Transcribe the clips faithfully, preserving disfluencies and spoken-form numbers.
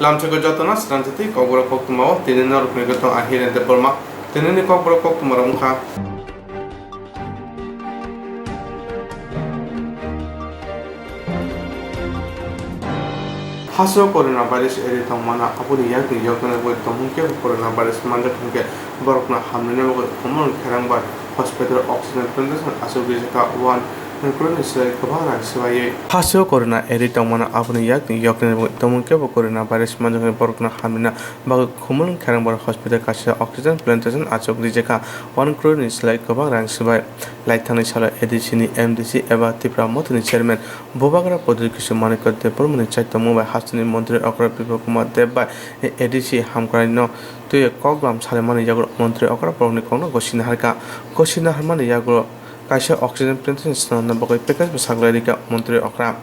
Lamchakgo jotono srangsa tei kokborok koktwmao tini norokni gotong a Hiren Debbarma. Tinini kokborok koktwmarok wngkha. Hasteo corona virus eri tongmano, aboni yakni yoknani bagwi tongmung kebo corona virus manjak hwnkhe borokno hamrina bagwi Khumulwng Kherangbar hospital oxygen plantation achuk rijak kha one crore ni slai kwbang rang swbaiwi. Hasteo corona eri tongmano, aboni yakni yoknani bagwi tongmung kebo corona virus manjak hwnkhe borokno hamrina bagwi Khumulwng Kherangbar hospital kaisa oxygen plantation achuk rijak kha one crore ni slai kwbang rang swbai. Laithangni salo A D C ni M D C eba Tipra Mothani chairman Bubagra Pradyut Kishore Manikya Debbarmani chaitokmung bai hasteni montri okra Biplab Kumar Deb bai A D C hamkraino twiwi koklam salaimani yagulo montri okra borokni kokno gosina harkha. Gosina harmani yagulo kaisa oxygen plantation swnamna bagwi package bo saklai rikha montri okra.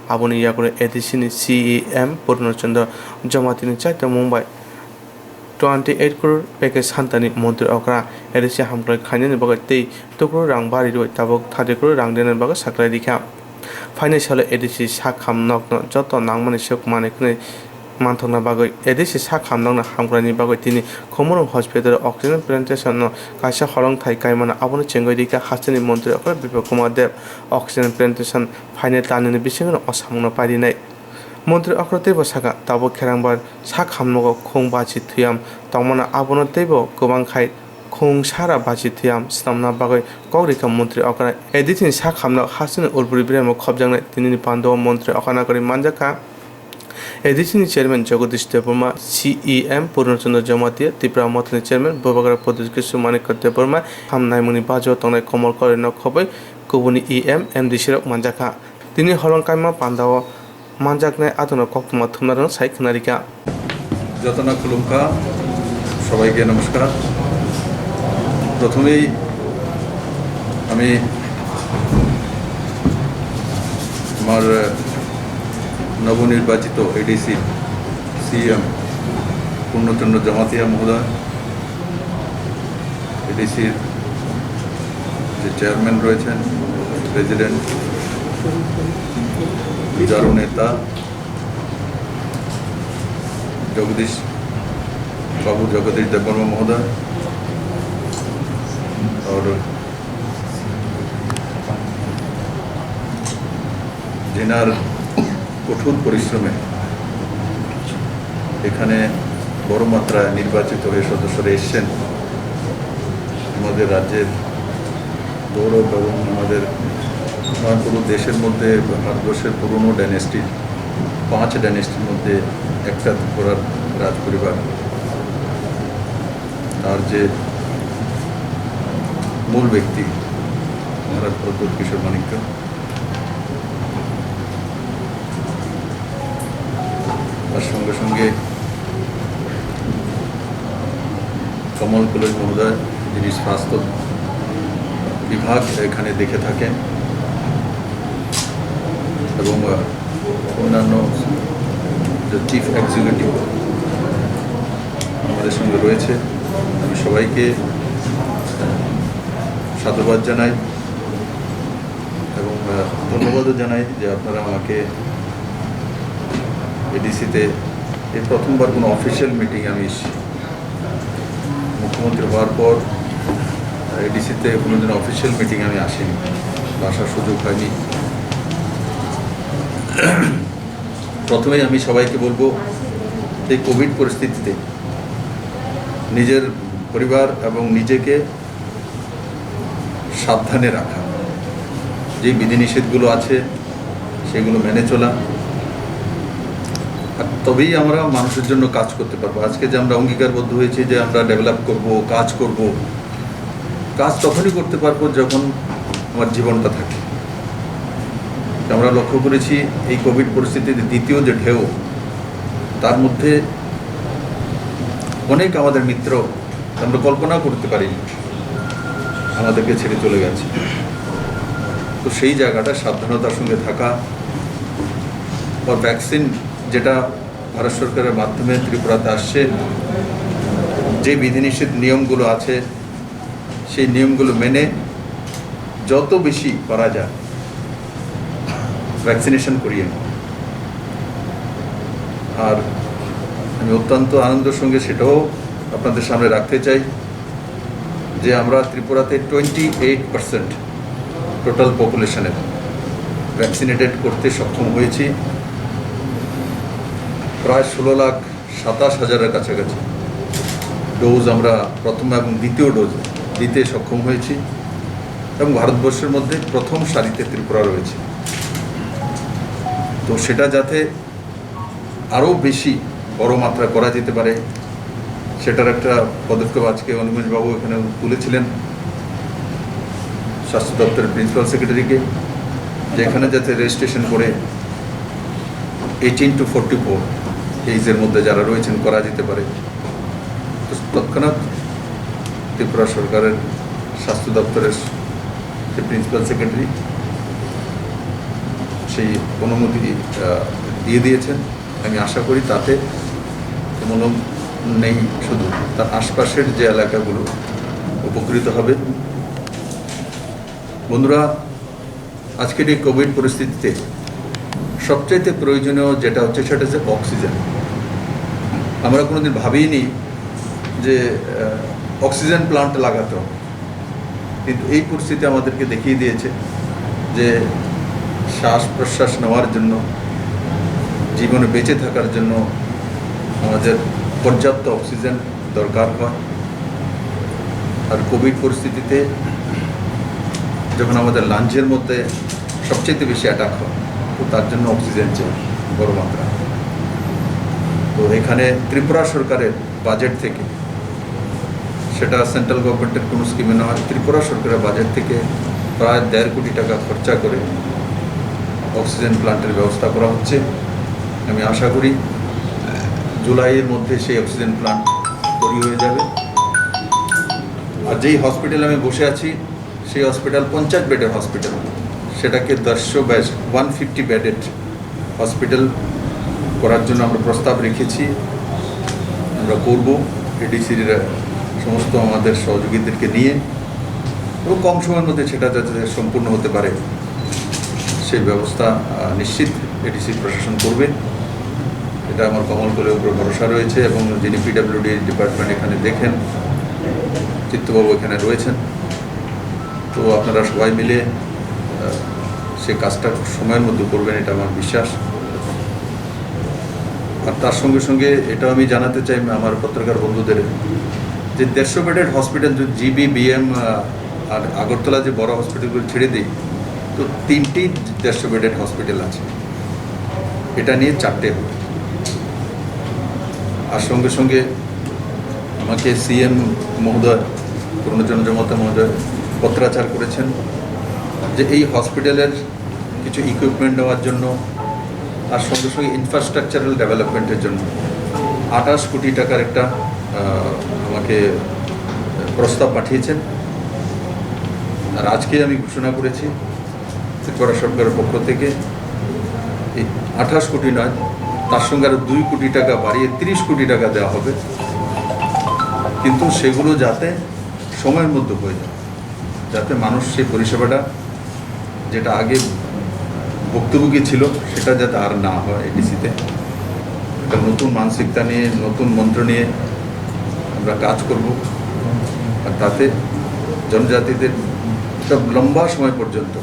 Aboni yagulo A D C ni C E M Purno Chandra Jamatia ni chaitokmung bai twenty eight crore package santani montri okra A D C hamkrai khainani bagwi tei tukrui rang bari rwi tabuk thirty crore rang denani bagwi saklai rikha. Phainai salo A D C sak ham nokno joto nangmani swk manwi khwnwi manthokna bagwi A D C sak ham nokno hamkraini bagwi tini Khumulwng hospital oxygen plantation no kaisa holong thai kaimano, abono chengwi rikha hasteni montri okra Biplab Kumar Deb. Oxygen plantation phainai tanini bisingo o samungno pairinai. Montri okra teibo sakha, tabuk Kherangbar sak hamnogo khung bachi thwiam tongmano, abono teibo kwbang khai khung sara bachi thwiam swnamna bagwi kok rikha montri okra. A D C ni sak hamno hasteni Urburi Biraimo khopjaknai tinini pandao montri okra nagori manjakha. A D C ni chairman Jagadish Debbarma, C E M Purno Chandra Jamatia, Tipra Mothani chairman Bubagra Pradyut Kishore Manikya Debbarma, ham naimungni bajao tongnai Komol Koraino khobwi kubuni E M, M D C rok manjakha. Tini holong kaima pandao manjaknai adongrok koktwma thumnarokno sai khwnarikha. যত না খুলুমখা, সবাইকে নমস্কার। প্রথমেই আমি আমার নবনির্বাচিত ADC CM পূর্ণচন্দ্র জমাতিয়া মহোদয়, এডিসির যে চেয়ারম্যান রয়েছেন, প্রেসিডেন্ট, যারও নেতা, জগদীশ বাবু, জগদীশ দেববর্মা মহোদয়, আর যেনার কঠোর পরিশ্রমে এখানে বড় মাত্রায় নির্বাচিত হয়ে সদস্যরা এসছেন। আমাদের রাজ্যের গৌরব এবং আমাদের, আমার পুরো দেশের মধ্যে, ভারতবর্ষের পুরনো ডাইনেস্টির, পাঁচ ডাইনেস্টির মধ্যে একটা ত্রিপুরার রাজ পরিবার, তার যে মূল ব্যক্তি মহারাজ প্রদ্যোৎ কিশোর মাণিক্য, তার সঙ্গে সঙ্গে কমল কলেজ মহোদয়, যিনি স্বাস্থ্য বিভাগ এখানে দেখে থাকেন, এবং, আহ, অন্যান্য যে চিফ এক্সিকিউটিভ আমাদের সঙ্গে রয়েছে, আমি সবাইকে সাধুবাদ জানাই। এবং, আহ, ধন্যবাদও জানাই যে আপনারা আমাকে এডিসিতে এই প্রথমবার কোনো অফিসিয়াল মিটিং আমি এসেছি। মুখ্যমন্ত্রী হওয়ার পর এডিসিতে কোনোদিন অফিসিয়াল মিটিং আমি আসিনি, আসার সুযোগ হয়নি। প্রথমেই আমি সবাইকে বলবো, এই কোভিড পরিস্থিতিতে নিজের পরিবার এবং নিজেকে সাবধানে রাখা, যে বিধিনিষেধগুলো আছে সেগুলো মেনে চলা, আর তবেই আমরা মানুষের জন্য কাজ করতে পারবো। আজকে যে আমরা অঙ্গীকারবদ্ধ হয়েছি যে আমরা ডেভেলপ করব, কাজ করব, কাজ তখনই করতে পারবো যখন আমার জীবনটা থাকে। আমরা লক্ষ্য করেছি এই কোভিড পরিস্থিতির দ্বিতীয় যে ঢেউ, তার মধ্যে অনেক আমাদের মিত্র আমরা কল্পনাও করতে পারিনি আমাদেরকে ছেড়ে চলে গেছে। তো সেই জায়গাটা সাবধানতার সঙ্গে থাকা, বা ভ্যাকসিন যেটা ভারত সরকারের মাধ্যমে ত্রিপুরাতে আসছে, যে বিধিনিষেধ নিয়মগুলো আছে, সেই নিয়মগুলো মেনে যত বেশি পারা যায় ভ্যাকসিনেশন করিয়ে নেওয়া। আর আমি অত্যন্ত আনন্দের সঙ্গে সেটাও আপনাদের সামনে রাখতে চাই যে আমরা ত্রিপুরাতে টোয়েন্টি এইট পার্সেন্ট টোটাল পপুলেশনের ভ্যাকসিনেটেড করতে সক্ষম হয়েছি। প্রায় ষোলো লাখ সাতাশ হাজারের কাছাকাছি ডোজ আমরা প্রথম এবং দ্বিতীয় ডোজ দিতে সক্ষম হয়েছি এবং ভারতবর্ষের মধ্যে প্রথম সারিতে ত্রিপুরা রয়েছে। তো সেটা যাতে আরও বেশি বড় মাত্রা করা যেতে পারে, সেটার একটা পদক্ষেপ আজকে অনিমেশবাবু এখানে তুলেছিলেন স্বাস্থ্য দপ্তরের প্রিন্সিপাল সেক্রেটারিকে, যে এখানে যাতে রেজিস্ট্রেশন করে এইটিন টু ফোর্টি ফোর এইজের মধ্যে যারা রয়েছেন করা যেতে পারে। তো তৎক্ষণাৎ ত্রিপুরা সরকারের স্বাস্থ্য দপ্তরের যে প্রিন্সিপাল সেক্রেটারি সেই অনুমতি আহ, দিয়ে দিয়েছেন। আমি আশা করি তাতে কেমন নেই, শুধু তার আশপাশের যে এলাকাগুলো উপকৃত হবে। বন্ধুরা, আজকের এই কোভিড পরিস্থিতিতে সবচাইতে প্রয়োজনীয় যেটা হচ্ছে সেটা হচ্ছে অক্সিজেন। আমরা কোনোদিন ভাবিনি যে আহ, অক্সিজেন প্লান্ট লাগাতে হবে, কিন্তু এই পরিস্থিতি আমাদেরকে দেখিয়ে দিয়েছে যে শ্বাস প্রশ্বাস নেওয়ার জন্য, জীবনে বেঁচে থাকার জন্য আমাদের পর্যাপ্ত অক্সিজেন দরকার হয়। আর কোভিড পরিস্থিতিতে যখন আমাদের লাঞ্চের মধ্যে সবচেয়ে বেশি অ্যাটাক হয়, তো তার জন্য অক্সিজেন চাই বড় মাত্রা। তো এখানে ত্রিপুরা সরকারের বাজেট থেকে, সেটা সেন্ট্রাল গভর্নমেন্টের কোনো স্কিমে নয়, ত্রিপুরা সরকারের বাজেট থেকে প্রায় দেড় কোটি টাকা খরচা করে অক্সিজেন প্লান্টের ব্যবস্থা করা হচ্ছে। আমি আশা করি জুলাইয়ের মধ্যে সেই অক্সিজেন প্লান্ট তৈরি হয়ে যাবে। আর যেই হসপিটালে আমি বসে আছি, সেই হসপিটাল পঞ্চাশ বেডের হসপিটাল, সেটাকে দেড়শো bed, one fifty bedded hospital করার জন্য আমরা প্রস্তাব রেখেছি। আমরা করব এডিসির সমস্ত আমাদের সহযোগীদেরকে নিয়ে, এবং কম সময়ের মধ্যে সেটা যাতে সম্পূর্ণ হতে পারে, সেই ব্যবস্থা আহ, নিশ্চিত এডিসি প্রশাসন করবে। এটা আমার কমল কলের উপরে ভরসা রয়েছে এবং যিনি পিডাব্লিউডি ডিপার্টমেন্ট এখানে দেখেন, চিত্তবাবু এখানে রয়েছেন। তো আপনারা সবাই মিলে আহ, সে কাজটা খুব সময়ের মধ্যে করবেন, এটা আমার বিশ্বাস। আর তার সঙ্গে সঙ্গে এটাও আমি জানাতে চাই আমার পত্রকার বন্ধুদের যে দেড়শো বেডেড হসপিটাল যদি জিবি, বিএম আর আগরতলা যে বড় হসপিটালগুলো ছেড়ে দিই, তো তিনটি দেড়শো বেডেড হসপিটাল আছে, এটা নিয়ে চারটে হবে। আর সঙ্গে সঙ্গে আমাকে সিএম মহোদয়, পূর্ণচন্দ্র জমাতিয়া মহোদয় পত্রাচার করেছেন যে এই হসপিটালের কিছু ইকুইপমেন্ট নেওয়ার জন্য, তার সঙ্গে সঙ্গে ইনফ্রাস্ট্রাকচারাল ডেভেলপমেন্টের জন্য আঠাশ কোটি টাকার একটা আহ, আমাকে প্রস্তাব পাঠিয়েছেন। আর আজকে আমি ঘোষণা করেছি ত্রিপুরা সরকারের পক্ষ থেকে এই আঠাশ কোটি নয়, তার সঙ্গে আরও দুই কোটি টাকা বাড়িয়ে তিরিশ কোটি টাকা দেওয়া হবে, কিন্তু সেগুলো যাতে সময়ের মধ্যে হয়ে যায়, যাতে মানুষ সেই পরিষেবাটা যেটা আগে ভুক্তভোগী ছিল, সেটা যাতে আর না হয় এডিসিতে। একটা নতুন মানসিকতা নিয়ে, নতুন মন্ত্র নিয়ে আমরা কাজ করব। আর তাতে জনজাতিদের একটা লম্বা সময় পর্যন্ত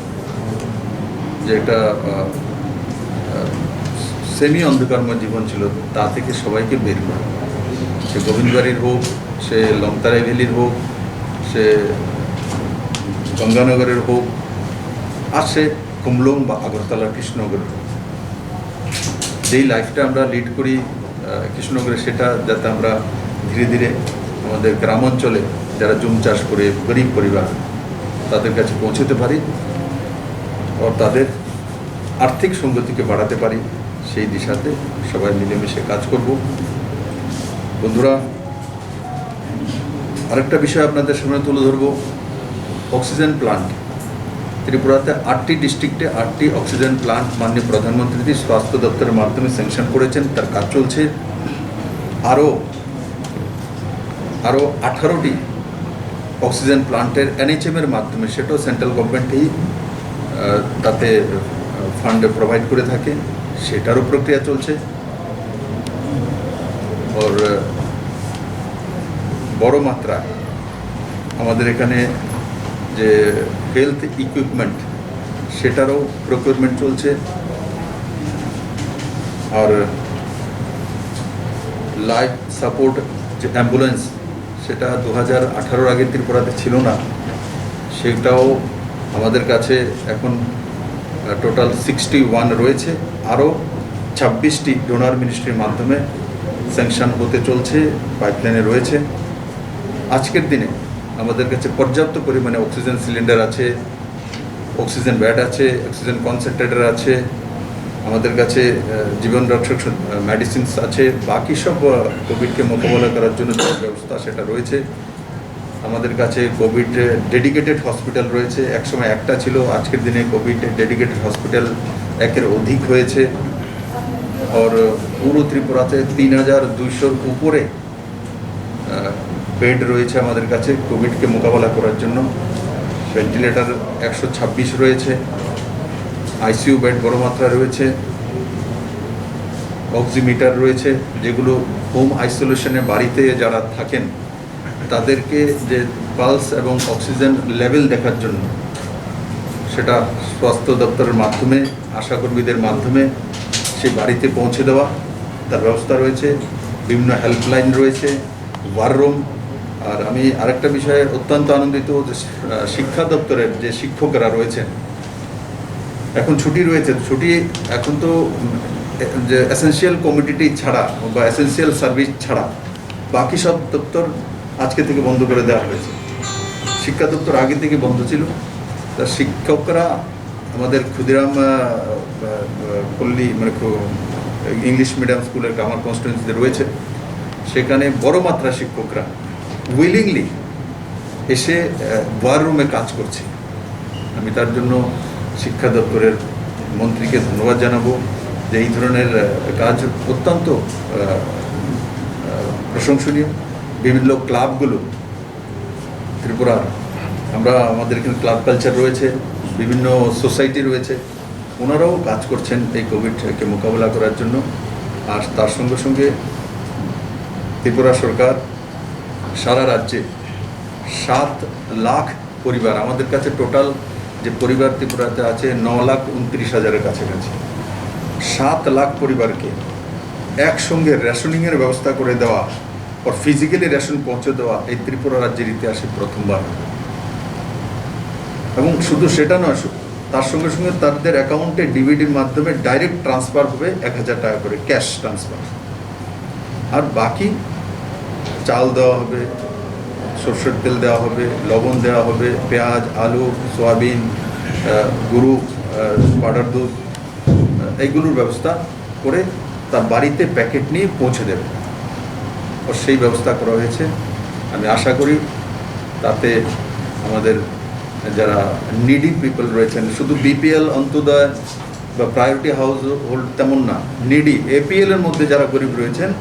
যে একটা আহ, আহ, সেমি অন্ধকারময় জীবন ছিল, তা থেকে সবাইকে বের করে, সে গোবিন্দবাড়ির হোক, সে লংতারাই ভ্যালির হোক, সে গঙ্গানগরের হোক, আর সে কুমলুং বা আগরতলার কৃষ্ণনগরের হোক, যেই লাইফটা আমরা লিড করি আহ, কৃষ্ণনগরে, সেটা যাতে আমরা ধীরে ধীরে আমাদের গ্রামাঞ্চলে যারা জুম চাষ করে, গরিব পরিবার, তাদের কাছে পৌঁছতে পারি, ও তাদের আর্থিক সঙ্গতিকে বাড়াতে পারি, সেই দিশাতে সবাই মিলেমিশে কাজ করব। বন্ধুরা, আরেকটা বিষয় আপনাদের সামনে তুলে ধরবো, অক্সিজেন প্লান্ট। ত্রিপুরাতে আটটি ডিস্ট্রিক্টে আটটি অক্সিজেন প্লান্ট মাননীয় প্রধানমন্ত্রী স্বাস্থ্য দপ্তরের মাধ্যমে স্যাংশন করেছেন, তার কাজ চলছে। আরও আরও আঠারোটি অক্সিজেন প্লান্টের এনএইচএম এর মাধ্যমে, সেটাও সেন্ট্রাল গভর্নমেন্টেই আহ, তাতে ফান্ড প্রোভাইড করে থাকে, সেটারও প্রক্রিয়া চলছে। ওর বড় মাত্রা আমাদের এখানে যে হেলথ ইকুইপমেন্ট, সেটারও প্রকিউরমেন্ট চলছে। আর লাইফ সাপোর্ট যে অ্যাম্বুলেন্স, সেটা দু হাজার আঠারোর আগে ত্রিপুরাতে ছিল না, সেটাও আমাদের কাছে এখন টোটাল সিক্সটি ওয়ান রয়েছে। আরও ছাব্বিশটি ডোনার মিনিস্ট্রির মাধ্যমে স্যাংশন হতে চলছে, পাইপলাইনে রয়েছে। আজকের দিনে আমাদের কাছে পর্যাপ্ত পরিমাণে অক্সিজেন সিলিন্ডার আছে, অক্সিজেন বেড আছে, অক্সিজেন কনসেন্ট্রেটর আছে, আমাদের কাছে আহ, জীবন রক্ষক মেডিসিনস আছে। বাকি সব কোভিডকে মোকাবেলা করার জন্য যে ব্যবস্থা, সেটা রয়েছে। আমাদের কাছে কোভিড ডেডিকেটেড হসপিটাল রয়েছে। একসময় একটা ছিল, আজকের দিনে কোভিড ডেডিকেটেড হসপিটাল একের অধিক হয়েছে। আর পুরো ত্রিপুরাতে তিন হাজার দুইশোর উপরে বেড রয়েছে আমাদের কাছে কোভিডকে মোকাবেলা করার জন্য। ভেন্টিলেটর একশো ছাব্বিশ রয়েছে, আইসিইউ বেড বড় মাত্রা রয়েছে, অক্সিমিটার রয়েছে, যেগুলো হোম আইসোলেশনে বাড়িতে যারা থাকেন, তাদেরকে যে পালস এবং অক্সিজেন লেভেল দেখার জন্য, সেটা স্বাস্থ্য দপ্তরের মাধ্যমে, আশাকর্মীদের মাধ্যমে সেই বাড়িতে পৌঁছে দেওয়া, তার ব্যবস্থা রয়েছে। বিভিন্ন হেল্পলাইন রয়েছে, ওয়ার রুম। আর আমি আরেকটা বিষয়ে অত্যন্ত আনন্দিত যে আহ, শিক্ষা দপ্তরের যে শিক্ষকরা রয়েছেন, এখন ছুটি রয়েছে। ছুটি এখন তো উম, এ- যে এসেনশিয়াল কমোডিটি ছাড়া বা এসেনশিয়াল সার্ভিস ছাড়া বাকি সব দপ্তর আজকে থেকে বন্ধ করে দেওয়া হয়েছে। শিক্ষা দপ্তর আগে থেকে বন্ধ ছিল। তা শিক্ষকরা আমাদের ক্ষুদিরাম আহ, আহ, পল্লী, মানে খু- ইংলিশ মিডিয়াম স্কুল একটা আমার কনস্টিটুয়েন্সিতে রয়েছে, সেখানে বড় মাত্রা শিক্ষকরা উইলিংলি এসে আহ, ওয়ার রুমে কাজ করছে। আমি তার জন্য শিক্ষা দপ্তরের মন্ত্রীকে ধন্যবাদ জানাবো যে এই ধরনের আহ, কাজ অত্যন্ত আহ, আহ, প্রশংসনীয়। বিভিন্ন ক্লাবগুলো ত্রিপুরার, আমরা, আমাদের এখানে ক্লাব কালচার রয়েছে, বিভিন্ন সোসাইটি রয়েছে, ওনারাও কাজ করছেন এই কোভিডকে মোকাবেলা করার জন্য। আর তার সঙ্গে সঙ্গে ত্রিপুরা সরকার সারা রাজ্যে সাত লাখ পরিবার, আমাদের কাছে টোটাল যে পরিবার ত্রিপুরাতে আছে ন লাখ ঊনত্রিশ হাজারের কাছাকাছি, সাত লাখ পরিবারকে একসঙ্গে রেশনিংয়ের ব্যবস্থা করে দেওয়া, ওর ফিজিক্যালি রেশন পৌঁছে দেওয়া এই ত্রিপুরা রাজ্যের ইতিহাসে প্রথমবার। এবং শুধু সেটা নয়, শু- তার সঙ্গে সঙ্গে তাদের অ্যাকাউন্টে ডিবিটির মাধ্যমে ডাইরেক্ট ট্রান্সফার হবে এক হাজার টাকা করে, ক্যাশ ট্রান্সফার। আর বাকি চাল দেওয়া হবে, সর্ষের তেল দেওয়া হবে, লবণ দেওয়া হবে, পেঁয়াজ, আলু, সয়াবিন, আহ, গরু, আহ, পাউডার দুধ, আহ, এইগুলোর ব্যবস্থা করে তার বাড়িতে প্যাকেট নিয়ে পৌঁছে দেবে। ও সেই ব্যবস্থা করা হয়েছে। আমি আশা করি তাতে আমাদের যারা নিডি পিপল রয়েছেন, শুধু বিপিএল, অন্ত্যোদয় বা প্রায়োরিটি হাউস হোল্ড তেমন না, নিডি, এপিএল এর মধ্যে যারা গরিব রয়েছেন,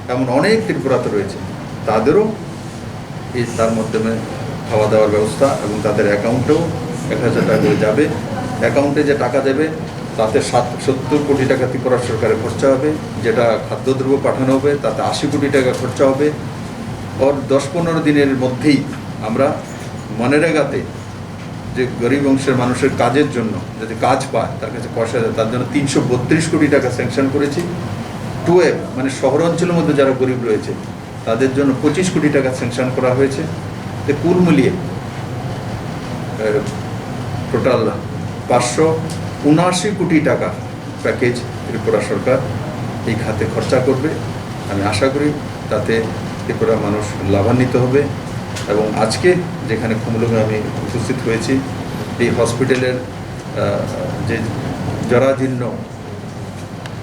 এমন অনেক ত্রিপুরাতে রয়েছে, তাদেরও এই তার মাধ্যমে খাওয়া দাওয়ার ব্যবস্থা এবং তাদের অ্যাকাউন্টেও এক হাজার টাকা করে যাবে। অ্যাকাউন্টে যে টাকা যাবে, তাতে সাত সত্তর কোটি টাকা ত্রিপুরা সরকারের খরচা হবে, যেটা খাদ্যদ্রব্য পাঠানো হবে, তাতে আশি কোটি টাকা খরচা হবে। ওর দশ পনেরো দিনের মধ্যেই আমরা মনরেগাতে যে গরিব অংশের মানুষের কাজের জন্য, যাতে কাজ পায়, তার কাছে পয়সা যায়, তার জন্য তিনশো বত্রিশ কোটি টাকা স্যাংশন করেছি। টু এফ, মানে শহর অঞ্চলের মধ্যে যারা গরিব রয়েছে, তাদের জন্য পঁচিশ কোটি টাকা স্যাংশন করা হয়েছে। তো কুল মিলিয়ে টোটাল পাঁচশো উনআশি কোটি টাকা প্যাকেজ ত্রিপুরা সরকার এই খাতে খরচা করবে। আমি আশা করি তাতে ত্রিপুরা মানুষ লাভান্বিত হবে। এবং আজকে যেখানে খুমুলুঙে আমি উপস্থিত হয়েছি, এই হসপিটালের আহ, যে জরাজীর্ণ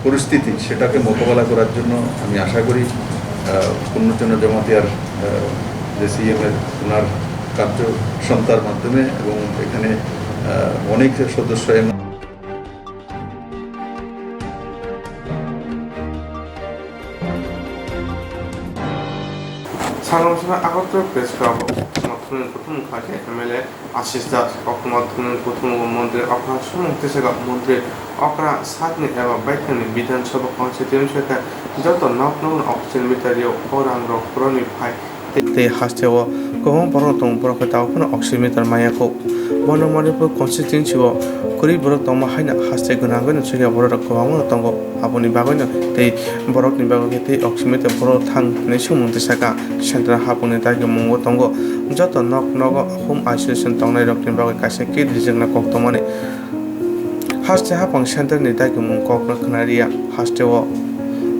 পরিস্থিতি, সেটাকে মোকাবেলা করার জন্য আমি আশা করি আহ, পূর্ণচন্দ্র জমাতিয়ার আহ, যে সিএম এর, ওনার কার্য সন্তার মাধ্যমে এবং এখানে আহ, অনেক সদস্য এবং Salo salo Agartala Press Club o koktwma thumnani kuthumung kha khe M L A Ashish Das, koktwma thumnani kuthumung o montri okra sumung tisaka montri okra satni eba baithangni Bidhan Sabha constituency khe joto nok nogo oxygen meter rw o rang rok borokni phai tei haste o kwbang borok tongo, borok khe tabuk phano oxygen meter manya kho. Bono Manipur constituency o kwrwi borok tongma haino haste gwnangwi no chwngya borok rok kwbangma no tongo. Aboni bagwino tei borokni bagwi khe tei oxygen meter borok thang hinwi sumung tisaka central hapungni dagimungo tongo. Joto nok nogo home isolation tongnai rokni bagwi kaisa kit rijwkna kok tongmani. Haste hapang central ni dagimungo kokno khna riya. Haste o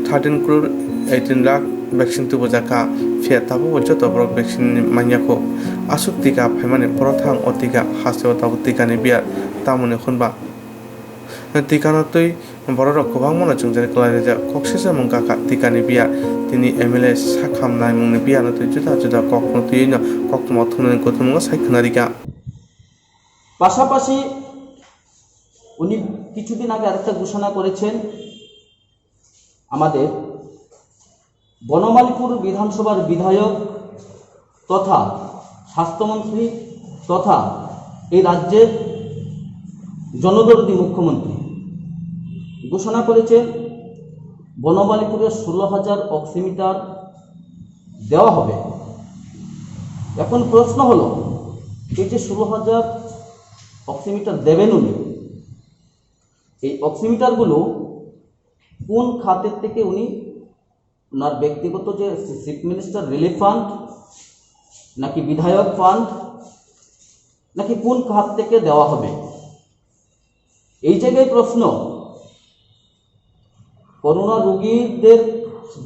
thirteen crore eighteen lakh vaccine tubujak kha, phiya tabukbo joto borok vaccine manya kho. Aswk tika phaimani borok thang o tika haste o tabuk tikani biyar tamoni hwnba tikano twi borok rok kwbangma no chwngjari kwlai rijak. Kok sesa mung kaka tikani biyar, tini M L A sakham naimungni biyar no twi juda juda kok no twiwi no koktwma thumnani kuthumung o sai khna rikha. পাশাপাশি উনি কিছুদিন আগে আরেকটা ঘোষণা করেছেন, আমাদের বনমালীপুর বিধানসভার বিধায়ক তথা স্বাস্থ্যমন্ত্রী তথা এই রাজ্যের জনদরদী মুখ্যমন্ত্রী ঘোষণা করেছেন বনমালীপুরে ষোলো হাজার অক্সিমিটার দেওয়া হবে। এখন প্রশ্ন হলো, এই যে ষোলো হাজার অক্সিমিটার দেবেন উনি, এই অক্সিমিটারগুলো কোন খাতের থেকে উনি ওনার ব্যক্তিগত যে চিফ মিনিস্টার রিলিফ ফান্ড নাকি বিধায়ক ফান্ড নাকি কোন খাত থেকে দেওয়া হবে? এই জায়গায় প্রশ্ন, করোনা রোগীদের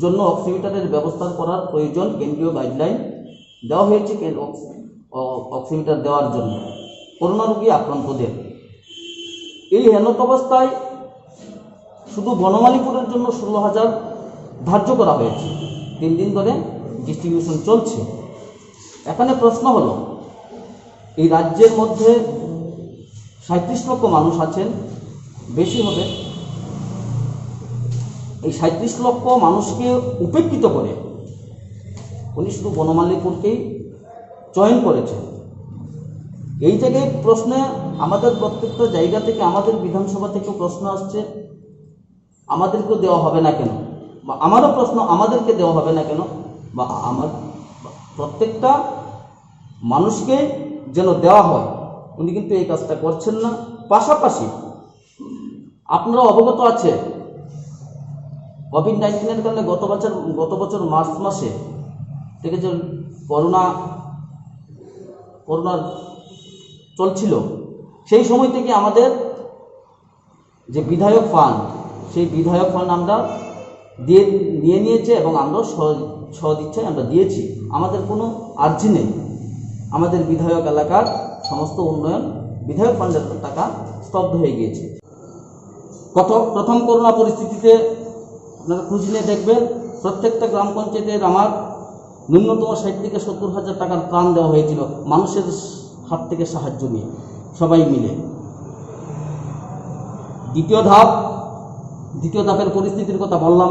জন্য অক্সিমিটারের ব্যবস্থা করার প্রয়োজন, কেন্দ্রীয় গাইডলাইন দেওয়া হয়েছে কেন-, অক্স-, অ-, অক্সিমিটার দেওয়ার জন্য করোনা রোগী আক্রান্তদের। এই হেনত অবস্থায় শুধু বনমালীপুরের জন্য ষোলো হাজার ধার্য করা হয়েছে, তিন দিন ধরে ডিস্ট্রিবিউশন চলছে। এখানে প্রশ্ন হলো, এই রাজ্যের মধ্যে সাঁইত্রিশ লক্ষ মানুষ আছেন, বেশি হবে, এই সাঁইত্রিশ লক্ষ মানুষকে উপেক্ষিত করে উনি শুধু বনমালীপুরকেই চয়ন করেছেন। এই জায়গায় প্রশ্নে আমাদের প্রত্যেকটা জায়গা থেকে, আমাদের বিধানসভা থেকে প্রশ্ন আসছে, আমাদেরকেও দেওয়া হবে না কেন, বা আমারও প্রশ্ন, আমাদেরকে দেওয়া হবে না কেন, বা আমার প্রত্যেকটা মানুষকে যেন দেওয়া হয়, উনি কিন্তু এই কাজটা করছেন না। পাশাপাশি আপনারা অবগত আছে, কোভিড নাইন্টিনের কারণে গত বছর, গত বছর মার্চ মাসে থেকে যে করোনা, করোনা চলছিল, সেই সময় থেকে আমাদের যে বিধায়ক ফান্ড, সেই বিধায়ক ফান্ড আমরা দিয়ে, নিয়ে নিয়েছে এবং আমরা সহ-, সহজ ইচ্ছায় আমরা দিয়েছি। আমাদের কোনো আর্জি নেই। আমাদের বিধায়ক এলাকার সমস্ত উন্নয়ন বিধায়ক ফান্ডের টাকা স্তব্ধ হয়ে গিয়েছে। কত, প্রথম করোনা পরিস্থিতিতে আপনারা খোঁজ নিয়ে দেখবেন, প্রত্যেকটা গ্রাম পঞ্চায়েতের আমার ন্যূনতম ষাট থেকে সত্তর হাজার টাকার ত্রাণ দেওয়া হয়েছিল মানুষের হাত থেকে সাহায্য নিয়ে, সবাই মিলে। দ্বিতীয় ধাপ, দ্বিতীয় ধাপের পরিস্থিতির কথা বললাম,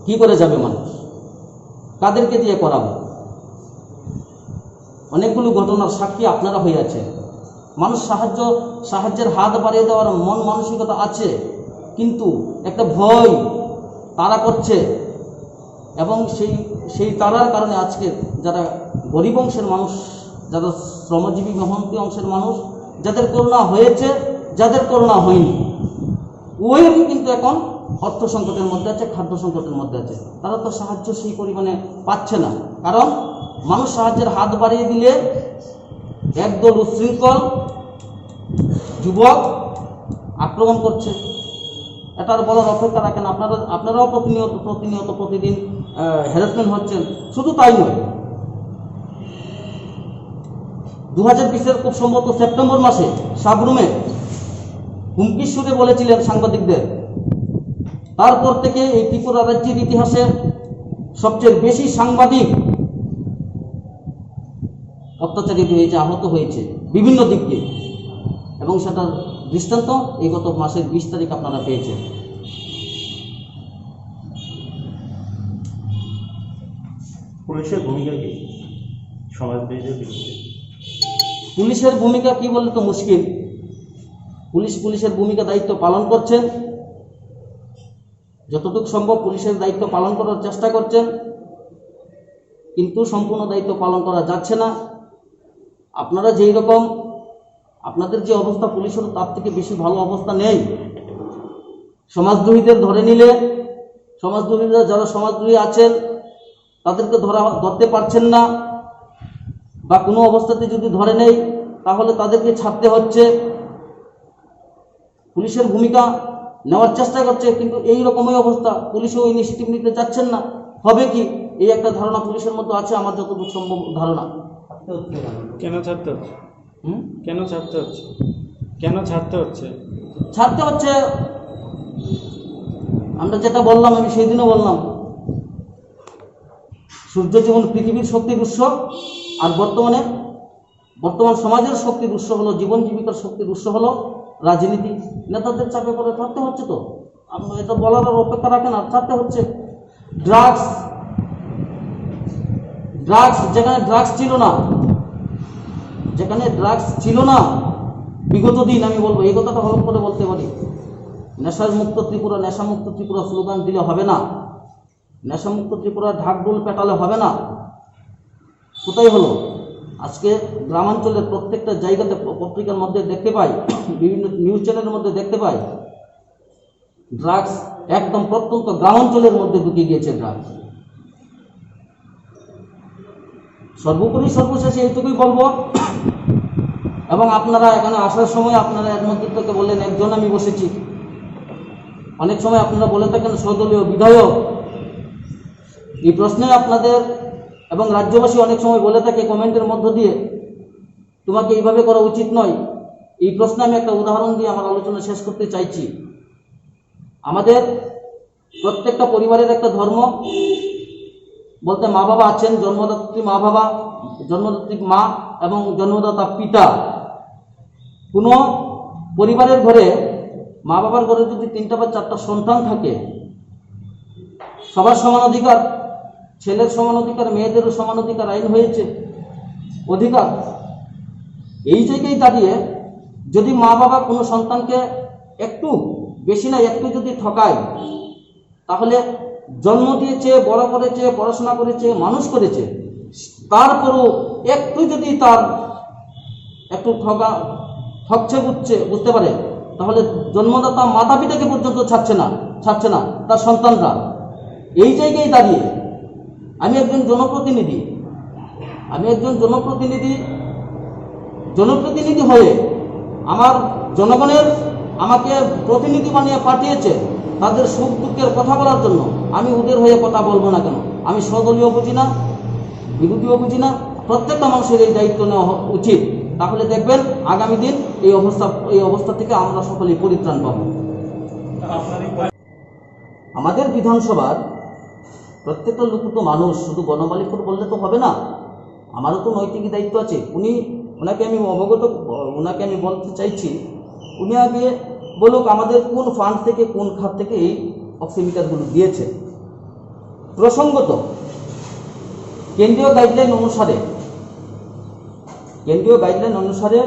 কি করে যাবে মানুষ, কাদেরকে দিয়ে করাবো? অনেকগুলো ঘটনার সাক্ষী আপনারা হয়ে আছেন। মানুষ সাহায্য, সাহায্যের হাত বাড়িয়ে দেওয়ার মন মানসিকতা আছে, কিন্তু একটা ভয় তাড়া করছে, এবং সেই, সেই তাড়ার কারণে আজকে যারা গরিব অংশের মানুষ, যারা শ্রমজীবী মেহনতি অংশের মানুষ, যাদের করোনা হয়েছে, যাদের করোনা হয়নি, উভয়ই কিন্তু এখন অর্থ সংকটের মধ্যে আছে, খাদ্য সংকটের মধ্যে আছে। তারা তো সাহায্য সেই পরিমাণে পাচ্ছে না, কারণ মানুষ সাহায্যের হাত বাড়িয়ে দিলে একদল উচ্ছৃঙ্খল যুবক আক্রমণ করছে। এটার বলার অপেক্ষা রাখেন, আপনারা, আপনারাও প্রতিনিয়ত, প্রতিনিয়ত, প্রতিদিন, আহ, হ্যারাসমেন্ট হচ্ছেন। শুধু তাই নয়, দু হাজার বিশের খুব সম্ভবত সেপ্টেম্বর মাসে সাবরুমে হুমকির সুরে বলেছিলেন সাংবাদিকদের, তারপর থেকে এই ত্রিপুরা রাজ্যের ইতিহাসে সবচেয়ে বেশি সাংবাদিক অত্যাচারিত হয়েছে, আহত হয়েছে বিভিন্ন দিক দিয়ে, এবং সেটার দৃষ্টান্ত এই গত মাসের বিশ তারিখ আপনারা পেয়েছেন। পুলিশের ভূমিকা কি সমাজ বিরোধী? পুলিশের ভূমিকা কি বললে তো মুশকিল। পুলিশ পুলিশের ভূমিকা দায়িত্ব পালন করছেন, যতটুকু সম্ভব পুলিশের দায়িত্ব পালন করার চেষ্টা করছেন, কিন্তু সম্পূর্ণ দায়িত্ব পালন করা যাচ্ছে না। আপনারা যেই রকম আপনাদের যে অবস্থা পুলিশের, তার থেকে বেশি ভালো অবস্থা নেই। সমাজদ্রোহীদের ধরে নিলে, সমাজদ্রোহীরা যারা সমাজদ্রোহী আছেন, তাদেরকে ধরা ধরতে পারছেন না, বা কোনো অবস্থাতে যদি ধরে নেই, তাহলে তাদেরকে ছাড়তে হচ্ছে। পুলিশের ভূমিকা নেওয়ার চেষ্টা করছে, কিন্তু এই রকমই অবস্থা, পুলিশও ইনিশিয়েটিভ নিতে চাচ্ছেন না। হবে কি, এই একটা ধারণা পুলিশের মধ্যে আছে, আমার যতটুকু সম্ভব ধারণা। কেন ছাড়তে হচ্ছে? হুম? কেন ছাড়তে হচ্ছে? কেন ছাড়তে হচ্ছে? ছাড়তে হচ্ছে, আমরা যেটা বললাম, আমি সেই দিনও বললাম, সূর্য যেমন পৃথিবীর শক্তির উৎস, আর বর্তমানে বর্তমান সমাজের শক্তির উৎস হলো, জীবন জীবিকার শক্তির উৎস হলো রাজনীতি। নেতাদের চাপে পড়ে থাকতে হচ্ছে তো। আপনি এটা বলার আর অপেক্ষা রাখেন, আর ছাড়তে হচ্ছে। ড্রাগস, ড্রাগস, যেখানে ড্রাগস ছিল না, যেখানে ড্রাগস ছিল না বিগত দিন, আমি বলবো, এই কথাটা হলফ করে বলতে পারি, নেশার মুক্ত ত্রিপুরা, নেশা মুক্ত ত্রিপুরা স্লোগান দিলে হবে না, নেশা মুক্ত ত্রিপুরা ঢাকঢোল পেটালে হবে না। কোথায় হলো? আজকে গ্রামাঞ্চলের প্রত্যেকটা জায়গাতে প-, পত্রিকার মধ্যে দেখতে পাই, বিভিন্ন নিউজ চ্যানেলের মধ্যে দেখতে পাই, ড্রাগস একদম প্রত্যন্ত গ্রামাঞ্চলের মধ্যে ঢুকে গিয়েছে ড্রাগস। সর্বোপরি সর্বশেষে এইটুকুই বলবো, এবং আপনারা এখানে আসার সময় আপনারা একমাত্র থেকে বললেন, একজন আমি বসেছি। অনেক সময় আপনারা বলে থাকেন সদলীয় বিধায়ক, এই প্রশ্নে আপনাদের এবং রাজ্যবাসী অনেক সময় বলে থাকে কমেন্টের মধ্য দিয়ে, তোমাকে এইভাবে করা উচিত নয়। এই প্রশ্নে আমি একটা উদাহরণ দিয়ে আমার আলোচনা শেষ করতে চাইছি। আমাদের প্রত্যেকটা পরিবারের একটা ধর্ম বলতে মা বাবা আছেন, জন্মদাত্রী মা বাবা, জন্মদাত্রী মা এবং জন্মদাতা পিতা। কোনো পরিবারের ঘরে, মা বাবার ঘরে যদি তিনটা বা চারটা সন্তান থাকে, সবার সমান অধিকার, ছেলের সমান অধিকার, মেয়েদেরও সমান অধিকার, আইন হয়েছে, অধিকার। এই জায়গায় দাঁড়িয়ে যদি মা বাবা কোনো সন্তানকে একটু, বেশি না একটু যদি ঠকায়, তাহলে জন্ম দিয়েছে, বড় করেছে, পড়াশোনা করেছে, মানুষ করেছে, তারপরও একটু যদি তার একটু ঠকা, ঠকছে বুঝছে, বুঝতে পারে, তাহলে জন্মদাতা মাতা পিতাকে পর্যন্ত ছাড়ছে না, ছাড়ছে না তার সন্তানরা। এই জায়গায় দাঁড়িয়ে আমি একজন জনপ্রতিনিধি, আমি একজন জনপ্রতিনিধি, জনপ্রতিনিধি হয়ে আমার জনগণের, আমাকে প্রতিনিধি বানিয়ে পাঠিয়েছে, তাদের সুখ দুঃখের কথা বলার জন্য। আমি ওদের হয়ে কথা বলবো না কেন? আমি সদলীয় বুঝি না, বিরোধীও বুঝি না। প্রত্যেকটা মানুষের এই দায়িত্ব নেওয়া হ-, উচিত। তাহলে দেখবেন আগামী দিন এই অবস্থা, এই অবস্থা থেকে আমরা সকলেই পরিত্রাণ পাবো। আমাদের বিধানসভার প্রত্যেকটা লোক তো মানুষ, শুধু বনমালিকর বললে তো হবে না, আমারও তো নৈতিক দায়িত্ব আছে। উনি, ওনাকে আমি অবগত, ওনাকে আমি বলতে চাইছি, উনি আগে বলুক আমাদের কোন ফান্ড থেকে, কোন খাত থেকে এই অক্সিমিটারগুলো দিয়েছে। প্রসঙ্গত, কেন্দ্রীয় গাইডলাইন অনুসারে, কেন্দ্রীয় গাইডলাইন অনুসারে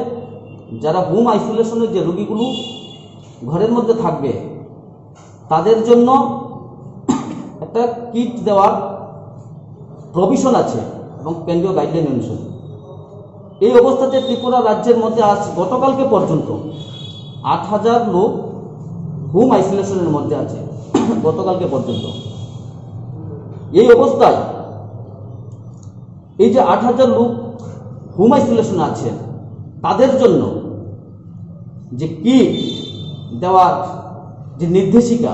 যারা হোম আইসোলেশনের যে রোগীগুলো ঘরের মধ্যে থাকবে, তাদের জন্য একটা কিট দেওয়ার প্রভিশন আছে এবং কেন্দ্রীয় গাইডলাইন অনুসারে। এই অবস্থাতে ত্রিপুরা রাজ্যের মধ্যে আজ গতকালকে পর্যন্ত আট হাজার লোক হোম আইসোলেশনের মধ্যে আছে গতকালকে পর্যন্ত। এই অবস্থায় এই যে আট হাজার লোক হোম আইসোলেশনে আছেন, তাদের জন্য যে কিট দেওয়ার যে নির্দেশিকা,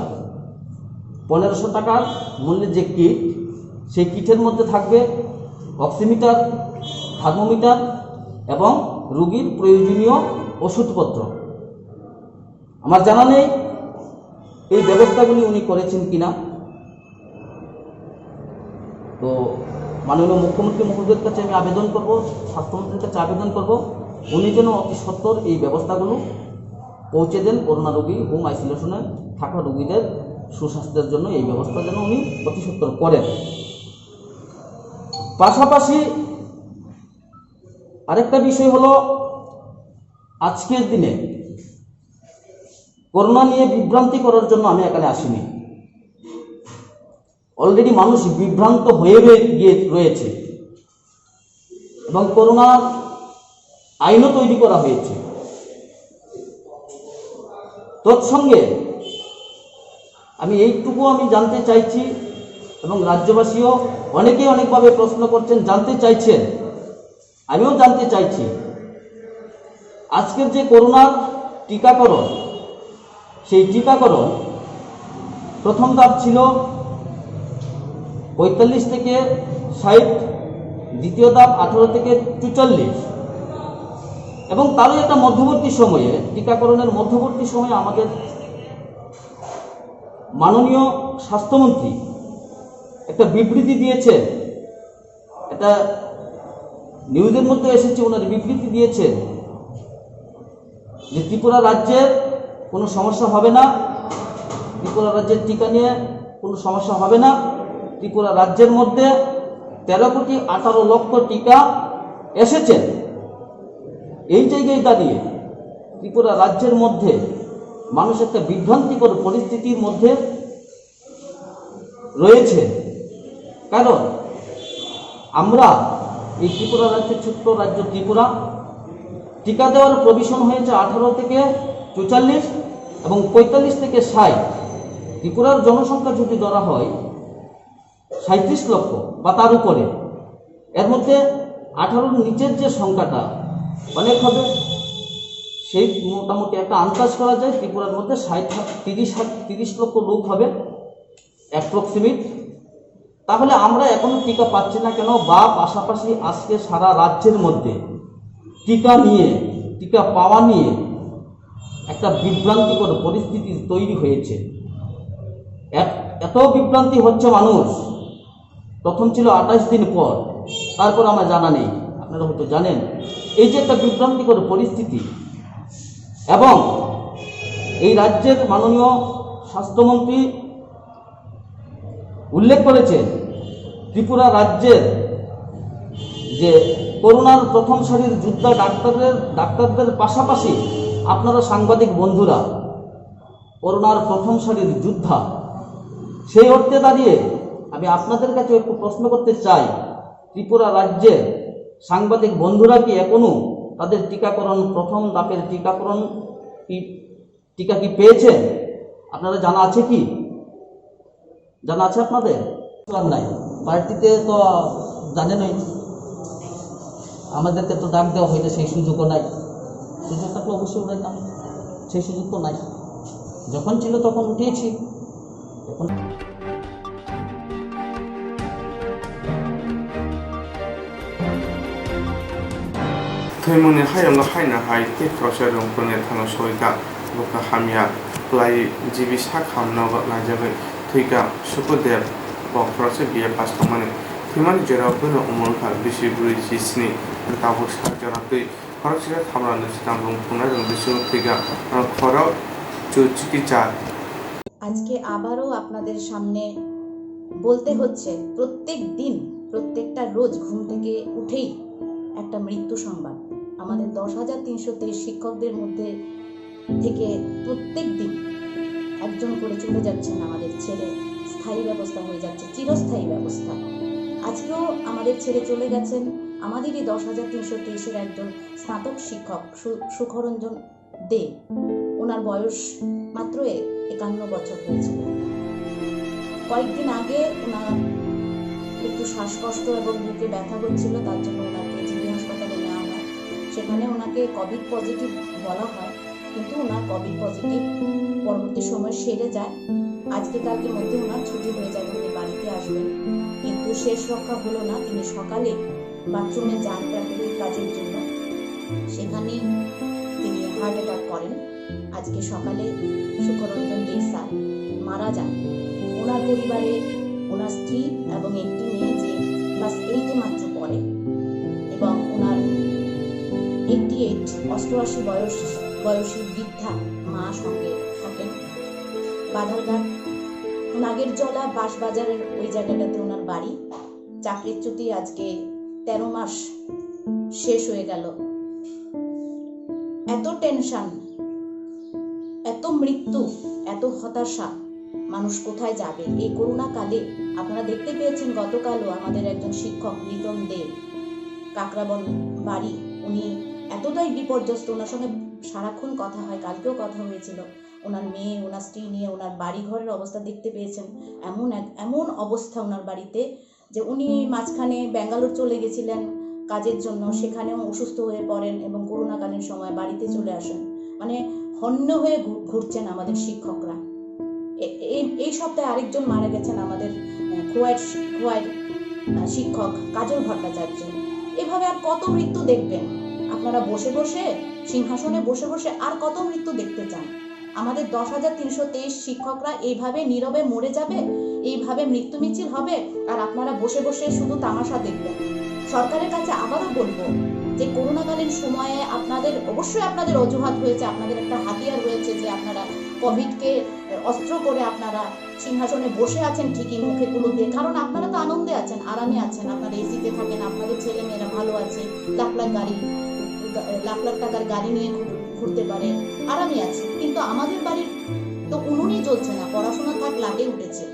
পনেরোশো টাকার মূল্যের যে কিট, সেই কিটের মধ্যে থাকবে অক্সিমিটার, থার্মোমিটার এবং রোগীর প্রয়োজনীয় ওষুধপত্র। আমার জানা নেই এই ব্যবস্থাগুলি উনি করেছেন কিনা। তো মাননীয় মুখ্যমন্ত্রী মহোদয়ের কাছে আমি আবেদন করব, স্বাস্থ্যমন্ত্রীর কাছে আবেদন করব, উনি যেন অতি সত্বর এই ব্যবস্থাগুলো পৌঁছে দেন করোনা রোগী, হোম আইসোলেশনে থাকা রোগীদের সুস্বাস্থ্যের জন্য এই ব্যবস্থা যেন উনি অতি সত্বর করেন। পাশাপাশি আরেকটা বিষয় হলো, আজকের দিনে করোনা নিয়ে বিভ্রান্তি করার জন্য আমি এখানে আসিনি। অলরেডি মানুষ বিভ্রান্ত হয়ে রয়ে-, গিয়ে রয়েছে এবং করোনার আইনও তৈরি করা হয়েছে। তৎসঙ্গে আমি এইটুকু আমি জানতে চাইছি, এবং রাজ্যবাসীও অনেকেই অনেকভাবে প্রশ্ন করছেন, জানতে চাইছেন, আমিও জানতে চাইছি, আজকের যে করোনার টিকাকরণ, সেই টিকাকরণ প্রথম ধাপ ছিল পঁয়তাল্লিশ থেকে ষাট, দ্বিতীয় ধাপ আঠারো থেকে চুয়াল্লিশ, এবং তারই একটা মধ্যবর্তী সময়ে, টিকাকরণের মধ্যবর্তী সময়ে আমাদের মাননীয় স্বাস্থ্যমন্ত্রী একটা বিবৃতি দিয়েছে, এটা নিউজের মধ্যে এসেছে, ওনার বিবৃতি দিয়েছে যে ত্রিপুরা রাজ্যের কোনো সমস্যা হবে না, ত্রিপুরা রাজ্যের টিকা নিয়ে কোনো সমস্যা হবে না। ত্রিপুরা রাজ্যের মধ্যে তেরো কোটি আঠারো লক্ষ টিকা এসেছে। এই জায়গায় দাঁড়িয়ে ত্রিপুরা রাজ্যের মধ্যে মানুষ একটা বিভ্রান্তিকর পরিস্থিতির মধ্যে রয়েছে, কারণ আমরা এই ত্রিপুরা রাজ্যের ছোট্ট রাজ্য ত্রিপুরা, টিকা দেওয়ার প্রভিশন হয়েছে আঠারো থেকে চুয়াল্লিশ এবং পঁয়তাল্লিশ থেকে ষাট। ত্রিপুরার জনসংখ্যা যদি ধরা হয় সাঁইত্রিশ লক্ষ বা তার উপরে, এর মধ্যে আঠারোর নিচের যে সংখ্যাটা অনেক হবে, সেই মোটামুটি একটা আন্দাজ করা যায় ত্রিপুরার মধ্যে ষাট, তিরিশ হাজার, তিরিশ লক্ষ লোক হবে অ্যাপ্রক্সিমেট। তাহলে আমরা এখনো টিকা পাচ্ছি না কেন, বা পাশাপাশি আজকে সারা রাজ্যের মধ্যে টিকা নিয়ে, টিকা পাওয়া নিয়ে একটা বিভ্রান্তিকর পরিস্থিতি তৈরি হয়েছে। এত, এত বিভ্রান্তি হচ্ছে মানুষ, প্রথম ছিল আঠাশ দিন পর, তারপর আমার জানা নেই, আপনারা হয়তো জানেন। এই যে একটা বিভ্রান্তিকর পরিস্থিতি, এবং এই রাজ্যের মাননীয় স্বাস্থ্যমন্ত্রী উল্লেখ করেছেন, ত্রিপুরা রাজ্যের যে করোনার প্রথম সারির যোদ্ধা ডাক্তারদের, ডাক্তারদের পাশাপাশি আপনারা সাংবাদিক বন্ধুরা করোনার প্রথম সারির যোদ্ধা। সেই অর্থে দাঁড়িয়ে আমি আপনাদের কাছে একটু প্রশ্ন করতে চাই, ত্রিপুরা রাজ্যের সাংবাদিক বন্ধুরা কি এখনো তাদের টিকাকরণ, প্রথম ধাপের টিকাকরণ কি, টিকা কি পেয়েছেন? আপনারা জানা আছে কি? জানা আছে আপনাদের? তো আর নাই, পার্টিতে তো জানেনই, আমাদেরকে তো ডাক দেওয়া হয়নি, সেই সুযোগও নাই। সুযোগ থাকলে অবশ্যই উঠাইতাম, সেই সুযোগ তো নাই। যখন ছিল তখন উঠিয়েছি, এখন Thwimungni hayungo haino hai tei khoroksa rwngphurni thangwi sogwi kha. Bo kha hamya kwlaiwi G B sakha nogo laijagwi thwi kha. Sukudev bo khoroksa B A pass tongmani. Thwimani jorao boino umor wngkha bisi bwrwi chi sni. Tabuk sak jora twi khoroksa khe thamrani swkang rwngphurnairokni bisingo thwi kha khorok chu chikisa. আজকে আবারও আপনাদের সামনে বলতে হচ্ছে, প্রত্যেক দিন, প্রত্যেকটা রোজ ঘুম থেকে উঠেই একটা মৃত্যু সংবাদ। আমাদের দশ হাজার তিনশো তেইশ শিক্ষকদের মধ্যে থেকে প্রত্যেক দিন একজন করে চলে যাচ্ছেন আমাদের ছেড়ে, স্থায়ী ব্যবস্থা হয়ে যাচ্ছে, চিরস্থায়ী ব্যবস্থা। আজকেও আমাদের ছেড়ে চলে গেছেন আমাদেরই দশ হাজার তিনশো তেইশের একজন স্নাতক শিক্ষক সু-, সুখরঞ্জন দে। ওনার বয়স মাত্র এ-, একান্ন বছর হয়েছিল। কয়েকদিন আগে ওনার একটু শ্বাসকষ্ট এবং বুকে ব্যথা হচ্ছিল, তার জন্য ওনাকে জিবি হাসপাতালে নেওয়া হয়। সেখানে ওনাকে কোভিড পজিটিভ বলা হয়, কিন্তু ওনার কোভিড পজিটিভ পরবর্তী সময় সেরে যায়। আজকে কালকে মধ্যে ওনার ছুটি হয়ে যাবে, উনি বাড়িতে আসবেন। কিন্তু শেষ রক্ষা হলো না, তিনি সকালে বাথরুমে যান প্রাকৃতিক কাজের জন্য, সেখানেই তিনি হার্ট অ্যাটাক করেন। আজকে সকালে সুখরঞ্জন দে স্যার মারা যান। ওনার পরিবারে ওনার স্ত্রী এবং একটি মেয়ে, যে ক্লাস এইটে মাত্র পড়ে, এবং ওনার এইটটি এইট, অষ্টআশি বয়স, বয়সী বৃদ্ধা মা সঙ্গে থাকেন। বাধারঘাট নাগেরজলা বাঁশবাজারের ওই জায়গাটাতে ওনার বাড়ি। চাকরিচ্যুতি আজকে তেরো মাস শেষ হয়ে গেল। এত টেনশন, এত মৃত্যু, এত হতাশা, মানুষ কোথায় যাবে? এই করোনা কালে আপনারা দেখতে পেয়েছেন, গতকালও আমাদের একজন শিক্ষক লিটন দে, কাকরাবন বাড়ি, উনি এতটাই বিপর্যস্ত, ওনার সঙ্গে সারাক্ষণ কথা হয়, কালকেও কথা হয়েছিল। ওনার মেয়ে, ওনার স্ত্রী নিয়ে ওনার বাড়ি ঘরের অবস্থা দেখতে পেয়েছেন। এমন এক, এমন অবস্থা ওনার বাড়িতে যে উনি মাঝখানে ব্যাঙ্গালোর চলে গেছিলেন কাজের জন্য, সেখানেও অসুস্থ হয়ে পড়েন এবং করোনাকালীন সময় বাড়িতে চলে আসেন। মানে হন্য হয়ে ঘু-, ঘুরছেন আমাদের শিক্ষকরা। এ-, এই, এই সপ্তাহে আরেকজন মারা গেছেন আমাদের, আহ, খোয়াইর শি-, খোয়াইর, আহ, শিক্ষক কাজল ভট্টাচার্য। এভাবে আর কত মৃত্যু দেখবেন আপনারা বসে বসে, সিংহাসনে বসে বসে আর কত মৃত্যু দেখতে চান? আমাদের দশ হাজার তিনশো তেইশ শিক্ষকরা এইভাবে নীরবে মরে যাবে, এইভাবে মৃত্যু মিছিল হবে, আর আপনারা বসে বসে শুধু তামাশা দেখবেন। সরকারের কাছে আবারও বলবো যে করোনাকালীন সময়ে আপনাদের, অবশ্যই আপনাদের অজুহাত হয়েছে, আপনাদের একটা হাতিয়ার হয়েছে যে আপনারা কোভিডকে অস্ত্র করে আপনারা সিংহাসনে বসে আছেন ঠিকই, মুখে কুলুপ দিয়ে, কারণ আপনারা তো আনন্দে আছেন, আরামে আছেন, আপনারা এসিতে থাকেন, আপনাদের ছেলে মেয়েরা ভালো আছে, লাখ লাখ গাড়ি, লাখ লাখ টাকার গাড়ি নিয়ে ঘুর-, ঘুরতে পারে, আরামে আছে। কিন্তু আমাদের বাড়ির তো উনুনই জ্বলছে না, পড়াশোনা থাক লাটে উঠেছে,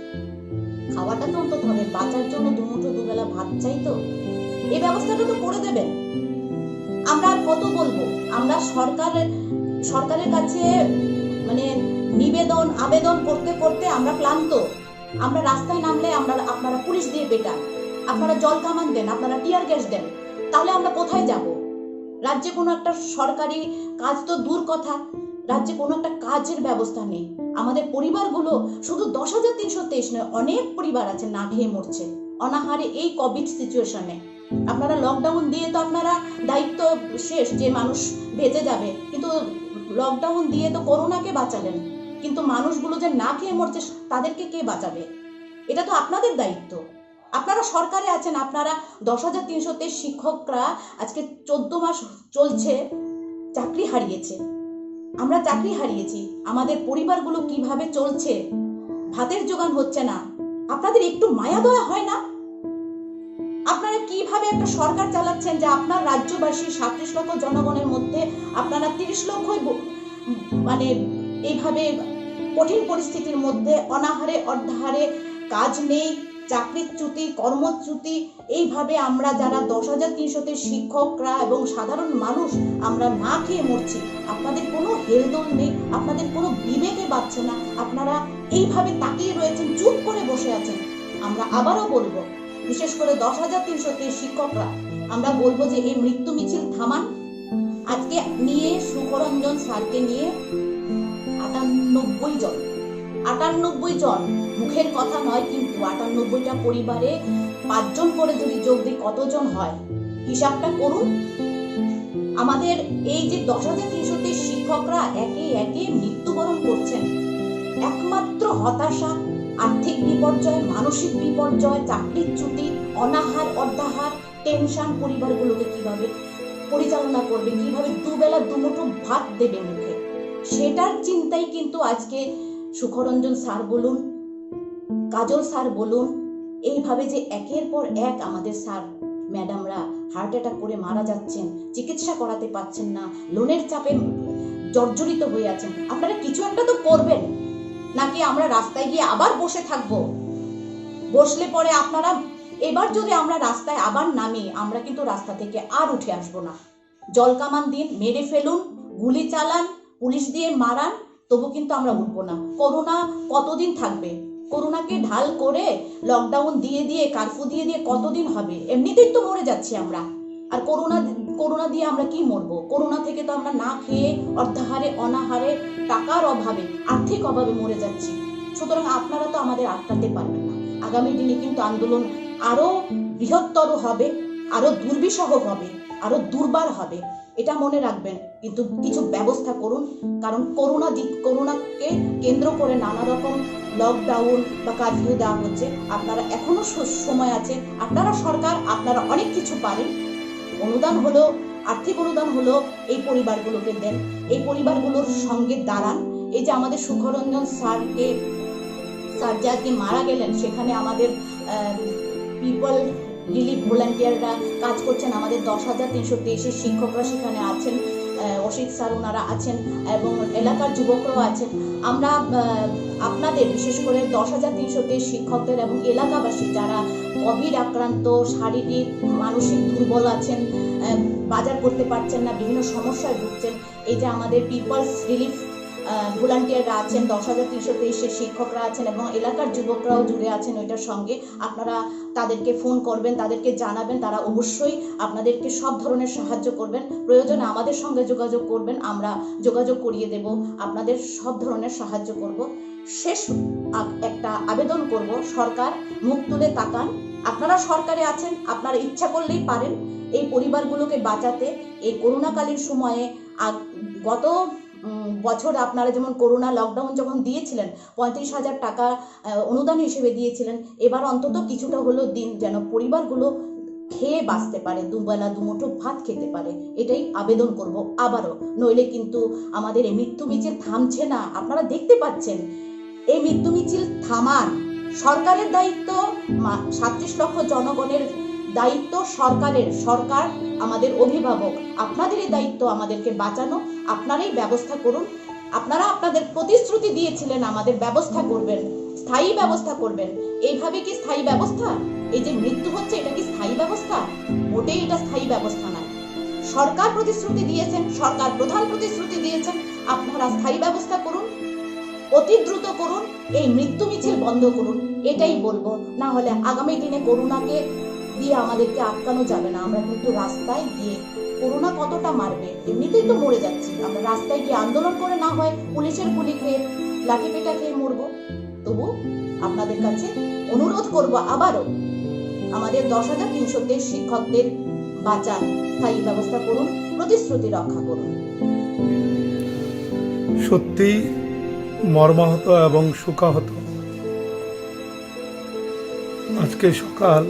খাওয়াটা তো অন্তত হবে, বাঁচার জন্য দুমুঠো দুবেলা ভাত চাই তো। এই ব্যবস্থাটা তো করে দেবেন। আমরা আর কত বলবো? আমরা সরকারের, সরকারের কাছে মানে নিবেদন, আবেদন করতে করতে আমরা ক্লান্ত। আমরা রাস্তায় নামলে আমরা, আপনারা পুলিশ দিয়ে পেটান, আপনারা জল কামান দেন, আপনারা টিয়ার গ্যাস দেন, তাহলে আমরা কোথায় যাব? রাজ্যে কোনো একটা সরকারি কাজ তো দূর কথা, রাজ্যে কোনো একটা কাজের ব্যবস্থা নেই। আমাদের পরিবারগুলো শুধু দশ হাজার তিনশো তেইশ নয়, অনেক পরিবার আছে না খেয়ে মরছে অনাহারে এই কোভিড সিচুয়েশনে। আপনারা লকডাউন দিয়ে তো আপনারা দায়িত্ব শেষ যে মানুষ বেঁচে যাবে, কিন্তু লকডাউন দিয়ে তো করোনাকে বাঁচালেন, কিন্তু মানুষগুলো যে না খেয়ে মরছে তাদেরকে কে বাঁচাবে? এটা তো আপনাদের দায়িত্ব। আপনারা সরকারে আছেন, আপনারা দশ হাজার তিনশো তেইশ শিক্ষকরা আজকে চোদ্দ মাস চলছে চাকরি হারিয়েছে, আমরা চাকরি হারিয়েছি, আমাদের পরিবারগুলো কিভাবে চলছে, ভাতের জোগান হচ্ছে না, আপনাদের একটু মায়া দয়া হয় না? আপনারা কিভাবে একটা সরকার চালাচ্ছেন যে আপনার রাজ্যবাসী সাঁইত্রিশ লক্ষ জনগণের মধ্যে আপনারা তিরিশ লক্ষই ব-, মানে এইভাবে কঠিন পরিস্থিতির মধ্যে অনাহারে অর্ধাহারে, কাজ নেই, চাকরিচ্যুতি, কর্মচ্যুতি, এইভাবে আমরা যারা দশ হাজার তিনশো তেইশ শিক্ষকরা এবং সাধারণ মানুষ, আমরা না খেয়ে মরছি। আপনাদের কোনো হেলদোল নেই, আপনাদের কোনো বিবেকে বাঁচছে না। আপনারা এইভাবে তাকিয়ে রয়েছেন, চুপ করে বসে আছেন। আমরা আবারও বলবো, বিশেষ করে দশ হাজার তিনশো তেইশ শিক্ষকরা, আমরা বলবো যে এই মৃত্যু মিছিল থামান। আজকে নিয়ে সুখরঞ্জন স্যারকে নিয়ে আটানব্বই জন, আটানব্বই জন, মুখের কথা নয়, কিন্তু আটানব্বইটা পরিবারে পাঁচজন করে যদি যোগ দিই, কতজন হয়? হিসাবটা করুন। আমাদের এই যে দশ হাজার তিনশো তেইশ শিক্ষকরা একে একে মৃত্যুবরণ করছেন, একমাত্র হতাশা, আর্থিক বিপর্যয়, মানসিক বিপর্যয়, চাকরিচ্যুতি, অনাহার, অর্ধাহার, টেনশন, পরিবারগুলোকে কিভাবে পরিচালনা করবে, কিভাবে দুবেলা দুমুঠো ভাত দেবে মুখে, সেটার চিন্তাই কিন্তু আজকে সুখরঞ্জন স্যার বলুন, কাজল স্যার বলুন, এইভাবে যে একের পর এক আমাদের স্যার ম্যাডামরা হার্ট অ্যাটাক করে মারা যাচ্ছেন, চিকিৎসা করাতে পারছেন না, লোনের চাপে জর্জরিত হয়ে আছেন, আপনারা কিছু একটা তো করবেন, নাকি আমরা রাস্তায় গিয়ে আবার বসে থাকবো? বসলে পরে আপনারা, এবার যদি আমরা রাস্তায় আবার নামি, আমরা কিন্তু রাস্তা থেকে আর উঠে আসবো না। জল কামান দিন, মেরে ফেলুন, গুলি চালান, পুলিশ দিয়ে মারান, তবু কিন্তু আমরা উঠবো না। করোনা কতদিন থাকবে? করোনাকে ঢাল করে লকডাউন দিয়ে দিয়ে, কারফিউ দিয়ে দিয়ে কতদিন হবে? এমনিতেই তো মরে যাচ্ছি আমরা। আর করোনা, করোনা দিয়ে আমরা কি মরবো? করোনা থেকে তো আমরা না খেয়ে, অর্ধাহারে, অনাহারে, টাকার অভাবে, আর্থিক অভাবে মরে যাচ্ছি। সুতরাং আপনারা তো আমাদের আটকাতে পারবেন না। আগামী দিনে কিন্তু আন্দোলন আরো বৃহত্তর হবে, আরো দুর্বিষহ হবে, আরো দুর্বার হবে, এটা মনে রাখবেন। কিন্তু কিছু ব্যবস্থা করুন, কারণ করোনা দি-, করোনাকে কেন্দ্র করে নানা রকম লকডাউন বা কারফিউ দেওয়া হচ্ছে। আপনারা এখনো স-, সময় আছে, আপনারা সরকার, আপনারা অনেক কিছু পারেন। অনুদান হলো, আর্থিক অনুদান হলো, এই পরিবারগুলোকে দেন, এই পরিবারগুলোর সঙ্গে দাঁড়ান। এই যে আমাদের সুখরঞ্জন স্যারকে, স্যার যে আজকে মারা গেলেন, সেখানে আমাদের, আহ, পিপল রিলিফ ভলান্টিয়াররা কাজ করছেন, আমাদের দশ হাজার তিনশো তেইশের শিক্ষকরা সেখানে আছেন, আহ, অসিত স্যার ওনারা আছেন এবং এলাকার যুবকরাও আছেন। আমরা, আহ, আপনাদের, বিশেষ করে দশ হাজার তিনশো তেইশ শিক্ষকদের এবং এলাকাবাসী যারা কোভিড আক্রান্ত, শারীরিক, মানসিক দুর্বল আছেন, আহ, বাজার করতে পারছেন না, বিভিন্ন সমস্যায় ভুগছেন, এই যে আমাদের পিপলস রিলিফ, আহ, ভলান্টিয়াররা আছেন, দশ হাজার তিনশো তেইশের শিক্ষকরা আছেন এবং এলাকার যুবকরাও জুড়ে আছেন ওইটার সঙ্গে। আপনারা তাদেরকে ফোন করবেন, তাদেরকে জানাবেন, তারা অবশ্যই আপনাদেরকে সব ধরনের সাহায্য করবেন। প্রয়োজনে আমাদের সঙ্গে যোগাযোগ করবেন, আমরা যোগাযোগ করিয়ে দেব, আপনাদের সব ধরনের সাহায্য করব। শেষ আ-, একটা আবেদন করব, সরকার মুখ তুলে তাকান। আপনারা সরকারে আছেন, আপনারা ইচ্ছা করলেই পারেন এই পরিবারগুলোকে বাঁচাতে। এই করোনাকালীন সময়ে আ-, গত, উম, বছর আপনারা যেমন করোনা লকডাউন যখন দিয়েছিলেন, পঁয়ত্রিশ হাজার টাকা, আহ, অনুদান হিসেবে দিয়েছিলেন, এবার অন্তত কিছুটা হলেও দিন, যেন পরিবারগুলো খেয়ে বাঁচতে পারে, দুবেলা দুমুঠো ভাত খেতে পারে। এটাই আবেদন করব আবারও, নইলে কিন্তু আমাদের এই মৃত্যু মিছিল থামছে না। আপনারা দেখতে পাচ্ছেন, এই মৃত্যু মিছিল থামান সরকারের দায়িত্ব, মা-, সাতত্রিশ লক্ষ জনগণের দায়িত্ব সরকারের। সরকার আমাদের অভিভাবক, আপনাদেরই দায়িত্ব আমাদেরকে বাঁচানো। আপনারাই ব্যবস্থা করুন। আপনারা আপনাদের প্রতিশ্রুতি দিয়েছিলেন আমাদের ব্যবস্থা করবেন, স্থায়ী ব্যবস্থা করবেন। এইভাবে কি স্থায়ী ব্যবস্থা? এই যে মৃত্যু হচ্ছে, এটা কি স্থায়ী ব্যবস্থা? মোটেই এটা স্থায়ী ব্যবস্থা নয়। সরকার প্রতিশ্রুতি দিয়েছেন, সরকার প্রধান প্রতিশ্রুতি দিয়েছেন, আপনারা স্থায়ী ব্যবস্থা করুন, অতি দ্রুত করুন, এই মৃত্যু মিছিল বন্ধ করুন, এটাই বলবো। না হলে আগামী দিনে করোনাকে দিয়ে আমাদেরকে আটকানো যাবে না। আমরা কিন্তু রাস্তায় গিয়ে, করোনা কতটা মারবে, এমনিতেই তো মরে যাচ্ছি, আমরা রাস্তায় গিয়ে আন্দোলন করে না হয় পুলিশের গুলি খেয়ে, লাঠি পেটা খেয়ে মরবো। তবু আপনাদের কাছে অনুরোধ করব আবারও, আমাদের দশ হাজার তিনশো তেইশ শিক্ষকদের বাঁচান, স্থায়ী ব্যবস্থা করুন, প্রতিশ্রুতি রক্ষা করুন। সত্যি মর্মাহত এবং শোকাহত। আজকে সকাল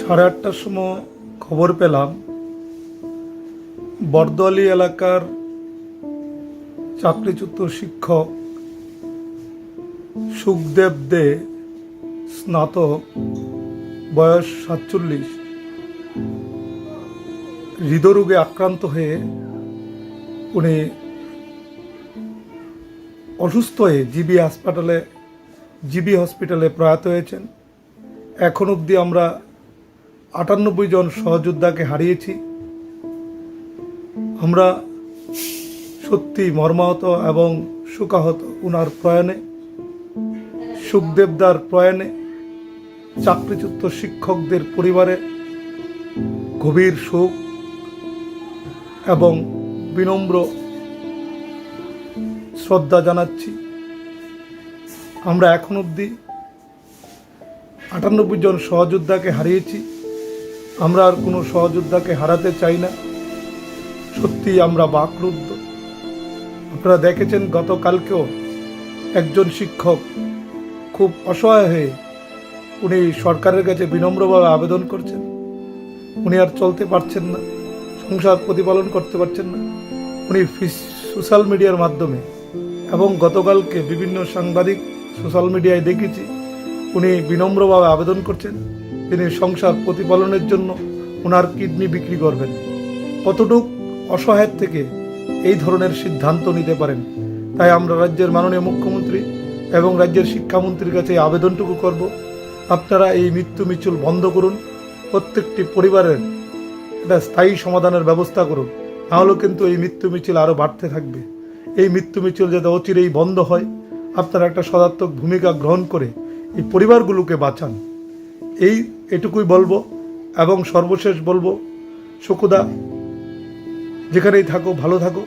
সাড়ে আটটার সময় খবর পেলাম, বর্দোয়ালি এলাকার চাকরিচ্যুত শিক্ষক সুখদেব দে, স্নাতক, বয়স সাতচল্লিশ, হৃদরোগে আক্রান্ত হয়ে উনি অসুস্থ হয়ে জিবি হাসপাতালে, জিবি হসপিটালে প্রয়াত হয়েছেন। এখন অবধি আমরা আটানব্বই জন সহযোদ্ধাকে হারিয়েছি। আমরা সত্যি মর্মাহত এবং শোকাহত ওনার প্রয়াণে। সুখদেবদার প্রয়াণে চাকরিচ্যুত শিক্ষকদের পরিবারে গভীর শোক এবং বিনম্র শ্রদ্ধা জানাচ্ছি। আমরা এখন অবধি আটানব্বই জন সহযোদ্ধাকে হারিয়েছি। আমরা আর কোনো সহযোদ্ধাকে হারাতে চাই না। সত্যিই আমরা বাকরুদ্ধ। আপনারা দেখেছেন, গতকালকেও একজন শিক্ষক খুব অসহায় হয়ে উনি সরকারের কাছে বিনম্রভাবে আবেদন করছেন। উনি আর চলতে পারছেন না, সংসার প্রতিপালন করতে পারছেন না। উনি ফিস-, সোশ্যাল মিডিয়ার মাধ্যমে এবং গতকালকে বিভিন্ন সাংবাদিক সোশ্যাল মিডিয়ায় দেখেছি, উনি বিনম্রভাবে আবেদন করছেন, তিনি সংসার প্রতিপালনের জন্য ওনার কিডনি বিক্রি করবেন। কতটুক অসহায় থেকে এই ধরনের সিদ্ধান্ত নিতে পারেন? তাই আমরা রাজ্যের মাননীয় মুখ্যমন্ত্রী এবং রাজ্যের শিক্ষামন্ত্রীর কাছে এই আবেদনটুকু করব, আপনারা এই মৃত্যু মিছিল বন্ধ করুন, প্রত্যেকটি পরিবারের একটা স্থায়ী সমাধানের ব্যবস্থা করুন, নাহলে কিন্তু এই মৃত্যু মিছিল আরও বাড়তে থাকবে। এই মৃত্যু মিছিল যাতে অচিরেই বন্ধ হয়, আপনারা একটা সদাত্মক ভূমিকা গ্রহণ করে এই পরিবারগুলোকে বাঁচান। এই এটুকুই বলবো এবং সর্বশেষ বলবো, শুকুদা, যেখানেই থাকো, ভালো থাকো।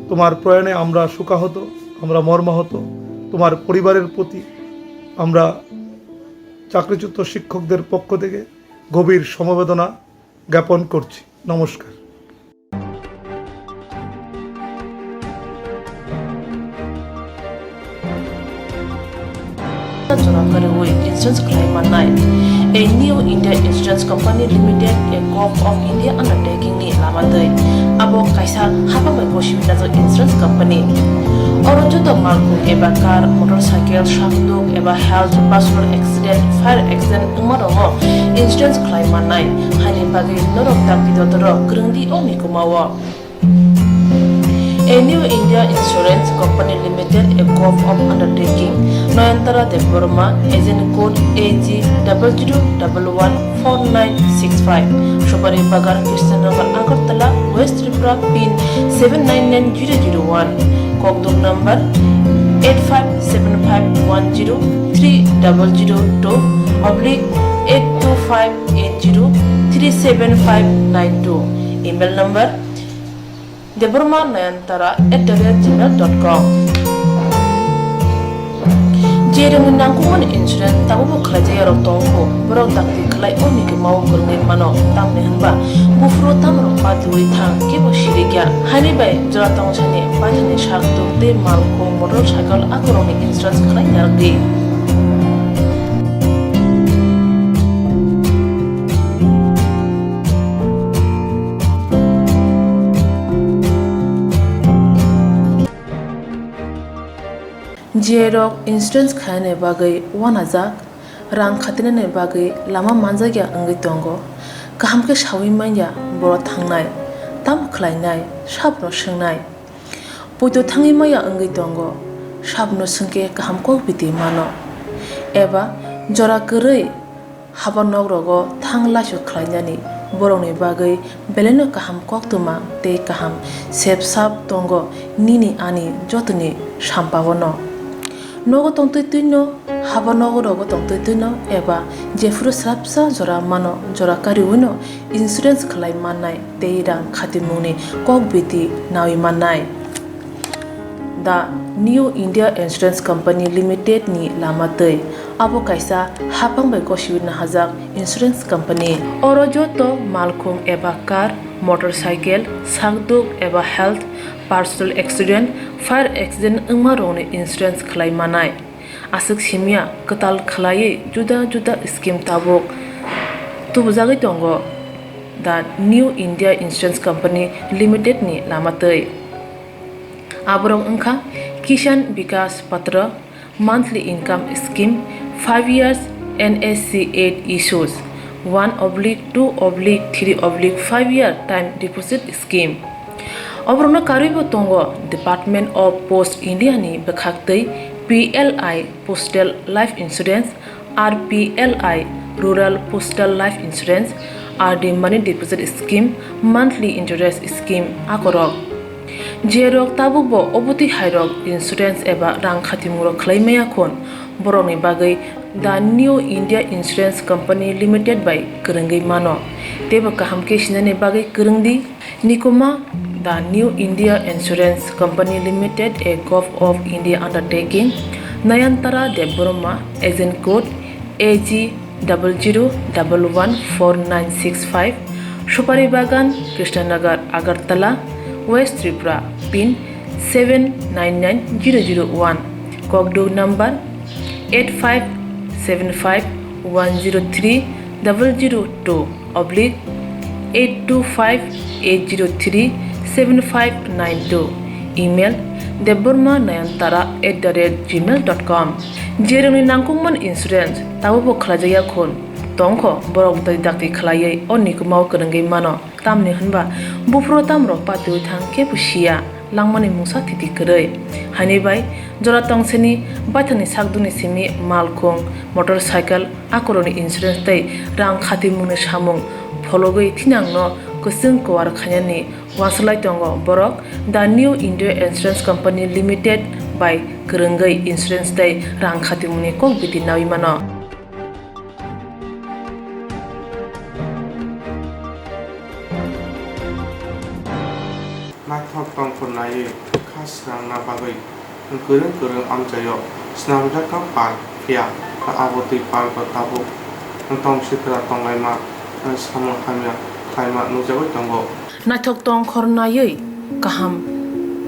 তোমার প্রয়াণে আমরা শোকাহত, আমরা মর্মাহত। তোমার পরিবারের প্রতি আমরা চাকরিচ্যুত শিক্ষকদের পক্ষ থেকে গভীর সমবেদনা জ্ঞাপন করছি। নমস্কার। jora kwrwi insurance khlai mannai. A New India Insurance Company Limited, a Gov of India undertaking ni lama twi abo kaisa hapang bai gosiwi najak insurance company. Oro joto malkhung eba car, motorcycle, sakduk eba health, personal accident, fire accident wngma rokno insurance khlai mannai. Haini bagwi norok dakti dotoro kwrwngdi o nikumao. A New India Insurance Company Limited, a Gov of undertaking, Nayantara Debbarma, agent code A G double zero double one four nine six five, Supari Bagan, Krishnanagar, Agartala, West Tripura, pin seven nine nine zero zero one, kokduk number eight five seven five one zero three double zero two oblique eight two five eight zero three seven five nine two, email number debbarma nayantara at the rate gmail dot com. Jerwngni nangkukmani insurance tabukbo khlaijak yarok tongkho, borok dakti khlai o nikumao kwrwngwi mano, tamni hwnba buphuru tamrok patiwi thang kebo sirikya. Haini bai jora tongsani baithangni sakduk tei malkhung, motorcycle akorokni insurance khlai narwkdi. Jerok insurance khainani bagwi uanajak, rang khatinani bagwi lama manjakya wngwi tongo. Kaham khe saui manya borok thangnai, tamo khlainai, sabono swngnai. Poito thangwi maya wngwi tongo, sabono swngkhe kaham kok biti mano. Eba jora kwrwi haba nogrogo thang laisok khlainani borokni bagwi belaino kaham koktwma tei kaham sep sap tongo nini ani jotoni sampaono. Nogo tongtwi twino, haba nogorogo tongtwi twino eba jephuru swrapsa jora mano, jora kariwino insurance khlai mannai tei rang khatimungni kok biti naui mannai. The New India Insurance Company Limited ni lama twi. Abo kaisa hapang bai gosiwi nahajak insurance company. Oro joto malkhung eba car, motorcycle, sakduk eba health, personal accident, fire accident wngma rokni insurance khlai manai. Aswk simya kwtal khlaiwi juda juda scheme tabuk tubujagwi tongo The New India Insurance Company Limited ni lama twi. Aborok wngkha Kisan Vikas Patra, monthly income scheme, five years N S C eight issues, one oblique two oblique three oblique five year time deposit scheme. Oborokno karwibo tongo Department of Post India ni bwkhaktwi P L I Postal Life Insurance, R P L I Rural Postal Life Insurance, R D Money Deposit Scheme, Monthly Interest Scheme akorok. Jerok tabukbo obotwi hairok insurance eba rang khatimungrok khlai maya khun, borokni bagwi The New India Insurance Company Limited bai kwrwngwi mano. Teibo kaham khe sinani bagwi kwrwngdi. Nikuma, The New India Insurance Company Limited, a Gov of India undertaking, Nayantara Debbarma, agent code A G double zero double one four nine six five, Supari Bagan, Krishnanagar, Agartala, West Tripura, pin seven nine nine zero zero one, kokduk number eight five seven five one zero three double zero two oblique eight two five eight zero three seven five nine two, email debbarma nayantara at the rate gmail dot com. Jerokni nangkukmani insurance tabukbo khlaijakya khun tongkho, borok bwtwi dakti khlaiwi o nikumao kwrwngwi mano. Tamni hwnba buphuru tamrok patiwi thang kebo siya, langmani mungsa thiti kwrwi. Haini bai jora tongsani baithangni sakdukni simi malkhung, motorcycle, akorokni insurance tei rang khatimungni samung phologwi thinangno kwchwng kwar khainani uansuk lai tongo borok The New India Insurance Company Limited bai kwrwngwi insurance tei rang khatimungni kok biti naui mano. Naithok tongkhor naiwi kha swnamna bagwi kwrwng kwrwng amchaio swnamjakha pal, phiya abo twi palbo tabuk tong sikra tonglaima, samung hamya khlaima nukjagwi tongo. Naithok tongkhor naiwi kaham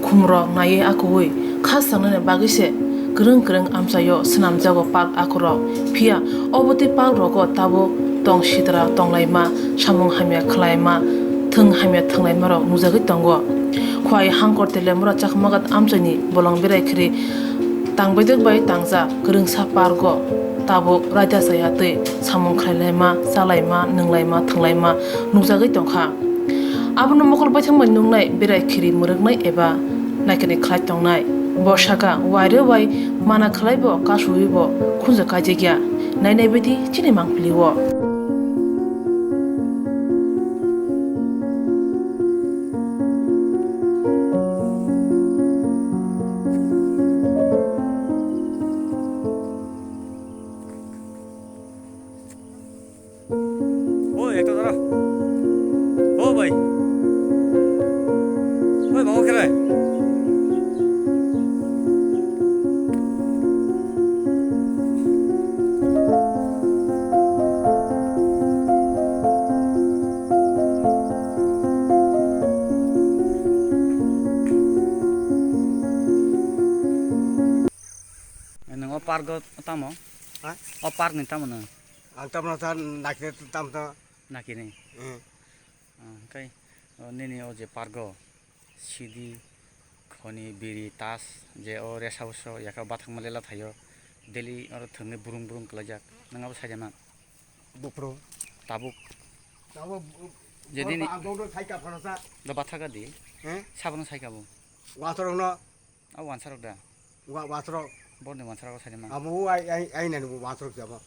khumrok naiwi akuwi kha swnamnani bagwi se Kwrwng kwrwng amchaio swnamjago park akhorok, phiya obo tei park rogo tabuk tong sitra tonglaima, samung hamya khwlaima, thwng hamya thwnglaimarok nukjagwi tongo. Khwai Hangkor Telemura Chakmagat amchaini bolong berai khiri tangbaidwk bai tangjak kwrwngsa park o tabuk raida chaya twi samung khlailaima, chalaima, nwnglaima, thwnglaima nukjagwi tongkha. Abono mokol baithang bai nuknai, berai khiri mwrwknai eba naikani khlai tongnai. Bo saka, waire wai mana khlai bo, kasuwi bo khunju kaijak ya. Nainai baidi chini mangpili o. Oi, ekta dara. O bhai. Oi, bhai, khere. Nang o park o tamo? Ha? O park ni tamo nang? Ang tamno ta nakhe tamno. Nakini. Hmm. Ah, kai, o nini o je park o sidi khoni biri tas je o rest house o yaka bathakma lela thaio daily oro thwngwi burung burung kwlaijak. Nang abo saijama? Bupro. Tabuk. Tabuk. Je nini ang dong dong sai ka phano sa. Da bathaka di. He? Sabono sai ka bo. Wasorok no. A wansarok da? Wa-, wansarok. Borni wansarok saini ma. Abo ai, ai, ai nani bo wansarok jabo.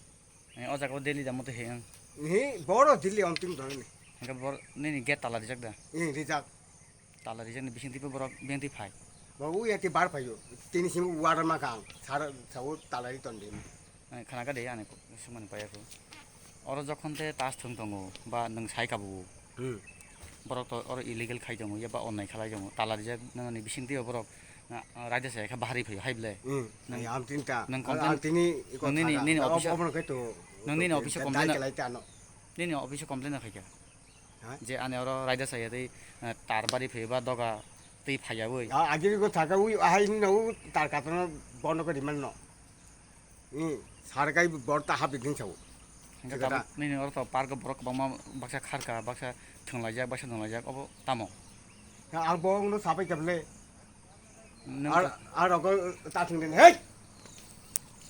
Eh, o jaga o daily da moto he ang. Ni boro daily on ting dong ni. Hingke bor nini gate tala rijak da? Eh, rijak. Tala rijak ni bising tipo borok beng ti phai. Bo u ya ti bar phayo. Tini sim water ma kang. Sar, sawo tala ri ton di. Eh, khana ka de ani sumani paya ko. Oro jokhon te tas thung tongo, ba nwng sai kabo. Hmm. Borok to oro illegal khai tongo, ya ba onnai khalai tongo. Tala rijak nangni bising twi borok, ah, ah, raida se kha bahari phaio hai ble. Hmm. Nwng, Ai, am tin ta. Nwng Al, complain, al tini iko nwng nini, thana. Nini Abo, office o, abo no khe to, nwng nini to, office o dai complain, kelai ta no. Nini office o complain khai kha. Ha? Je ani oro raida saya tei, eh, tar bari phaio ba doga tei phaiya oi. Ah, agiri ko thaka ui, ahai ni no tar katana bono ko riman no. Hmm, sar kai bor ta habi din chao. Hingke Chikata. Tabuk nini oro to park o borok kwbangma baksa kharka, baksa thwnglaijak, baksa nunglaijak, obo tamo? Ang bo wngno sabai kable. Nwng Ar, ko- ar rogo ta thwng din. Hey!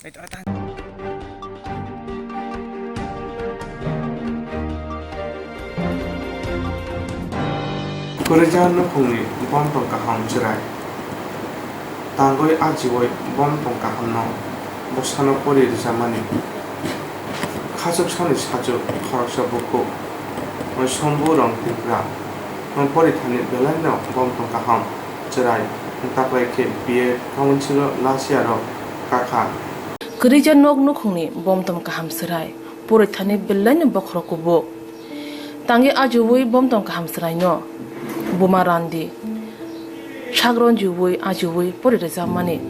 Ei to, ta- Kwrwija nukhungni bom tong kaham chwrai. Tangwi ajiwi bom tong kahamno bwsano pori rwjamani. Khachuk sani sachuk khoroksa bukhuk, Sombu Rong Tripura, porithani belaino bom tong kaham chwrai, taklai khe B A Council o last year o kakha. Kwrwija nok nukhungni bom tong kaham chwrai, porithani belaino bokhorok kubuk. Tangwi ajiwi bom tong kaham chwraino buma randi. Sak ronjiwi ajiwi pori rwjakmani.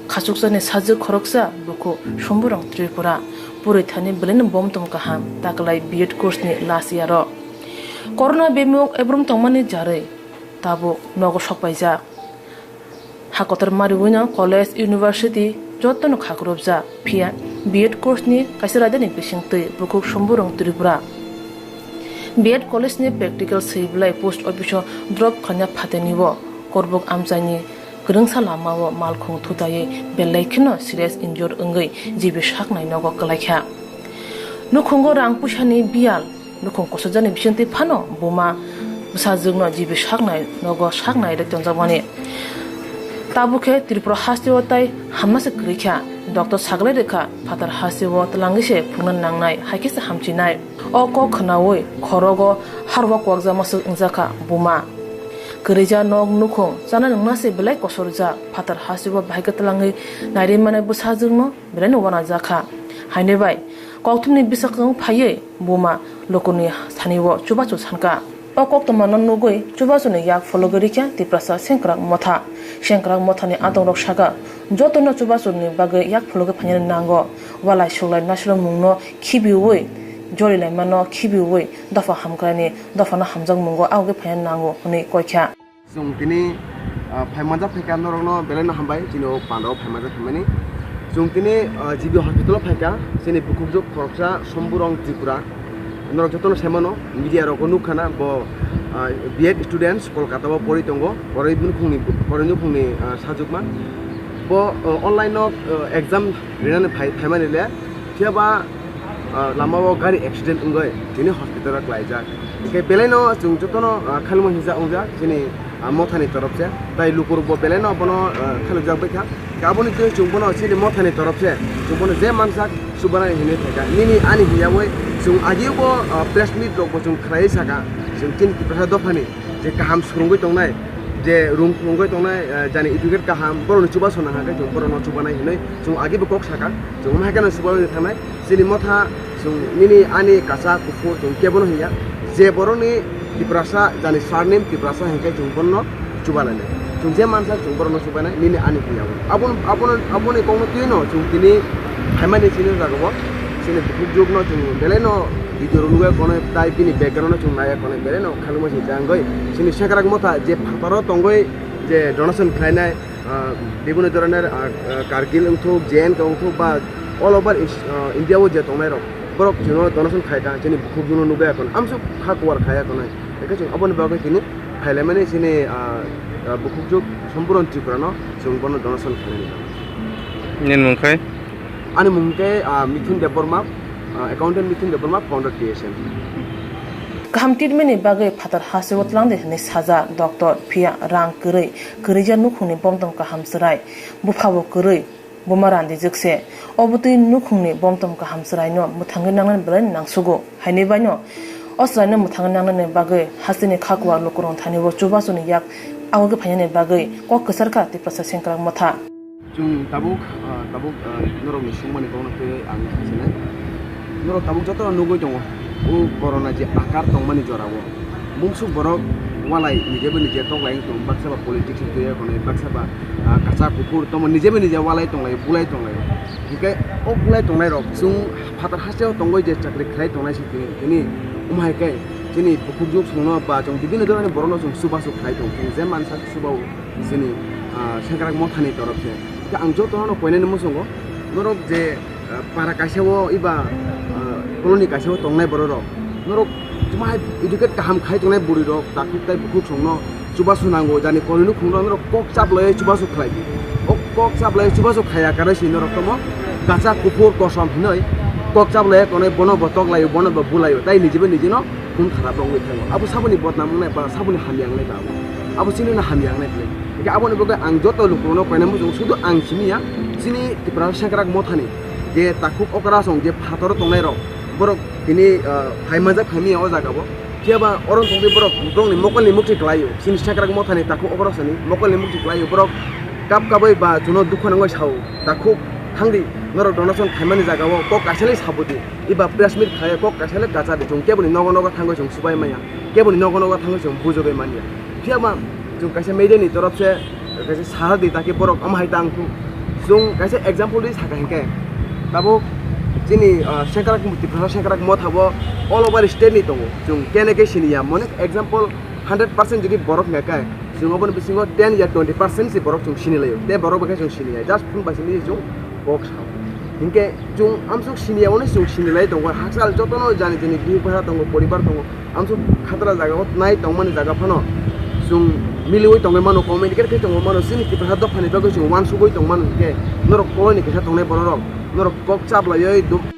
Khachukjani sajwk khoroksa bukhuk Sombu Rong Tripura, porithani belaino bom tong kaham, taklai B Ed course ni last year o. Corona bemuk ebrum tongmani jarwi tabuk nogo sokpaijak. Ha kotor mariwino college, university jotono khakrupjak, phiya B Ed course ni kaisa raida ni bisingtwi bukhuk Sombu Rong Tripura. B Ed college ni practical swi belai post office o drop khaina phatani o korbuk amchaini kwrwngsa lama o malkhung thutaiwi belai kheno serious injure wngwi G B saknai nogo kwlaikha. Nukhungo rang puisani biyal. Nukhung kosojani bisingtwi phano buma bwsajwkno G B saknai nogo saknai rwk tonjakmani. Tabuk khe Tripura hasteo tai hamma se kwrwi kha. Doctor saglai rwkha, phatar hasteo twlangwi se phunukna nangnai, hai khe se hamchinai. O kok khnaui khorogo harwa kwakjakma swk wngjakha buma. Kwrwija nok nukhung chana nungna se belai kosorjak, phatar hasteo bahai khe twlangwi naiwi manai bwsajwkno belaino uanajakha. Haini bai kokthumni bwsakang phaiwi buma lukuni sanio chubachu sankha. O koktwmano nugwi chubachuni yak phologwi rikha Tiprasa Sengkrak Motha. Sengkrak Mothani adongrok sakha, jotono chubachuni bagwi yak phologwi phainani nango. Walai suklai naislo mungno khibiui jorilaimano khibiui dopha hamkraini dophano hamjakmungo agogwi phainani nango hwnwi koikha. Chwng tini, ah, phaimanjak phaikha norokno belaino hambai, chini o pandao phaimanjak phaimani. Chwng tini, ah, G B hospital o phaikha, chini bukhukjwk khoroksa Somburong Tripura. Norok jotono saimano, media rogo nukkhana, bo, ah, B Ed students Kolkata o pori tongo, koroi nukhungni, koroi nukhungni, ah, sajwkma. Bo, ah, online o, ah, exam rinani phai-, phaimani le, phiya ba, ah, lama o gari accident wngwi tini hospital o klaijak. Hingke belaino chwng jotono, ah, khalmo hinjak wngjak chini, ah, mothani torop se. Tai lukurok bo belaino bono, ah, khalokjak baikha. Hingke aboni twi chwng bono chini mothani torop se chwng bono je mansak chubanai hinwi phaikha. Nini ani hiyawi chwng agio bo, ah, press meet rok bo chwng khlaiwi sakha. Chwng chini Tiprasa dophani je kaham swrwngwi tongnai, je rung phunugwi tongnai, ah, jani educate kaham, borokno chubasu nang hwnkhe chwng borokno chubanai hinwi chwng agi bo kok sakha. Chwng omo hai kheno chubanani thangnai. Chini motha chwng nini ani kacha kuphur chwng kebono hiya. Je borokni Tiprasa, jani surname Tiprasa hinkhe chwng bono chubalainai. Chwng je mansa chwng borokno chubanai nini ani hiya. Abon-, abon-, aboni kokno twino chwng tini phaimani chini jagao. Chini bukhukjwkno chwng belaino video rok nugwi kono tai bini background no chwng naiya kono belaino khalungma se jangwi. Chini Sengkrak motha je phataro tongwi je donation khlainai, ah, bibhinno dhoroner, ah, ah, Kargil wngthok, J N K wngthok ba all over is-, ah, India o je tongnai rok, borok chwngno donation khai ta, chini bukhukjwkno nugwi ya kono amsuk kha kuwar khai ya kono. Hingke chwng aboni bagwi tini phailaimani chini, ah, ah, bukhukjwk Sompuron Tripura no chwng bono donation khlainai. Nini mung khe? Ani mung khe, ah, Mithun Debbarma, ah, accountant Mithun Debbarma, founder T S M. Kaham treatment ni bagwi phatar hasteo twlang di hwnwi sajak doctor, phiya rang kwrwi, kwrwija nukhungni bomtom kaham chwrai, buphabo kwrwi, buma randijwk se. Obo twi nukhungni bomtom kaham chwraino mwthangwi nangnani belai nangsugo. Haini baino o chwraino mwthangwi nangnani bagwi hasteni kha kuwar lukurokni thani o chubasuni yak agogwi phainani bagwi kok kwchar kha Tiprasa Sengkrak motha. Chwng tabuk, ah, tabuk, ah, norokni swngmani kokno twiwi ang kha sinai. Norok tabuk jotono nugwi tongo, o corona je akar tongmani jorao mungsuk borok walai nijebo nije toklai wng tongo, baksa ba politics ni twiwi tongnai, baksa ba, ah, kacha kuphur tomo nijebo nije walai tonglai, bulai tonglai. Hinkhe o bulai tongnairok chwng phatar hasteo tongwi je chakri khlai tongnai se tini, tini omo hai khe chini bukhukjwk chwngno ba chwng bibhinno dhoroner borokno chwng chubachu khlai tong, chwng je mansa chuba-o. Chini, ah, Sengkrak mothani torop se. Khe ang jotono koinani muchungo, norok je, ah, para kaisa o eba, ah, colony kaisa o tongnai borok rok, norok tuma hai educate kaham khai tongnai bwrwi rok, takhuk tai bukhuk songno chubasu nango, jani koroi nukhung rok norok kok chaplai chubasu khlai di. O kok chaplai chubasu khaya kare si norok tomo kacha kuphur kosom hinoi kok chaplai konoi bono bo toklaio, bono bo bulaio, tai nijibo nijino khun kharap rok wngwi thango. Abo saboni bodnam wngnai ba saboni hamya wngnai ba abo. Abo chini no hamya wngnai khlai. Hingke aboni bagwi ang joto lukurokno koinai muchungo, sudu ang simi ya, chini Tiprasa Sengkrak mothani je takhuk okra song je phataro tongnai rok, borok tini, ah, hai manjak hamya o jaga bo. Phiya ba oro tongwi borok borokni mokolni mukti kwlaio. Chini Sengkrak mothani takhuk okra sani mokolni mukti kwlaio. Borok kap kabai ba chuno dukhu nangwi sao. Takhuk thangdi norok donation khaimani jaga o kok kaisa le sabudi. Eba press meet khlai kok kaisa le kacha di, chwng keboni nogo nogo thangwi chwng subai manya, keboni nogo nogo thangwi chwng bujogwi manya. Phiya ba chwng kaisa media ni torop se kaisa sahar di, taki borok omo hai tang thu. Chwng kaisa example di saka hinkhe, tabuk chini, ah, Sengkrak Tiprasa Sengkrak motha bo all over state ni tongo, chwng kene ke sini ya. Mone example, hundred percent jodi borok hingka khe, chwng oboni bisingo ten ya twenty percent se borok chwng sini laio, tei borok bai khe chwng sini ya, just phone bai sini chwng kok sao. Hinkhe chwng amsuk sini ya, ono chwng sini lai tongo, hakchal jotono jani jani bihik bwsa tongo, poribar tongo, amsuk khatra jaga o nai tongmani jaga phano chwng miliwi tongwi mano, communicate khai tongwi mano, chini Tiprasa dophani bagwi chwng uansugwi tong mano, hinkhe norok koloni kaisa tongnai borok rok, norok kok chaplaiwi duk-,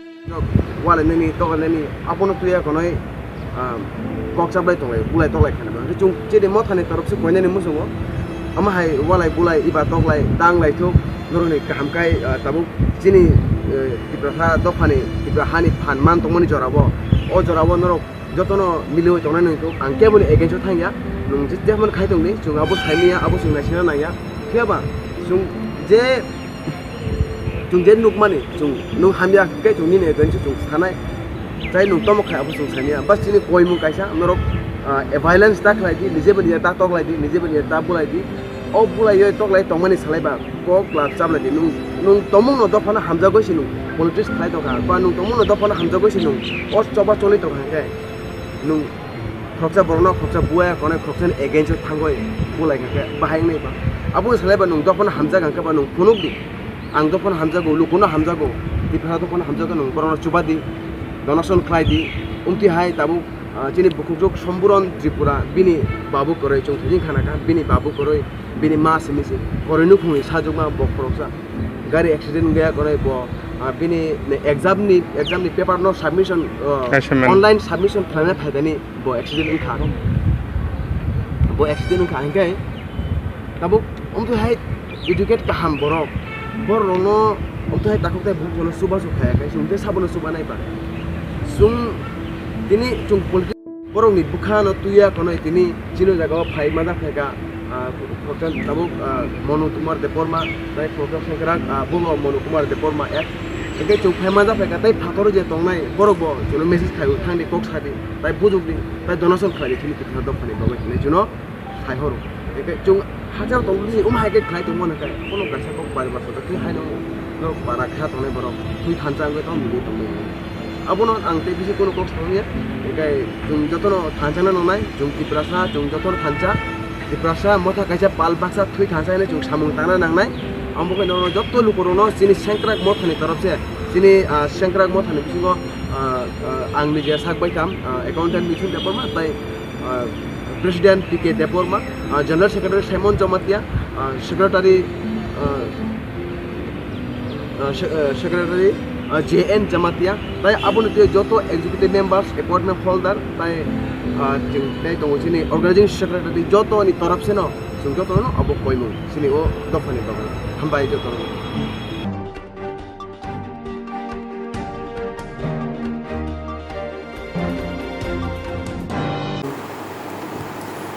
Walai nini, toklai nini, abono tuya konoi, ah, kok chaplai tonglai, bulai toklai khaina. Hwnkhe chwng chini mothani torop se koinani muchungo. Omo hai walai bulai eba toklai tanglai thuk, norokni kaham kai, ah, tabuk chini, eh, Tiprasa dophani, Tipra hani phan man tongmani jorabo. O jorabo norok jotono miliwi tongnai nung thuk. Ang keboni against o thangya. Nwng je, jemon khai tongdi, chwng abo saimanya, abo chwng naisina nangya. Phiya ba chwng je Chwng je nukmani, chwng nwng hamya khe chwng nini against o chwng sanai. Chai nwng tomo khai abo chwng sania. Bas chini koimung kaisa norok, ah, violence ta khlai di, nije bo nije ta toklai di, nije bo nije ta bulai di. O bulaiwi toklai tongmani salai ba kok la chaplai di. Nwng, nwng tomung no dophano hamjagwi si nwng politics khlai tongkha. Ba nwng tomung no dophano hamjagwi si nwng o choba choli tongkha khe nwng khoroksa borokno khoroksa buya konai khoroksani against o thangwi bulai kha khe bahai wngnai ba. Abo salai ba nwng dophano hamjak hwnkhe ba nwng phunuk di. Ang dophano hamjago, lukuno hamjago, Tiprasa dophano hamjago, nwng borokno chubadi, donation khlaidi. Wngtwi hai tabuk, ah, chini bukhukjwk Samburon Tripura, bini babu kwrwi chwng thajin khana kha, bini babu kwrwi, bini ma simi se kwrwi nukhungni sajwkma bo khoroksa. Gari accident wngya kwrwi bo, ah, bini exam ni, exam ni paper no submission, ah, Assignment. Online submission khlaina phaidani bo accident wngkha. Bo accident wngkha hinkhe tabuk wngtwi hai educate kaham borok. Borokno wngtwi hai takhuk tai bukhukno chubachu khaya khe chwng tei sabono chubanai ba. Chwng tini chwng politics borokni bwkhano twiya khwnwi tini chini jagao phai manja phaikha, ah, Professor tabuk, ah, Monu Kumar Debbarma, tei Professor Sengkrak, ah, buno Monu Kumar Debbarma ek. Hinkhe chwng phai manja phaikha tei phataro je tongnai borokbo chwngno message khaio, thangdi kok sadi, tei bujukdi, tei donation khlaidi chini Tiprasa dophani bagwi hinwi chwngno sai horo. Hinkhe chwng hajar tongdi, um hai khe khlai tongmani khe, kono kaisa kok bari basa twi haino norok para kha tongnai borok, twi thansa wngwi tong, mili tongmani. Abono ang tei bisi kono kok samani ya, hinkhe chwng jotono thansa no nongnai, chwng Tiprasa, chwng jotono thansa, Tiprasa motha kaisa pal baksa twi thansa hinwi chwng samung tangna nangnai. Amo khe norok joto lukurokno chini Sengkrak mothani torop se, chini, ah, Sengkrak mothani bisingo, ah, ah, ang nije sak baitham, ah, accountant Mithun Debbarma, tai ah, President P K Debbarma, ah, General Secretary Simon Jamatia, ah, Secretary, ah, ah, Se-, ah, Secretary, ah, J N Jamatia, tai aboni twi joto executive members, appointment holder, tai, ah, chwng, tai tongo chini organizing secretary jotoni torop seno chwng jotono abo koimung chini o dophani bagwi. Hambai jotono.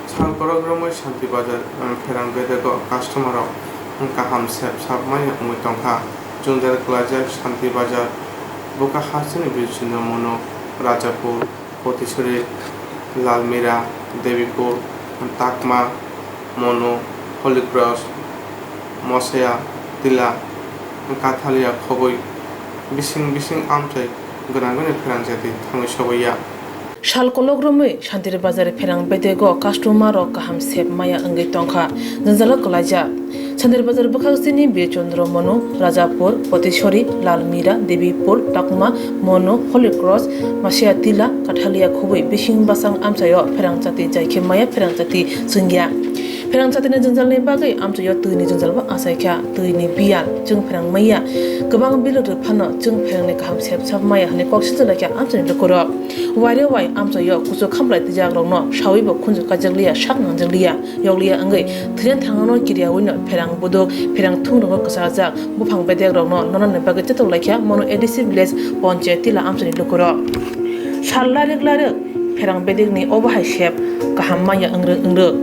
Sal borok romwi Shanti Bazar, um, pherang bedego customer rok, um, kaham sep sap maya wngwi tongkha. Jwngjal kwlaijak Shanti Bazar, Boka hasteni Birchandra Mono, Rajapur, Potisuri, Lalmira, Debipur, Takma, Mono, Holy Cross, Mosaya, Tila, Kathalia, Khoboi, bising bising amchai gwnangwini pherangjakti thangwi soboiya. Sal kolok romwi Santiri Bazar pherang bedego customer rok kaham sep maya wngwi tongkha, jwngjalo kwlaijak. Santiri Bazar bwkhak sini Birchandra Monu, Rajapur, Potisori, Lalmira, Debipur, Takma, Monu, Holy Cross, Masiatila, Kathalia khubui bising basang amchaio pherang chati jaikhe maya pherang chati chwngya. Pherang chatini jwngjalni bagwi amchaio twini jwngjal bo achaikha, twini biyal chwng pherang maya. Kwbang bilwk rwphano chwng pherangni kaham sep sap maya hwnwi kok sinjalaikha amchaini lukurok. Waire wai amchaio kuchuk khamlai twijakrokno sawibo khunju kaijakliya, sak nangjakliya. Yokliya wngwi thwiran thangno kiriyawi no pherang buduk, pherang thungrokno kwchajak, buphang bedekrokno nonani bagwi chetok laikha Monu A D C village ponchayat tila amchaini lukurok. Sal larik larik pherang bedekni obo hai sep kaham maya wngrwk wngrwk.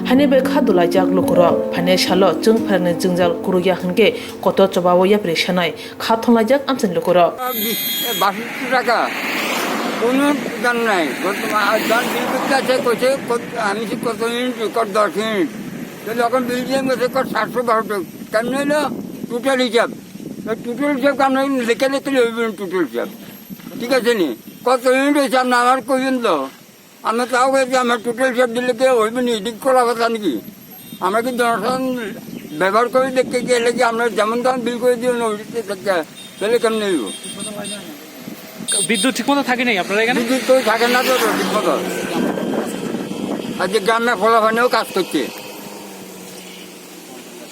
Haini bai kha dulaijak lukurok, phainai salo chwng pherangni jwngjal kurukya hwnkhe kotor chobao yapri sanai. Kha thonglajak amchaini lukurok. বিশ, এ, বাষট্টি টাকা। কোনো দাম নাই। বর্তমান আর দাম বিল করতে আছে, কইছে, কত, আমি সে কত ইউনিট, কত দশ ইউনিট। তো যখন বিল দিয়ে গেছে, কত সাতশো বারো টাকা। কেমন হলো? টোটাল হিসাব। তো টোটাল হিসাব আমরা লিখে লিখে লইবেন টোটাল হিসাব। ঠিক আছে নি? কত ইউনিট হয়েছে আপনি আমার কইবেন তো? আমরা তাও বলছি, আমার টোটাল হিসাব দিলে কি হইবে নি? এদিক করা কথা নাকি? আমরা কি জনসাধারণ ব্যবহার করে দেখতে গেলে কি আমরা যেমন তেমন বিল করে দিয়ে নদীতে থাকতে, তাহলে কেমনে হইব? বিদ্যুৎ ঠিকমতো থাকে নাই আপনারা এখানে? বিদ্যুৎ তো থাকে না তো ঠিক মতো। আর যে গ্রামে ফলাফানেও কাজ করছে।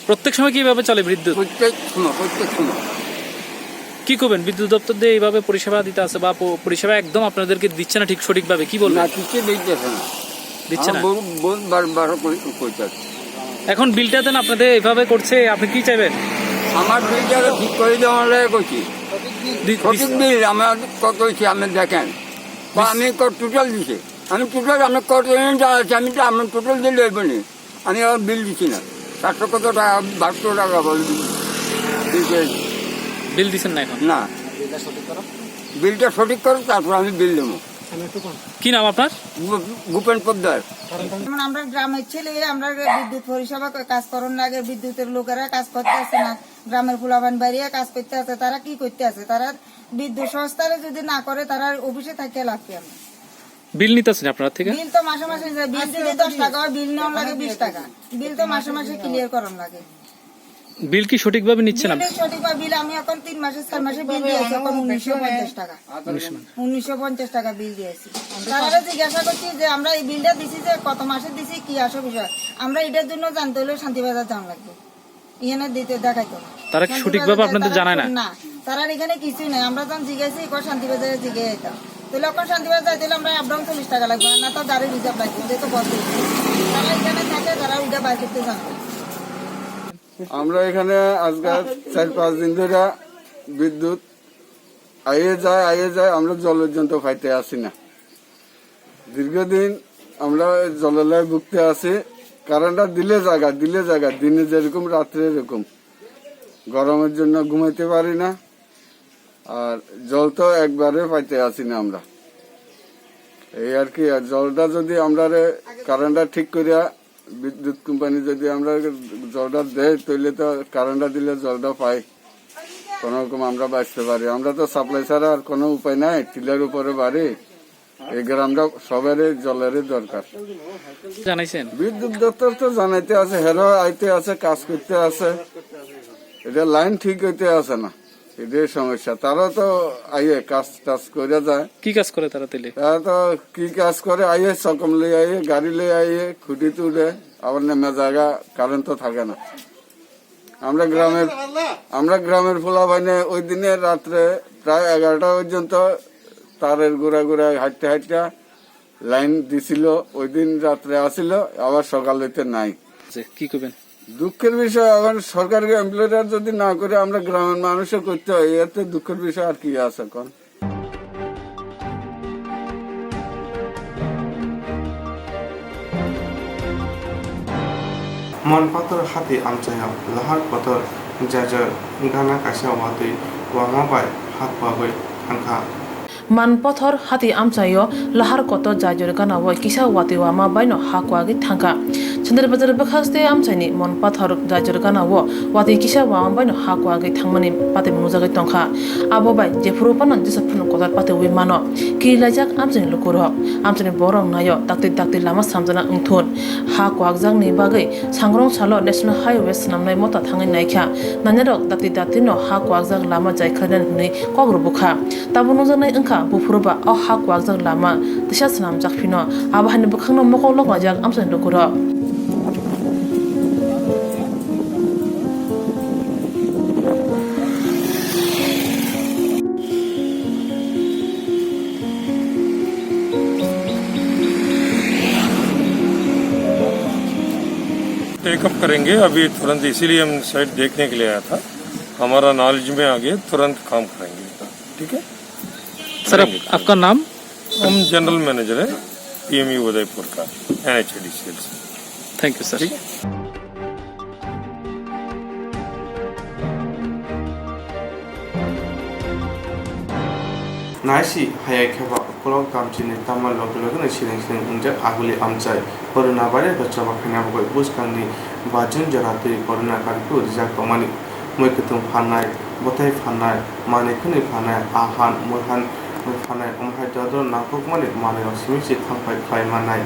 প্রত্যেক সময় কিভাবে চলে বিদ্যুৎ? প্রত্যেক সময়, প্রত্যেক সময়। কি করবেন? বিদ্যুৎ দপ্তর দিয়ে এইভাবে পরিষেবা দিতে আছে বা প-, পরিষেবা একদম আপনাদেরকে দিচ্ছে না ঠিক সঠিকভাবে, কি বলবেন? না, কিছু দিতেছে না। দিচ্ছে আমার না? বউ, বউ বার-, বারো কই-, কইতাছে। এখন বিলটা দেন আপনাদের এইভাবে করছে, আপনি কি চাইবেন? আমার বিলটা তো ঠিক করে দেওয়া লাগে কইছি। দি-, সঠিক দিস- বিল আমার কত হয়েছে আপনি দেখেন। বা দিস- আমি ক-, টোটাল দিছে। আমি টোটাল আমি কত ইউনিট আছে, আমি তো আপনার টোটাল দিলে হইব নি। আমি আবার বিল দিছি না। সাতশো কত টাকা, বাহাত্তর টাকা বলে দিল। বিল দিয়েছি। বিল দিছেন না এখন? না। বিলটা সঠিক করো, তারপর আমি বিল দেবো। কি নাম আপনার? ভূ-, ভূপেন পোদ্দার। যেমন আমরা গ্রামের ছেলে, আমরা বিদ্যুৎ পরিষেবা ক-, কাজ করার লাগে, বিদ্যুতের লোকেরা কাজ করতে আসে না, গ্রামের পোলাপান বাইরে কাজ করতে আসে, তারা কি করতে আসে? তারা বিদ্যুৎ সংস্থারে যদি না করে, তারা অফিসে থাকিয়া লাভ কি আমরা? বিল নিতেছেন আপনারা থেকে? বিল তো মাসে মাসে যে বিল যদি দশ টাকা হয়, বিল নেওয়ার লাগে বিশ টাকা। বিল তো মাসে মাসে ক্লিয়ার করার লাগে। বিল কি সঠিকভাবে নিচ্ছে না? বিল সঠিকভাবে, বিল আমি এখন তিন মাসে, চার মাসে বিল দিয়ে আসি, এখন উনিশশো পঞ্চাশ টাকা। উনিশশো মানে? উনিশশো পঞ্চাশ টাকা বিল দিয়ে আসি। তারা জিজ্ঞাসা করছি যে আমরা এই বিলটা দিছি যে কত মাসে দিছি, কি আসল বিষয়, আমরা এটার জন্য জানতে হলে শান্তিবাজার যাওয়া লাগবে। এখানে দিতে দেখাইতো না। তারা কি সঠিকভাবে আপনাদের জানায় না? না, তারা এখানে কিছুই নাই। আমরা যখন জিজ্ঞাসা করি শান্তিবাজারে জিজ্ঞাসা যেতাম, তাহলে এখন শান্তিবাজার যাইতে হলে আমরা আপ ডাউন চল্লিশ টাকা লাগবে, না তো গাড়ি রিজার্ভ লাগবে, যেহেতু বন্ধ। তারা এখানে থাকে, তারা ওইটা বার করতে জানতো। আমরা এখানে আজকাল চার পাঁচ দিন ধরে বিদ্যুৎ আইয়ে যায়, আইয়ে যায়, আমরা জল পর্যন্ত পাইতে আসি না। দীর্ঘদিন আমরা জলের লাই ভুগতে আছি। কারেন্টটা দিলে জাগা, দিলে জাগা, দিনে যেরকম রাত্রে এরকম। গরমের জন্য ঘুমাইতে পারি না। আর জল তো একবারে পাইতে আসি না আমরা। এই আর কি, আর জলটা যদি আমরারে কারেন্টটা ঠিক করিয়া বিদ্যুৎ কোম্পানি যদি আমরা জলটা দেয়, তাহলে তো কারেন্টটা দিলে জলটা পাই, কোনো রকম আমরা বাঁচতে পারি। আমরা তো সাপ্লাই ছাড়া আর কোনো উপায় নাই, টিলার উপরে বাড়ি, এই গ্রামটা সবারই জলেরই দরকার। জানাইছেন? বিদ্যুৎ দপ্তর তো জানাইতে আছে, হেরো আইতে আছে, কাজ করতে আছে, এটা লাইন ঠিক হইতে আছে না। এটাই সমস্যা। তারা তো আইয়ে কাজ টাজ করে যায়। কি কাজ করে তারা তাইলে? তারা তো কি কাজ করে, আইয়ে সকম লই আইয়ে, গাড়ি লই আইয়ে, খুঁটি তুলে, আবার নেমে জায়গা, কারেন্ট তো থাকে না। আমরা গ্রামের, আমরা গ্রামের পোলাপাইনে ওই দিনে রাত্রে প্রায় এগারোটা পর্যন্ত তারের গোড়া গোড়া হাঁটতে হাঁটতে লাইন দিছিল, ওই দিন রাত্রে আসিল, আবার সকাল হইতে নাই। যে কি করবেন? দুঃখের বিষয়, এখন সরকারি এমপ্লয়িরা যদি না করে, আমরা গ্রামের মানুষে করতে হয়, এতে দুঃখের বিষয় আর কি আছে এখন? Monpathor hati amchaio lahar kotor jajor gana kaisa watwi wama bai ha kuagwi thangkha. Manpathor hati amchaio lahar kotor jajor gana o kisa watwi wama baino ha kuagwi thangkha. Chandra Bazar bwkhaste amchaini Monpathor jajor gana o watwi kisa wama baino ha kuagwi thangmani patwi nujagwi tongkha. Abo bai jephuru phano jesa phano kotor patwi mano. Kirilaijak amchaini lukurok, amchaini borok naio dakti dakti lama samjana wngthun. Ha kuakjakni bagwi Sangrong salo National Highway swnamnai mota thangwi naikha. Nainarok dakti dakti no ha kuakjak lama jai khlainani hwnwi kok rwbukha. Tabuk nukjaknai wngkha buphuru ba o ha kuakjak lama tisa swnamjak phino. Abo haino bwkhakno mokol lok laijak amchaini lukurok. Take up करेंगे, अभी तुरंत, इसीलिए हम साइट देखने के लिए आया था। हमारा नॉलेज में आ गया, तुरंत काम करेंगे। ठीक है? सर, आप, करेंगे। आपका नाम? हम जनरल मैनेजर है पीएमई उदयपुर का, एनएचएडीसीएल से। Thank you, sir. ठीक है? Naisi haya khe ba ukolok kamchini tamo loge loge no siring siring wngjak aguli amchai. Corona virus bai choba khaina bagwi bwskangni bajin jora twi corona curfew rijak tongmani. Mui kwthwng phanai, bwthai phanai, manwi khwnwi phanai, ahan, muihan phanai, omo hai dodro nangkukmani manwirok simi se thangpai khlai mannai.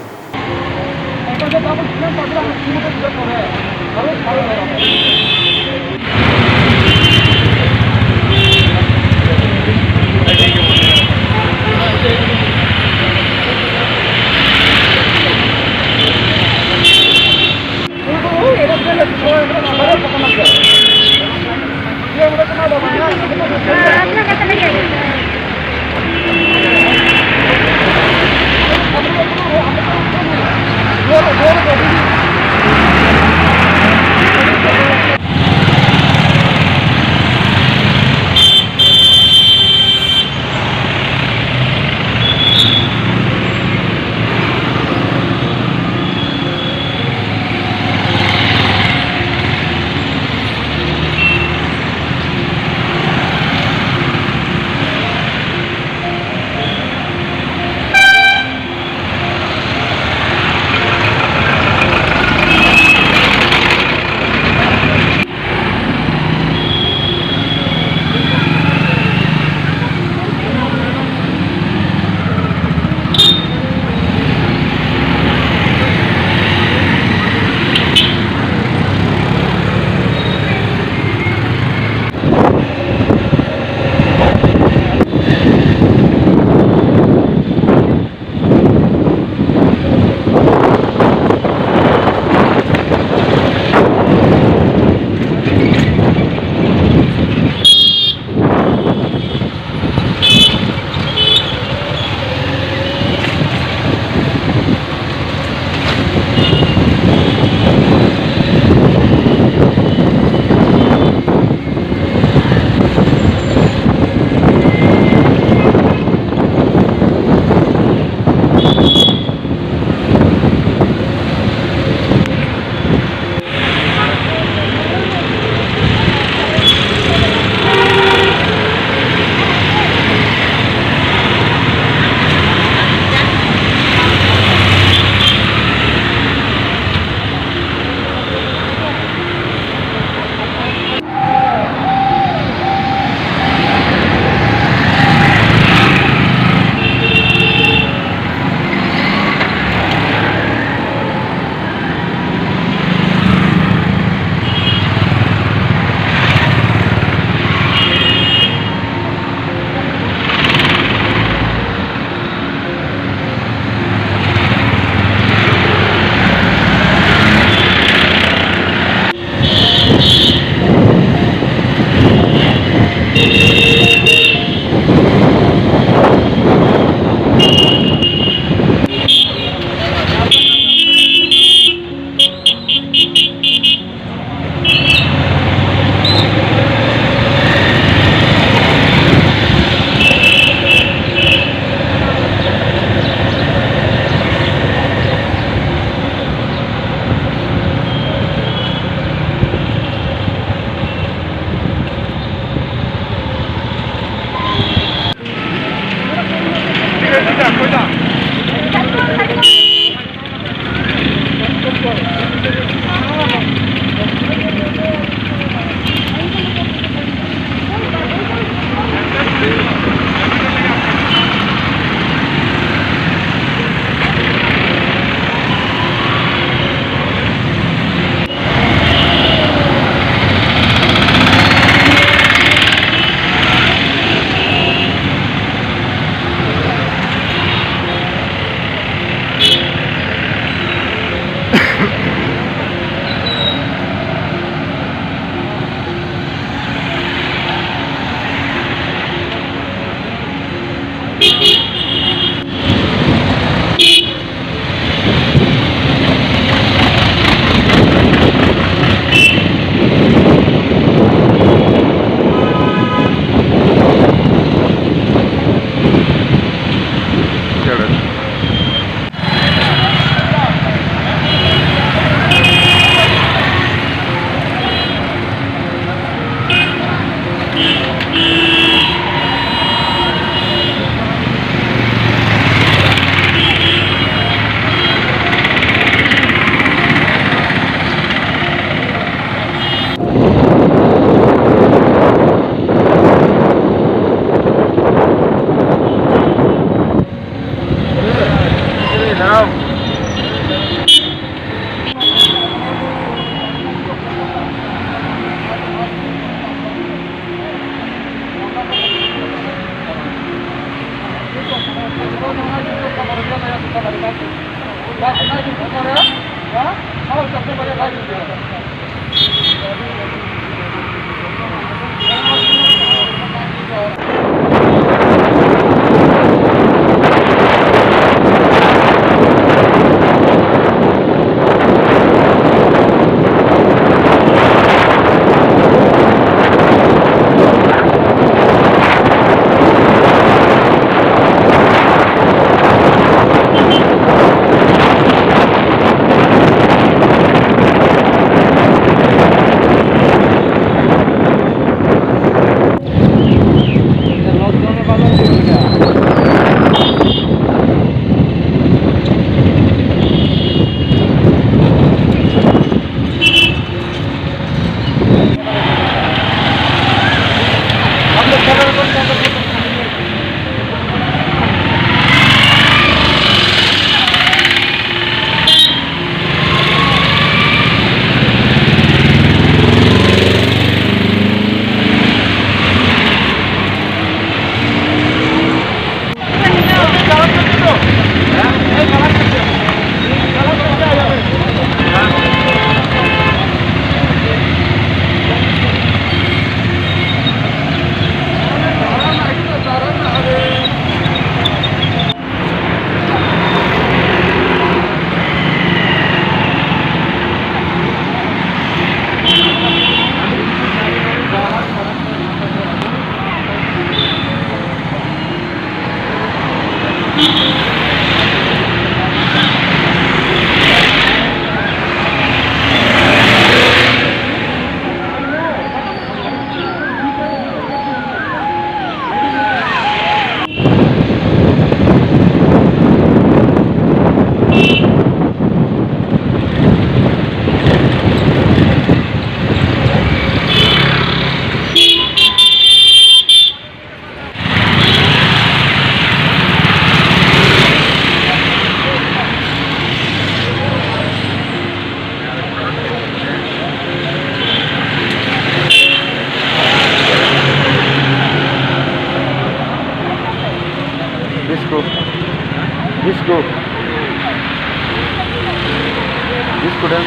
Students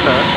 are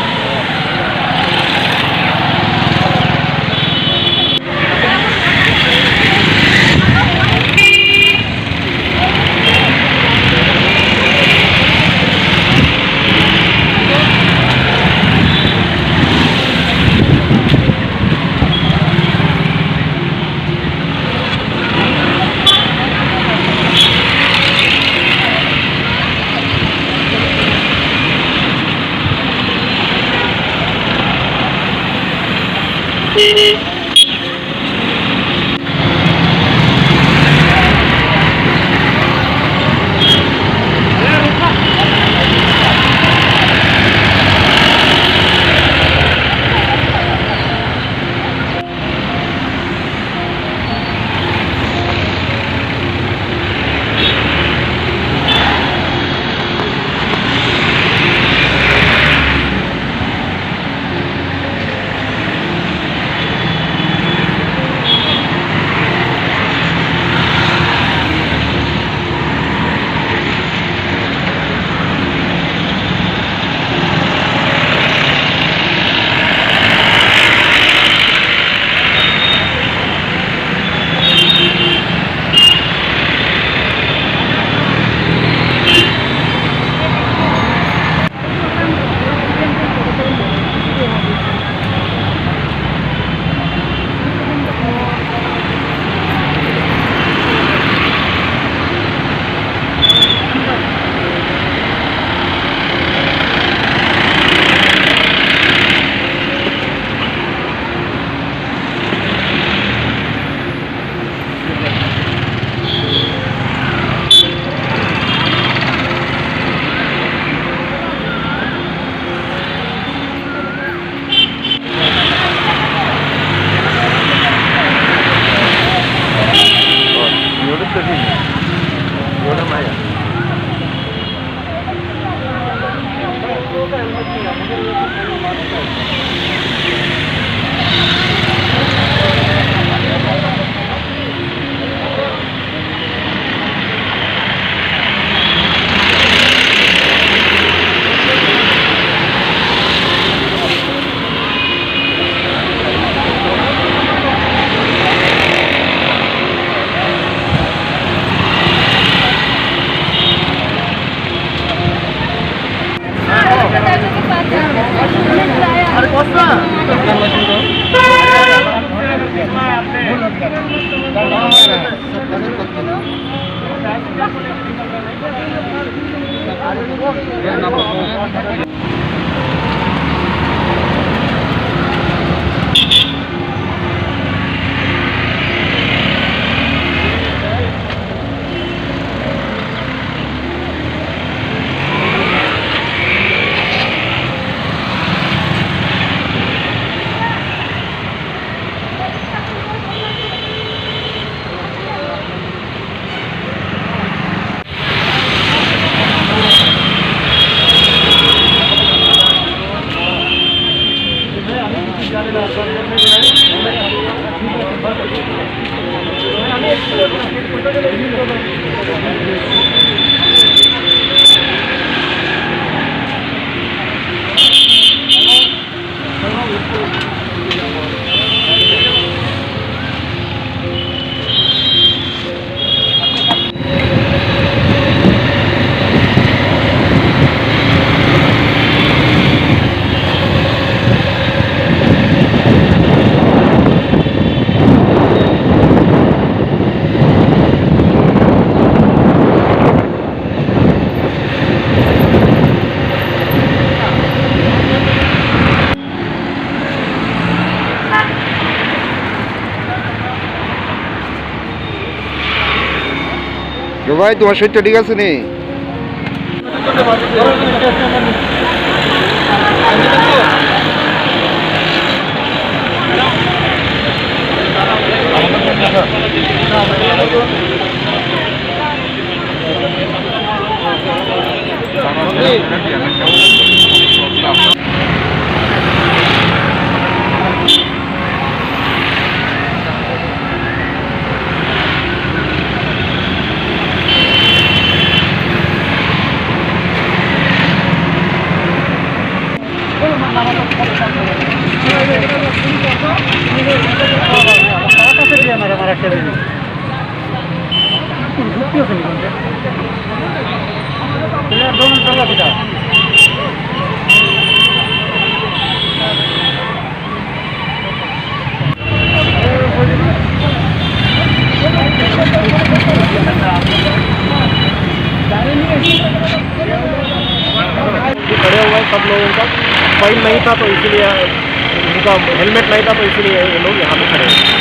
Dubai, তোমার শরীরটা ঠিক আছে নি? सब लोगों का फाइन नहीं था, तो इसीलिए उनका हेलमेट नहीं था, तो इसीलिए ये लोग यहाँ पे खड़े हैं।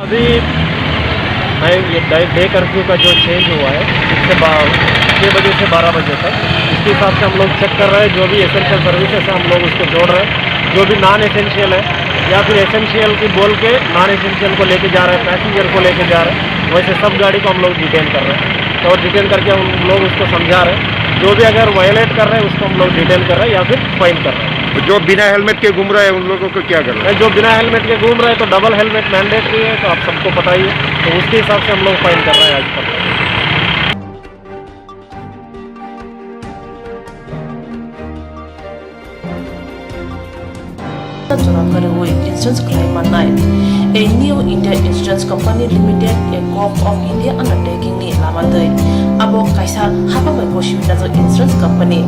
अभी भाई, ये डे, डे कर्फ्यू का जो चेंज हुआ है, इससे बा-, छः बजे से बारह बजे तक, इसके हिसाब से हम लोग चेक कर रहे हैं। जो भी एसेंशियल सर्विसेज है, हम लोग उसको जोड़ रहे हैं। जो भी नॉन एसेंशियल है या फिर एसेंशियल की बोल के नॉन एसेंशियल को लेके जा रहे हैं, पैसेंजर को लेके जा रहे हैं, वैसे सब गाड़ी को हम लोग डिटेन कर रहे हैं। तो डिटेन करके हम लोग उसको समझा रहे हैं। जो भी अगर वायलेट कर रहे हैं, उसको हम लोग डिटेन कर रहे हैं या फिर फाइन कर रहे हैं। तो जो बिना हेलमेट के घूम रहा है, उन लोगों को क्या करना है? जो बिना हेलमेट के घूम रहे हैं, तो डबल हेलमेट मैंडेटरी है, तो आप सबको पता ही है। तो उसके हिसाब से हम लोग फाइन कर रहे हैं आजकल। Jora kwrwi insurance khlai mannai. A New India Insurance Company Limited, a Gov of India undertaking ni lama twi. Abo kaisa hapang bai gosiwi najak insurance company.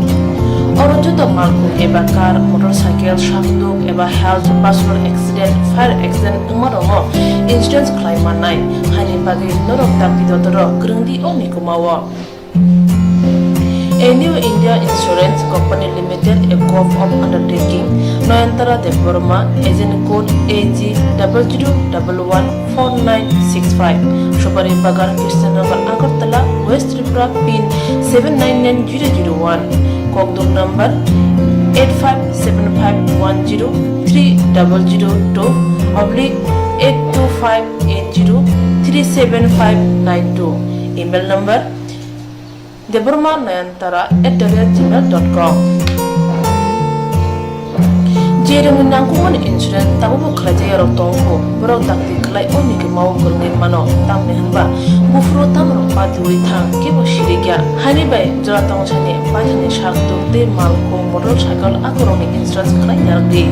Oro joto malkhung eba car, motorcycle, sakduk eba health, personal accident, fire accident wngma rokno insurance khlai mannai. Haini bagwi norok dakti dotoro kwrwngdi o mikuma o. A New India Insurance Company Limited, a Gov of undertaking, Nayantara Debbarma, agent code A G double zero double one four nine six five, Supari Bagan, Krishnanagar, Agartala, West Tripura, pin seven nine nine zero zero one, kokduk number eight five seven five one zero three double zero two oblique eight two five eight zero three seven five nine two, email number debbarma nayantara at the rate gmail dot com. Je rwngni nangkukmani insurance tabukbo khlaijak yarok tongkho, borok dakti khlai o mikuma o kwrwngwi mano, tamni hwnba buphuru tamrok patiwi thang, kebo sirikya. Haini bai jora tongsani paithani sak tuk tei malkhung, motorcycle akorokni insurance khlai narwkdi.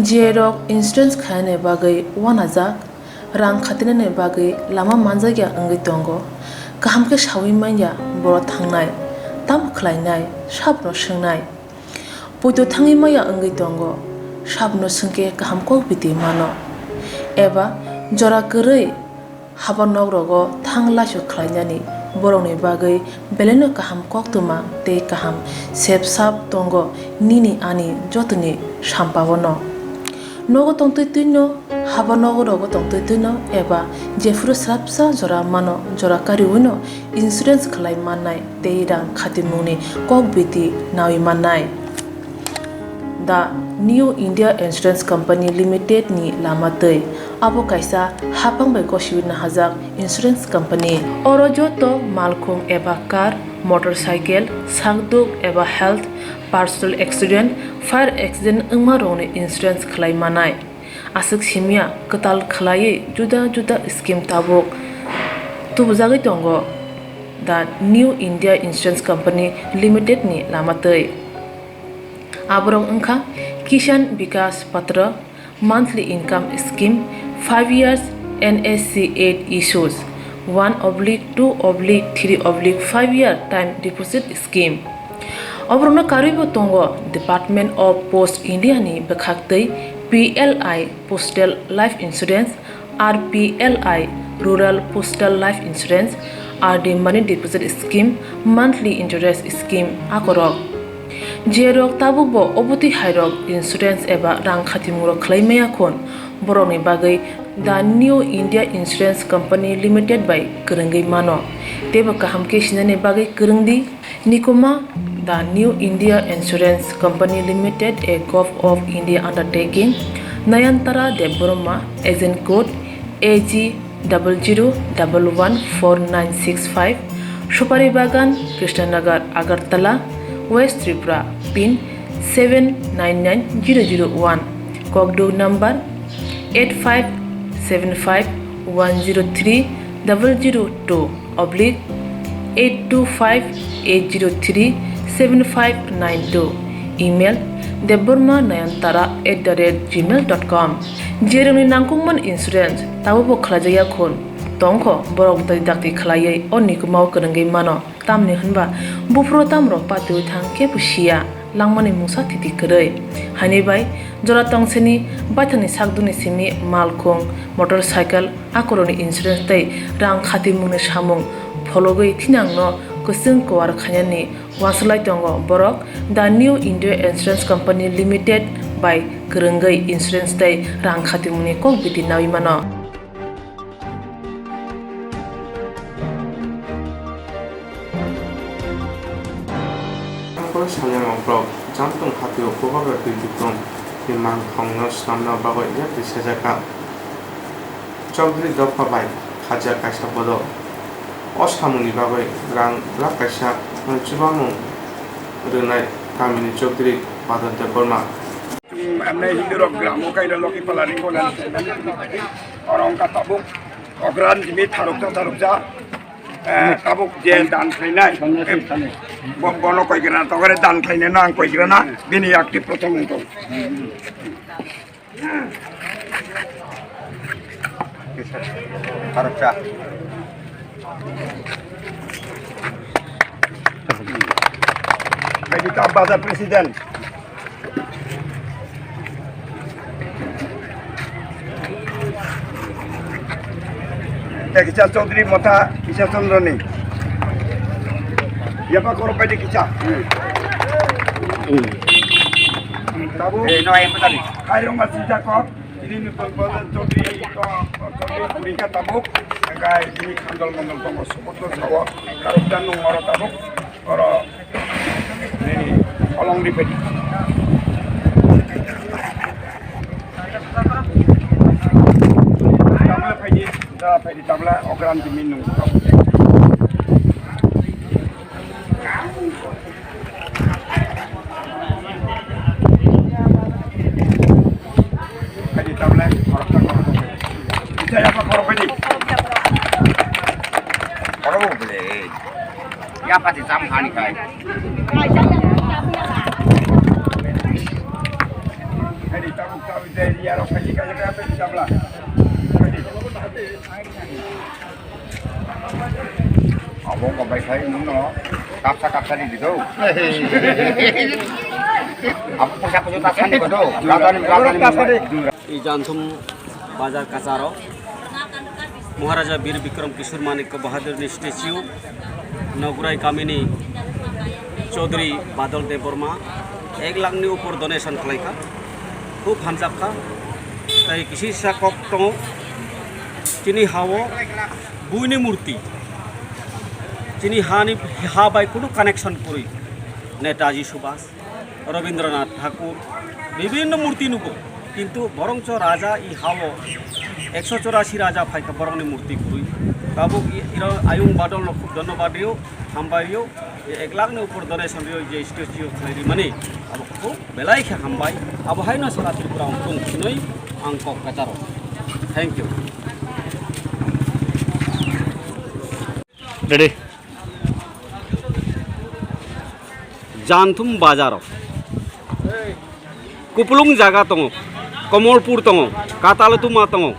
Jerok insurance khainani bagwi uanajak, rang khatinani bagwi lama manjakya wngwi tongo. Kaham khe saui manya borok thangnai, tamo khlainai, sabono swngnai. Poito thangwi maya wngwi tongo, sabono swngkhe kaham kok biti mano. Eba jora kwrwi haba nok rogo thang laisu khlainani borokni bagwi belaino kaham koktwma tei kaham sep sap tongo nini ani jotoni sampao no. Nogo tongtwi twino, haba nogo rogo tongtwi twino eba jephuru swrapsa jora mano, jora kariwino insurance khlai mannai tei rang khatimungni kok biti naui mannai. The New India Insurance Company Limited ni lama twi. Abo kaisa hapang bai gosiwi nahajak insurance company. Oro joto malkhung eba car, motorcycle, sakduk eba health, personal accident, fire accident wngma rokni insurance khlai manai. Aswk simya kwtal khlaiwi juda juda scheme tabuk Tubujagwi tongo The New India Insurance Company Limited ni lama twi. Aborok wngkha Kisan Vikas Patra, monthly income scheme, five years N S C eight issues, one oblique two oblique three oblique five year time deposit scheme. Oborokno karwibo tongo Department of Post India ni bwkhaktwi P L I Postal Life Insurance, R P L I Rural Postal Life Insurance, R D Money Deposit Scheme, Monthly Interest Scheme akorok. Jerok tabukbo obotwi hairok insurance eba rang khatimung rok khlai maya khun, borokni bagwi The New India Insurance Company Limited bai kwrwngwi mano. Teibo kaham khe sinani bagwi kwrwngdi. Nikuma, The New India Insurance Company Limited, a Govt of India undertaking, Nayantara Debbarma, agent code A G double zero double one four nine six five, Supari Bagan, Krishnanagar, Agartala, West Tripura, pin seven nine nine zero zero one, Kokduk number eight five seven five one zero three double zero two oblique eight two five eight zero three seven five nine two, email debbarma nayantara at the rate gmail dot com. Jerokni nangkukmani insurance tabukbo khlaijakya khun tongkho, borok bwtwi dakti khlaiwi o nikumao kwrwngwi mano. Tamni hwnba buphuru tamrok patiwi thang kebo siya, langmani mungsa thiti kwrwi. Haini bai jora tongseni baithangni sakduni simi malkhung, motorcycle, akorokni insurance tei rang khatimungni samung phologwi thinangno kwchwng kuar khainani uansuk lai tongo borok. The New India Insurance Company Limited bai kwrwngwi insurance tei rang khatimungni kok biti naui mano. Ang kolo saliang rok, jang tong hati o koba bai twi twi tong, tei mang thong no swnam na bagwi yak twi sejak kha. Chowdhury dopha bai khaja kaisa bodol. O samung ni bagwi rang lakh kaisa chubamung rwnai kami ni Chowdhury Badal Debbarma. Amne Hindu rok gramo kaira loki pala ringo na. Oro wngkha tabuk okran jimi tharuksa tharuksa, eh, tabuk je dan khlainai. Bo-, bono koigrana togore dan khlainai no ang koigrana bini yakti prothom wngkha. Tharuksa. Kaibi ta bazar president. Tei kisa Chaudhary Motha, kisa Chandra ni. Yapa koro pai de kisa. Tabu. Eh, no, ayam tadi. Ayam masih jakok. Ini ni pon pon Chaudhary, Chaudhary Purika tabuk. Engkai ini khandal mandal tongo, sebut lo sawo. Karuk dan nung oro tabuk. Oro nini olong di pedi. Tamla pedi, da pedi tamla okran di minung. Pedi tamla, korok ta korok. Kita ya apa korok pedi? Korok boleh. Ya pasti sam khani khai. Abo ko bai khai nung no kapsa kapsa di do. Abo poisa poisa ta sani ko do. Rajani rajani. I Janthum bazar kacharo. Maharaja Bir Bikram Kishore Manikya Bahadurni statue, Nograi kamini Chaudhary Badal Debbarma ek lakh ni upor donation khlaikha, khub hamjakha. Tai kisi sa kok tongo, chini hao buini murti, chini hani ha bai kunu connection kwrwi, Netaji Subhas, Rabindranath Thakur, bibhinno murti nugo, kintu borongcho raja i hao ekso chorasi raja phaikha borokni murti kwrwi. Tabuk i-, iro ayung badolno khub dhonnobad rio, hambai rio, je ek lakh ni upor donation rio, je statue khlai rimani, abo khub belai khe hambai. Abo haino sara Tripura wngthung hinwi ang kok kacharo. Thank you. Ready? Janthum bazaro kupulung jaga tongo, Komolpur tongo, Katalutuma tongo.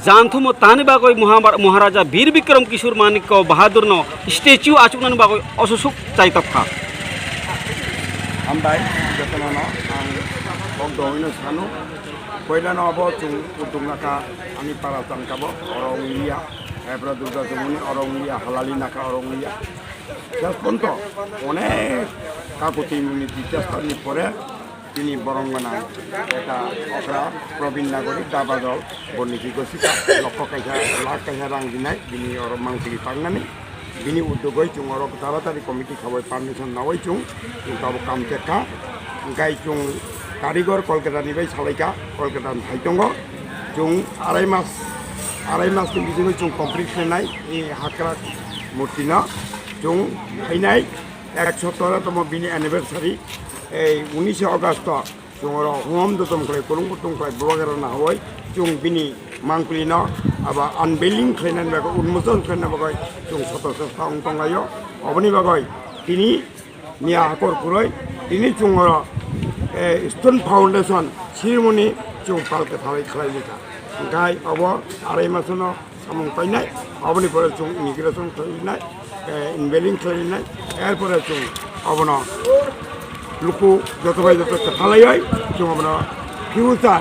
Janthumo tani bagwi Muhamar-, Maharaja Bir Bikram Kishore Manikya Bahadurno statue achuknani bagwi ososuk chaitokha. Hambai, jotono ang kok dongwino sanu. Poilano abo chwng utuk nakha ani para changkabo, oro wngya, Ebra Durga chumuni oro wngya, halali nakha oro wngya. Jas ponto onek kakuti muni chesta ni pore tini borong gana eta okra Probin Nagori dabadol boni ki gosika lokho kaisa lakh kaisa rang dinai bini oro mangpili pangnani. Bini uddogoi chwng oro taratari committee khabai permission nawi chwng, chwng tabuk kam chekha. Hwnkhe chwng karigor Kolkata ni bai salaikha, Kolkata ni hai tongo. Chwng arai mas, arai mas ni bisingo chwng complete khlainai, e hakrak murti no chwng khainai. Ek sopta tamo bini anniversary, ei unishe August o. Chwng oro hum jotom khlai, kwrwng kutung khlai, bwbagra na hoi chwng bini mangpili no abo unveiling khlainani bagwi, unmochon khlaina bagwi chwng soto chesta wng tonglaio. Oboni bagwi tini miya hakor kwrwi tini chwng oro, eh, Stone Foundation ceremony chwng pal kwthalwi khlai likha. Hwnkhe obo arai masono samung painai, aboni pore chwng inauguration khlainai, eh, unveiling khlainai, er pore chwng abono luku joto bai joto kwthalaioi chwng abono future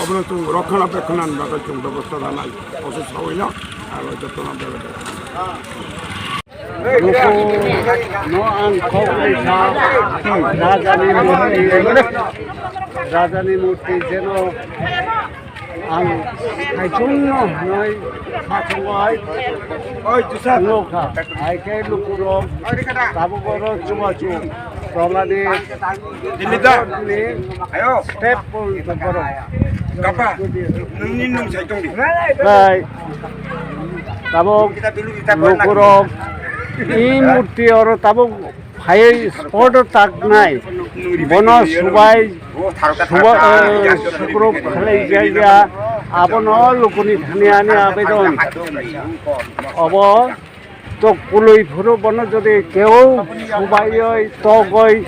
abono chwng rokhona bekhona bagwi chwng bebosta lanai, oso sawi no aro jotono bebeda. Luku no ang kok ni sa rajani murti, rajani murti jeno ang saichung no hwnwi sachungo hai. Oi, Tushar. Nokha, hai khe lukurok tabuk oro chubachu tolani Dimita. Ni Ayo. Step pun tongkoro. Kapa. Nungni nung sai tongdi. Hai. Tabuk lukurok i murti oro tabuk phaiwi spot o taknai. Bono subai, suba-, eh, sukruk khlai jaya, abono lukuni thani ani abedon. Obo tok kului phuru bono jodi keu subaioi, togoi,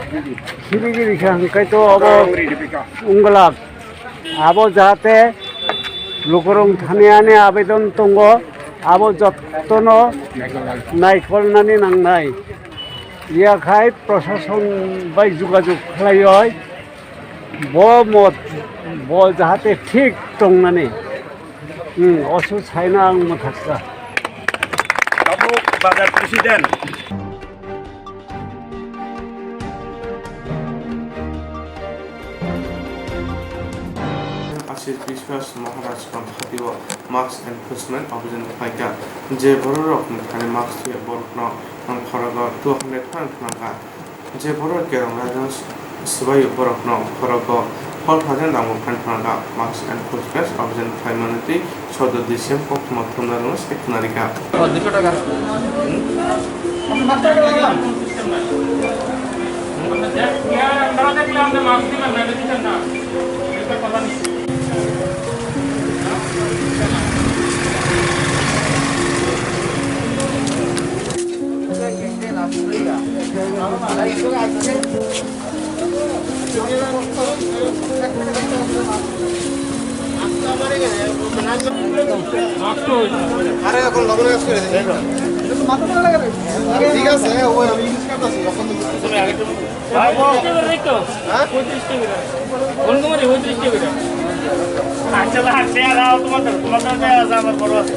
sirigiri kha hwnkhe to obo wnglak. Abo jahate lukurok thani ani abedon tongo, abo jotono naikolnani nangnai. Yakhai prosason bai jogajog khlaioi bo mot bo jahate thik tongnani. Hmm, osu saina ang mwthaksa. Tabuk bazar president. Ashish Biswas Maharaj Kanthati o mask enforcement operation khlaikha. Je borok rok ni thani mask twi borok no khorogo two hundred phan khnakha. Je borok kerong raijak swbai borokno khorogo phol phajan rangbo phan phanakha, mask enforcement operation khlaimani tei sodor D C M koktwma thumnarokno sai khwnarikha. আরে এখন লবণ গাছ করে দিন। ঠিক আছে, ওই আমি ইলিশ কাটতেছি, এখন তো বুঝতেছি। হ্যাঁ? পঁয়ত্রিশ টাকা করে। কোন তোমার পঁয়ত্রিশ টাকা করে? আচ্ছা, আচ্ছা, আর তোমার, তোমার তো আছে, আমার বড় আছে।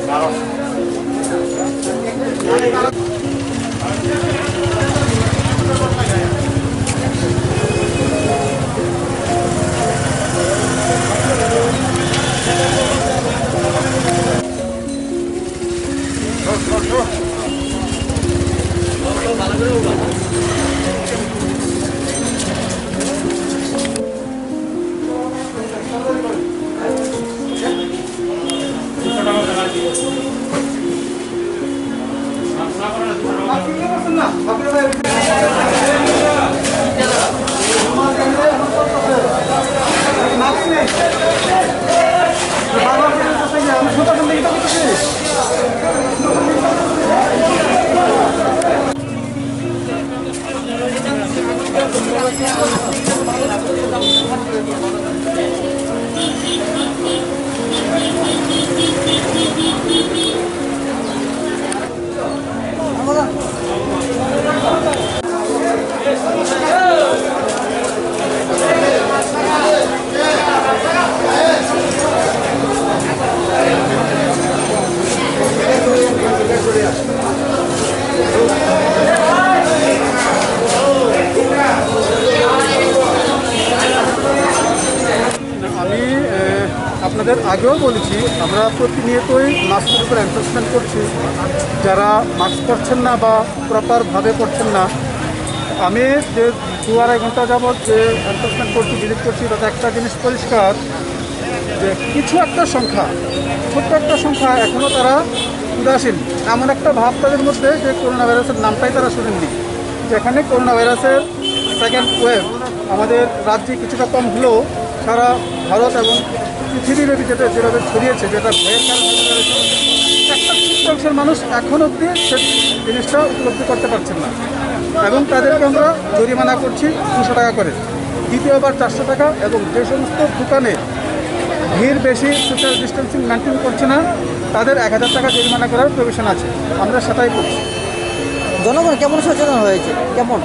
আমি, আহ, আপনাদের আগেও বলেছি, আমরা প্রতিনিয়তই মাস্কের উপর এনফোর্সমেন্ট করছি। যারা মাস্ক পরছেন না বা প্রপারভাবে পরছেন না, আমি যে দু আড়াই ঘন্টা যাবত যে এনফোর্সমেন্ট করছি, ভিজিট করছি, তাতে একটা জিনিস পরিষ্কার যে কিছু একটা সংখ্যা, ছোট্ট একটা সংখ্যা এখনও তারা উদাসীন। এমন একটা ভাব তাদের মধ্যে যে করোনা ভাইরাসের নামটাই তারা শুনেননি। যেখানে করোনা ভাইরাসের সেকেন্ড ওয়েভ আমাদের রাজ্যে কিছুটা কম হলেও সারা ভারত এবং পৃথিবীব্যাপী যেটা যেভাবে ছড়িয়েছে, যেটা ভয়ের কারণ হয়ে দাঁড়িয়েছে, একটা ছোট্ট অংশের মানুষ এখন অবধি সে জিনিসটা উপলব্ধি করতে পারছেন না এবং তাদেরকে আমরা জরিমানা করছি দুশো টাকা করে, দ্বিতীয়বার চারশো টাকা, এবং যে সমস্ত দোকানে ভিড় বেশি, সোশ্যাল ডিস্টেন্সিং মেনটেন করছে না, তাদের এক হাজার টাকা জরিমানা করার প্রভিশন আছে। আমরা সেটাই করছি। জনগণ কেমন সচেতন হয়েছে? কেমন?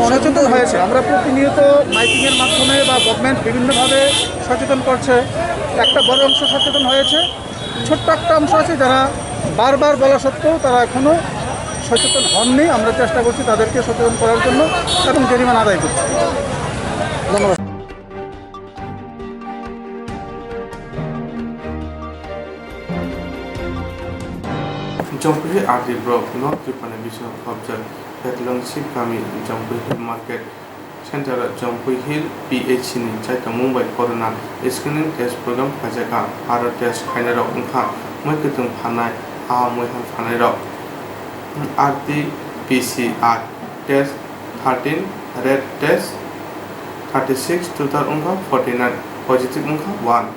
সচেতন হয়েছে। আমরা প্রতিনিয়ত মাইকিংয়ের মাধ্যমে বা গভর্নমেন্ট বিভিন্নভাবে সচেতন করছে। একটা বড় অংশ সচেতন হয়েছে, ছোট্ট একটা অংশ আছে যারা বারবার বলা সত্ত্বেও তারা এখনও সচেতন হননি। আমরা চেষ্টা করছি তাদেরকে সচেতন করার জন্য এবং জরিমানা আদায় করছি। ধন্যবাদ। Jompuihil R D block North Tripura ni bisingo khobjak Hetlongsi kami Jompuihil market center o Jompuihil P H C ni chaitomung bai corona screening test program khlaijak kha. Aro test khainai rok wngkha mui kwtwng phanai, a mui ham phanai rok. R T P C R test thirteen, red test thirty six, total wngkha forty nine, positive wngkha one.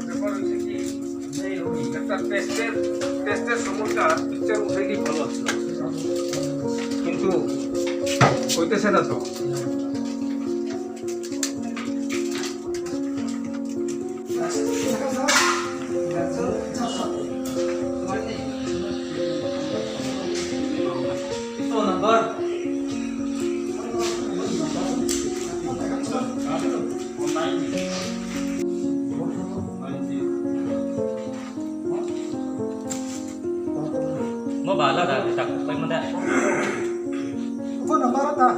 ব্যাপার হচ্ছে কি, এই একটা টেস্টের, টেস্টের সময়টা পিকচার উঠাইলেই ভালো ছিল, কিন্তু হইতেছে না তো। Mo bala da, tak pai mo da. Phone number ta.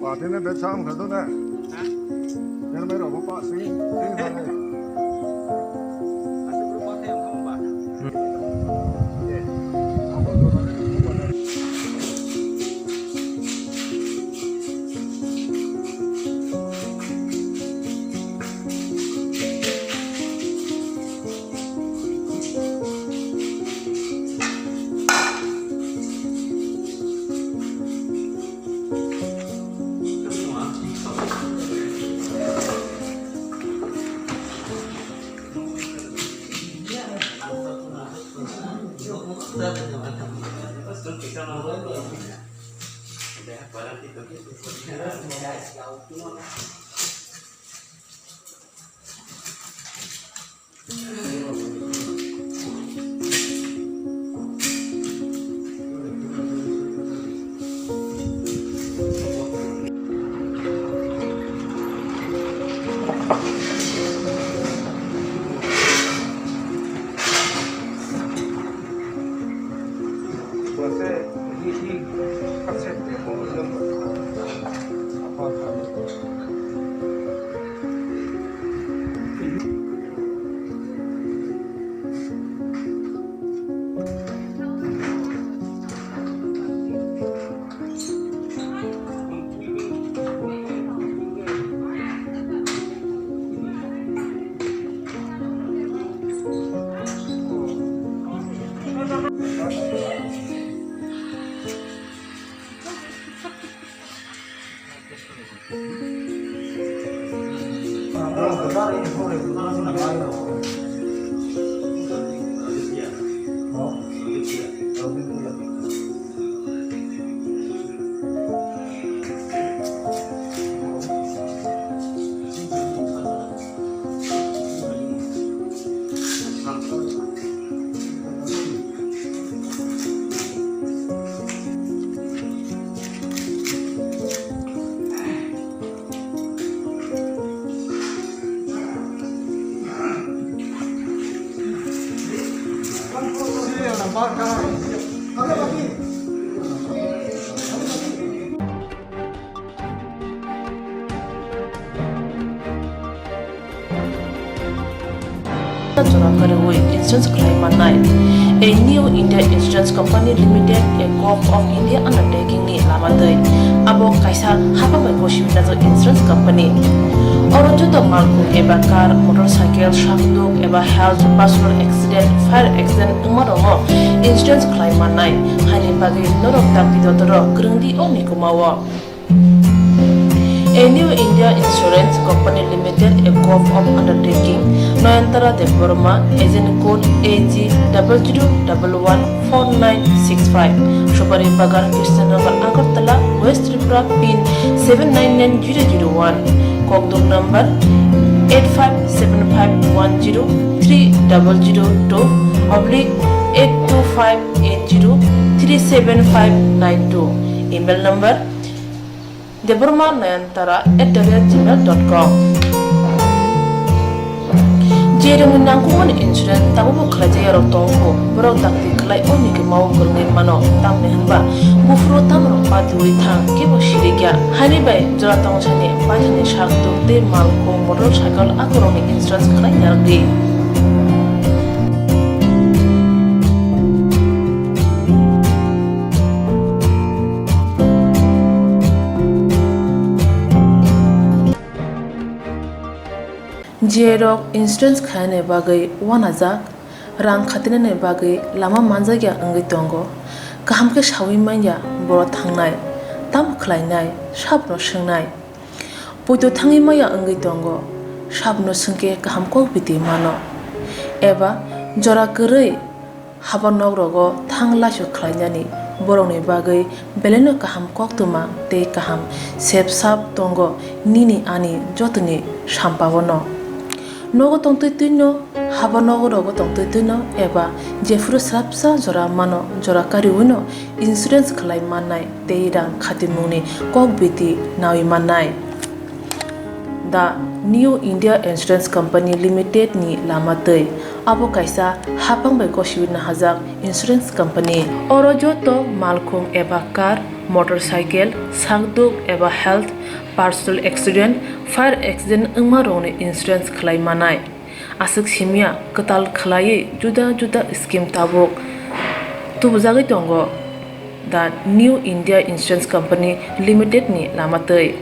Patene becham khadu na. Yer mai robo pa sing sing khadu. Jora kwrwi insurance khlai mannai. A New India Insurance Company Limited, a Govt of India undertaking ni lama twi abo kaisa hapang bai gosiwi najak insurance company. Oro joto malkhung eba car, motorcycle, sakduk eba health, personal accident, fire accident wngma rokno insurance khlai mannai. Haini bagwi norok dakti dodoro kwrwngdi o mikuma o. A New India Insurance Company Limited, a Govt of undertaking, Nayantara Debbarma, agent code A G double zero double one four nine six five, Supari Bagan, Krishnanagar, Agartala, West Tripura, pin seven nine nine zero zero one, kokduk number eight five seven five one zero three double zero two oblique eight two five eight zero three seven five nine two, email number Debbarma Nayantara at the rate gmail dot com. Je rwngni nangkukmani insurance tabukbo khlaijak yarok tongkho, borok dakti khlai o mikuma o kwrwngwi mano, tamni hwnba buphuru tamrok patiwi thang kebo sirikya. Haini bai jora tongsani baithani sakduk tei malkhung, motorcycle akorokni insurance khlai narwkdi. Jerok insurance khainani bagwi uanajak, rang khatinani bagwi lama manjakya wngwi tongo. Kaham khe saui manya borok thangnai, tamo khlainai, sabono swngnai. Poito thangwi manya wngwi tongo, sabono swngkhe kaham kok biti mano. Eba jora kwrwi haba nok rogo thang laisok khlainani borokni bagwi belaino kaham koktwma tei kaham sep sap tongo nini ani jotoni sampao no. Nogo tongtwi twino, haba nogo rogo tongtwi twino eba jephuru swrapsa jora mano jora kariwino insurance khlai mannai tei rang khatimungni kok biti nawi mannai. The New India Insurance Company Limited ni lama twi. Abo kaisa hapang bai gosiwi nahajak insurance company. Oro joto malkhung eba car, motorcycle, sakduk eba health, personal accident, fire accident wngma rokni insurance khlai manai. Aswk simya kwtal khlaiwi juda juda scheme tabuk tubujagwi tongo the New India Insurance Company Limited ni lama twi.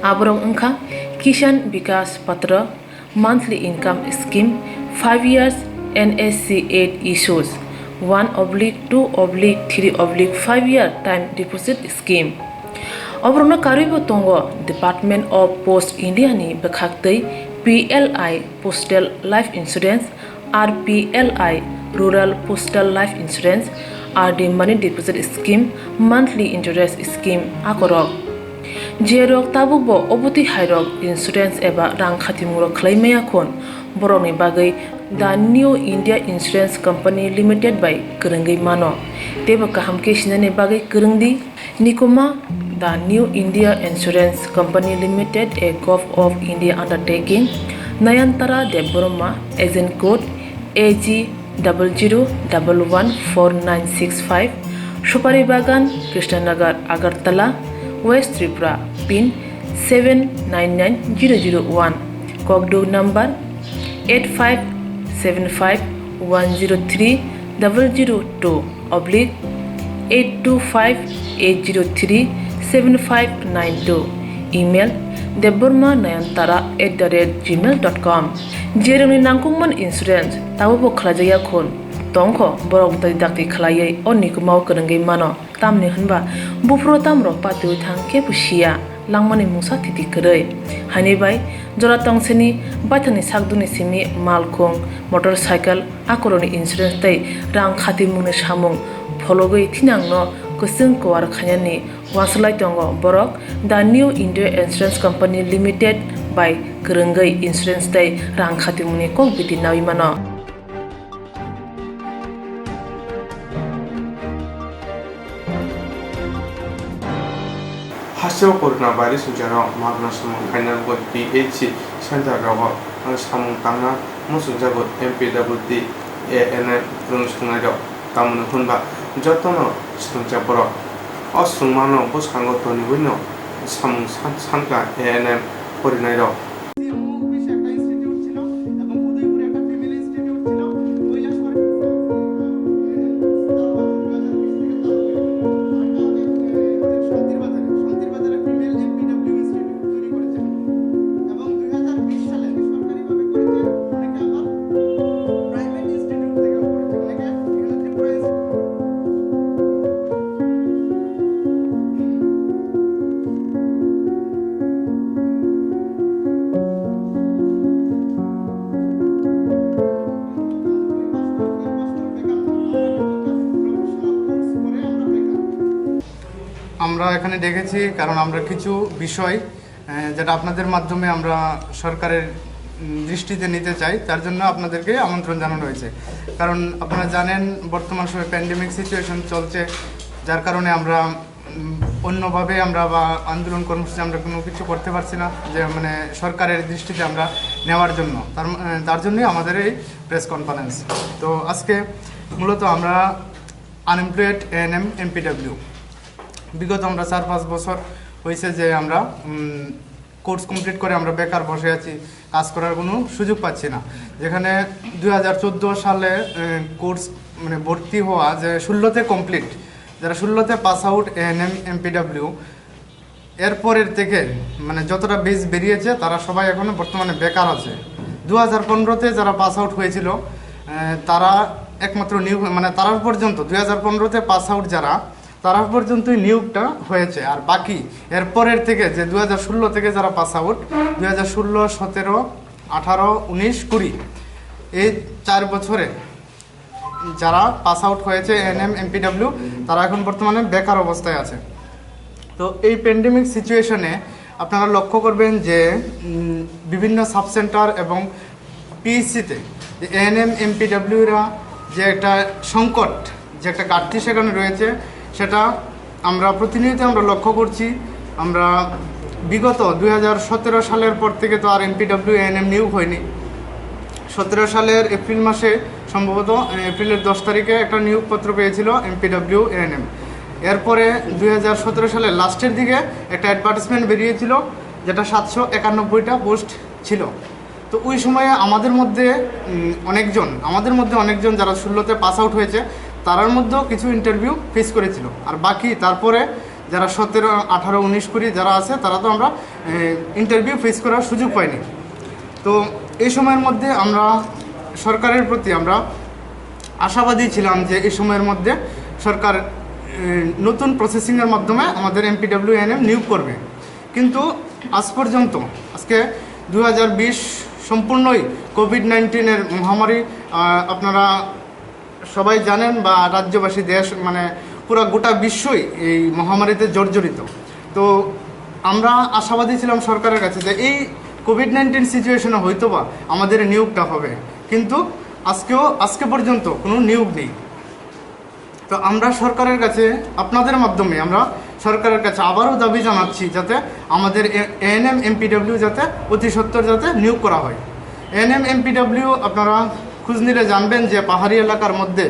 Aborok wngkha Kisan Vikas Patra, monthly income scheme, five years N S C eight issues, one oblique two oblique three oblique five year time deposit scheme. Oborokno karwibo tongo Department of Post India ni bwkhaktwi P L I Postal Life Insurance, R P L I Rural Postal Life Insurance, R D Money Deposit Scheme, Monthly Interest Scheme akorok. Jerok tabukbo obotwi hairok insurance eba rang khatimungrok khlai maya khun, borokni bagwi The New India Insurance Company Limited bai kwrwngwi mano. Teibo kaham khe sinani bagwi kwrwng di. Nikuma, The New India Insurance Company Limited, a Govt of India undertaking, Nayantara Debbarma, agent code A G double zero double one four nine six five, Supari Bagan, Krishnanagar, Agartala, West Tripura, pin seven nine nine zero zero one, Kokduk number eight five seven five one zero three double zero two oblique eight two five eight zero three seven five nine two, email debbarma nayantara at the rate gmail dot com. Jerokni nangkukmani insurance tabukbo khlaijakya khun, tongkho borok bwtwi dakti khlaiwi o nikumao kwrwngwi mano. Tamni hwnba buphuru tamrok patiwi thang khe bo siya, langmani mungsa thiti kwrwi. Haini bai jora tongsini baithangni sakduni simi malkhung, motorcycle, akorokni insurance tei rang khatimungni samung phologwi thinangno kwchwng kuar khainani uansuk lai tongo borok The New India Insurance Company Limited bai kwrwngwi insurance tei rang khatimungni kok biti naui mano. Hasteo corona virus ni jora magna samung khaina rwgwi P H C center rogo samung tangna muchungjago M P W T A N M rwng songnairok. Tamoni hwnba jotono swrwngjak borok. O swrwngmano bwskango toniwino samung san-, sankha A N M porinairok. আমরা এখানে ডেকেছি কারণ আমরা কিছু বিষয়, আহ, যেটা আপনাদের মাধ্যমে আমরা সরকারের, উম, দৃষ্টিতে নিতে চাই, তার জন্য আপনাদেরকে আমন্ত্রণ জানানো হয়েছে। কারণ আপনারা জানেন, বর্তমান সময়ে প্যান্ডেমিক সিচুয়েশন চলছে, যার কারণে আমরা, উম, অন্যভাবে আমরা বা আন্দোলন কর্মসূচি আমরা কোনো কিছু করতে পারছি না, যে মানে সরকারের দৃষ্টিতে আমরা নেওয়ার জন্য। তার ম-, আহ, তার জন্যই আমাদের এই প্রেস কনফারেন্স। তো আজকে মূলত আমরা আনএমপ্লয়েড এএনএম এমপিডব্লিউ, বিগত আমরা চার পাঁচ বছর হয়েছে যে আমরা, উম, কোর্স কমপ্লিট করে আমরা বেকার বসে আছি, কাজ করার কোনো সুযোগ পাচ্ছি না। যেখানে দুই হাজার চোদ্দো সালে, এ, কোর্স মানে ভর্তি হওয়া যে ষোলোতে কমপ্লিট, যারা ষোলোতে পাস আউট এএনএম এমপিডব্লিউ, এরপরের থেকে মানে যতটা ব্যাচ বেরিয়েছে, তারা সবাই এখন বর্তমানে বেকার আছে। দু হাজার পনেরোতে যারা পাস আউট হয়েছিল, এ, তারা একমাত্র নিয়োগ, মানে তারা পর্যন্ত দুই হাজার পনেরোতে পাস আউট যারা, তারা পর্যন্তই নিয়োগটা হয়েছে। আর বাকি এরপরের থেকে, যে দুই হাজার ষোলো থেকে যারা পাস আউট, দুই হাজার ষোলো, সতেরো, আঠারো, উনিশ, কুড়ি, এই চার বছরে যারা পাস আউট হয়েছে এএনএম এমপিডব্লিউ, তারা এখন বর্তমানে বেকার অবস্থায় আছে। তো এই প্যান্ডেমিক সিচুয়েশনে আপনারা লক্ষ্য করবেন যে, উম, বিভিন্ন সাব সেন্টার এবং পিএইচসিতে যে এএনএম এমপিডব্লিউরা যে একটা সংকট, যে একটা ঘাটতি সেখানে রয়েছে, সেটা আমরা প্রতিনিয়ত আমরা লক্ষ্য করছি। আমরা বিগত দুই হাজার সতেরো সালের পর থেকে তো আর এমপিডব্লিউ এএনএম নিয়োগ হয়নি। সতেরো সালের এপ্রিল মাসে, সম্ভবত এপ্রিলের দশ তারিখে একটা নিয়োগপত্র পেয়েছিল এমপিডব্লিউ এএনএম। এরপরে দুই হাজার সতেরো সালের লাস্টের দিকে একটা অ্যাডভার্টাইজমেন্ট বেরিয়েছিল, যেটা সাতশো একানব্বইটা পোস্ট ছিল। তো ওই সময়ে আমাদের মধ্যে, উম, অনেকজন, আমাদের মধ্যে অনেকজন যারা ষোলোতে পাস আউট হয়েছে, তারার মধ্যেও কিছু ইন্টারভিউ ফেস করেছিল। আর বাকি তারপরে যারা সতেরো, আঠারো, উনিশ, কুড়ি যারা আছে, তারা তো আমরা, এ, ইন্টারভিউ ফেস করার সুযোগ পাইনি। তো এই সময়ের মধ্যে আমরা সরকারের প্রতি আমরা আশাবাদী ছিলাম যে এই সময়ের মধ্যে সরকার, এ, নতুন প্রসেসিংয়ের মাধ্যমে আমাদের এমপিডব্লিউ এএনএম নিয়োগ করবে। কিন্তু আজ পর্যন্ত, আজকে দুই হাজার বিশ সম্পূর্ণই কোভিড নাইন্টিনের মহামারী, আহ, আপনারা সবাই জানেন বা রাজ্যবাসী, দেশ, মানে পুরা গোটা বিশ্বই এই মহামারীতে জর্জরিত। তো আমরা আশাবাদী ছিলাম সরকারের কাছে যে এই কোভিড নাইন্টিন সিচুয়েশনে হয়তো বা আমাদের নিয়োগটা হবে, কিন্তু আজকেও, আজকে পর্যন্ত কোনো নিয়োগ নেই। তো আমরা সরকারের কাছে, আপনাদের মাধ্যমে আমরা সরকারের কাছে আবারও দাবি জানাচ্ছি যাতে আমাদের এএনএম এমপিডব্লিউ যাতে অতি সত্বর যাতে নিয়োগ করা হয়। এএনএম এমপিডব্লিউ আপনারা খোঁজ নিলে জানবেন যে পাহাড়ি এলাকার মধ্যে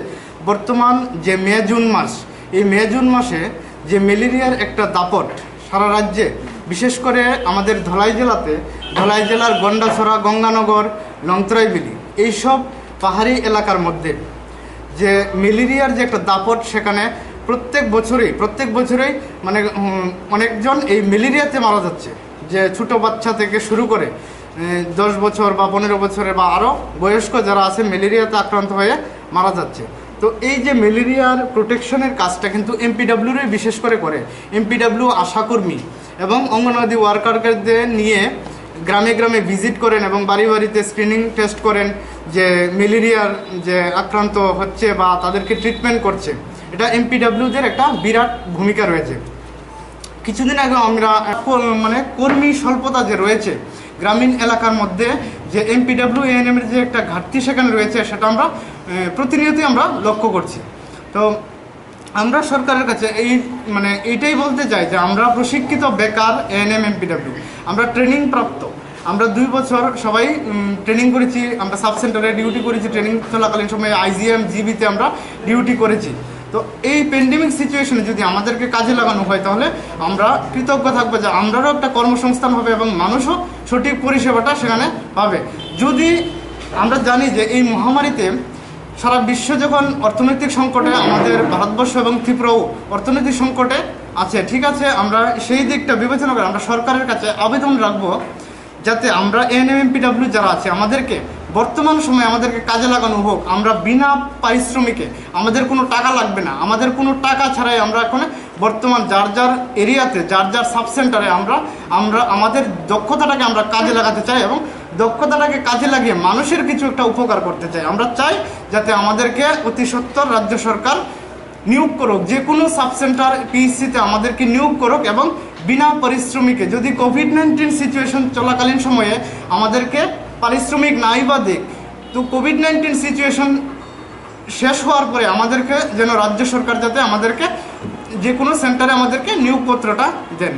বর্তমান যে মে জুন মাস, এই মে জুন মাসে যে ম্যালেরিয়ার একটা দাপট সারা রাজ্যে, বিশেষ করে আমাদের ধলাই জেলাতে, ধলাই জেলার গন্ডাছড়া, গঙ্গানগর, লংতরাইবিলি, এইসব পাহাড়ি এলাকার মধ্যে যে ম্যালেরিয়ার যে একটা দাপট, সেখানে প্রত্যেক বছরই, প্রত্যেক বছরই মানে, উম, অনেকজন এই ম্যালেরিয়াতে মারা যাচ্ছে। যে ছোট বাচ্চা থেকে শুরু করে, এ, দশ বছর বা পনেরো বছরের বা আরও বয়স্ক যারা আছে, ম্যালেরিয়াতে আক্রান্ত হয়ে মারা যাচ্ছে। তো এই যে ম্যালেরিয়ার প্রোটেকশনের কাজটা কিন্তু এমপিডব্লিউরাই বিশেষ করে করে। এমপিডব্লিউ আশাকর্মী এবং অঙ্গনওয়াড়ি ওয়ার্কারদের নিয়ে গ্রামে গ্রামে ভিজিট করেন এবং বাড়ি বাড়িতে স্ক্রিনিং টেস্ট করেন যে ম্যালেরিয়ার যে আক্রান্ত হচ্ছে বা তাদেরকে ট্রিটমেন্ট করছে। এটা এমপিডব্লিউদের একটা বিরাট ভূমিকা রয়েছে। কিছুদিন আগে আমরা কো-, মানে কর্মী স্বল্পতা যে রয়েছে গ্রামীণ এলাকার মধ্যে, যে এমপিডব্লিউ এএনএম এর যে একটা ঘাটতি সেখানে রয়েছে, সেটা আমরা, এ, প্রতিনিয়তই আমরা লক্ষ্য করছি। তো আমরা সরকারের কাছে এই, মানে এইটাই বলতে চাই যে আমরা প্রশিক্ষিত বেকার এএনএম এমপিডব্লিউ, আমরা ট্রেনিং প্রাপ্ত, আমরা দুই বছর সবাই, উম, ট্রেনিং করেছি, আমরা সাব সেন্টারে ডিউটি করেছি, ট্রেনিং চলাকালীন সময়ে আইজিএম জিবিতে আমরা ডিউটি করেছি। তো এই প্যান্ডেমিক সিচুয়েশনে যদি আমাদেরকে কাজে লাগানো হয়, তাহলে আমরা কৃতজ্ঞ থাকবো যে আমরারও একটা কর্মসংস্থান হবে এবং মানুষও সঠিক পরিষেবাটা সেখানে পাবে। যদি আমরা জানি যে এই মহামারীতে সারা বিশ্ব যখন অর্থনৈতিক সংকটে, আমাদের ভারতবর্ষ এবং ত্রিপুরাও অর্থনৈতিক সংকটে আছে, ঠিক আছে, আমরা সেই দিকটা বিবেচনা করে আমরা সরকারের কাছে আবেদন রাখবো যাতে আমরা এএনএম এমপিডব্লিউ যারা আছে, আমাদেরকে বর্তমান সময়ে আমাদেরকে কাজে লাগানো হোক। আমরা বিনা পারিশ্রমিকে, আমাদের কোনো টাকা লাগবে না, আমাদের কোনো টাকা ছাড়াই আমরা এখন বর্তমান যার যার এরিয়াতে, যার যার সাব সেন্টারে আমরা, আমরা আমাদের দক্ষতাটাকে আমরা কাজে লাগাতে চাই এবং দক্ষতাটাকে কাজে লাগিয়ে মানুষের কিছু একটা উপকার করতে চাই। আমরা চাই যাতে আমাদেরকে অতি সত্বর রাজ্য সরকার নিয়োগ করুক, যে কোনো সাব সেন্টার পিএইচসিতে আমাদেরকে নিয়োগ করুক এবং বিনা পারিশ্রমিকে। যদি কোভিড নাইন্টিন সিচুয়েশন চলাকালীন সময়ে আমাদেরকে পারিশ্রমিক নাই বা দিক, তো কোভিড নাইন্টিন সিচুয়েশন শেষ হওয়ার পরে আমাদেরকে যেন রাজ্য সরকার যাতে আমাদেরকে যে কোনো সেন্টারে আমাদেরকে নিয়োগপত্রটা দেন,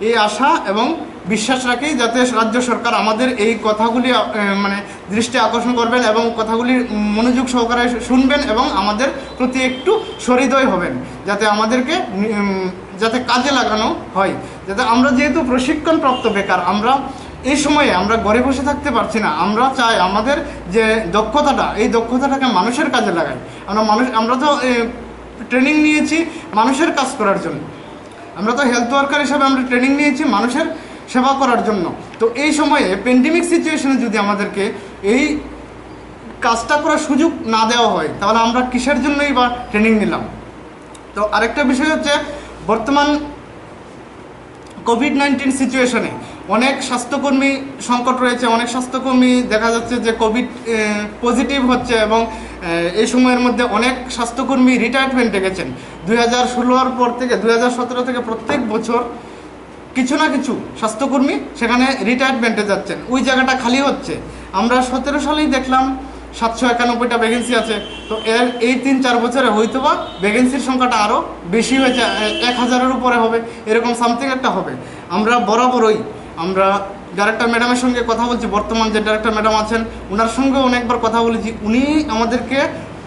এই আশা এবং বিশ্বাস রাখি যাতে রাজ্য সরকার আমাদের এই কথাগুলি, আহ, মানে দৃষ্টি আকর্ষণ করবেন এবং কথাগুলি মনোযোগ সহকারে শুনবেন এবং আমাদের প্রতি একটু সহৃদয় হবেন, যাতে আমাদেরকে, উম, যাতে কাজে লাগানো হয়। যাতে আমরা যেহেতু প্রশিক্ষণপ্রাপ্ত বেকার, আমরা এই সময়ে আমরা ঘরে বসে থাকতে পারছি না। আমরা চাই আমাদের যে দক্ষতাটা, এই দক্ষতাটাকে মানুষের কাজে লাগাই। আমরা মানুষ, আমরা তো, এ, ট্রেনিং নিয়েছি মানুষের কাজ করার জন্য, আমরা তো হেলথ ওয়ার্কার হিসাবে আমরা ট্রেনিং নিয়েছি মানুষের সেবা করার জন্য। তো এই সময়ে প্যান্ডেমিক সিচুয়েশনে যদি আমাদেরকে এই কাজটা করার সুযোগ না দেওয়া হয়, তাহলে আমরা কিসের জন্যই বা ট্রেনিং নিলাম? তো আরেকটা বিষয় হচ্ছে, বর্তমান কোভিড নাইন্টিন সিচুয়েশনে অনেক স্বাস্থ্যকর্মী সংকট রয়েছে। অনেক স্বাস্থ্যকর্মী দেখা যাচ্ছে যে কোভিড, এ, পজিটিভ হচ্ছে এবং, এ, এই সময়ের মধ্যে অনেক স্বাস্থ্যকর্মী রিটায়ারমেন্টে গেছেন। দুই হাজার ষোলোর পর থেকে, দুই হাজার সতেরো থেকে প্রত্যেক বছর কিছু না কিছু স্বাস্থ্যকর্মী সেখানে রিটায়ারমেন্টে যাচ্ছেন, ওই জায়গাটা খালি হচ্ছে। আমরা সতেরো সালেই দেখলাম সাতশো একানব্বইটা ভ্যাকেন্সি আছে। তো এর এই তিন চার বছরে হয়তো বা ভ্যাকেন্সির সংখ্যাটা আরও বেশি হয়েছে, এ-, এক হাজারের উপরে হবে, এরকম সামথিং একটা হবে। আমরা বরাবরই, আমরা ডাইরেক্টর ম্যাডামের সঙ্গে কথা বলছি, বর্তমান যে ডাইরেক্টর ম্যাডাম আছেন, ওনার সঙ্গে অনেকবার কথা বলেছি। উনি আমাদেরকে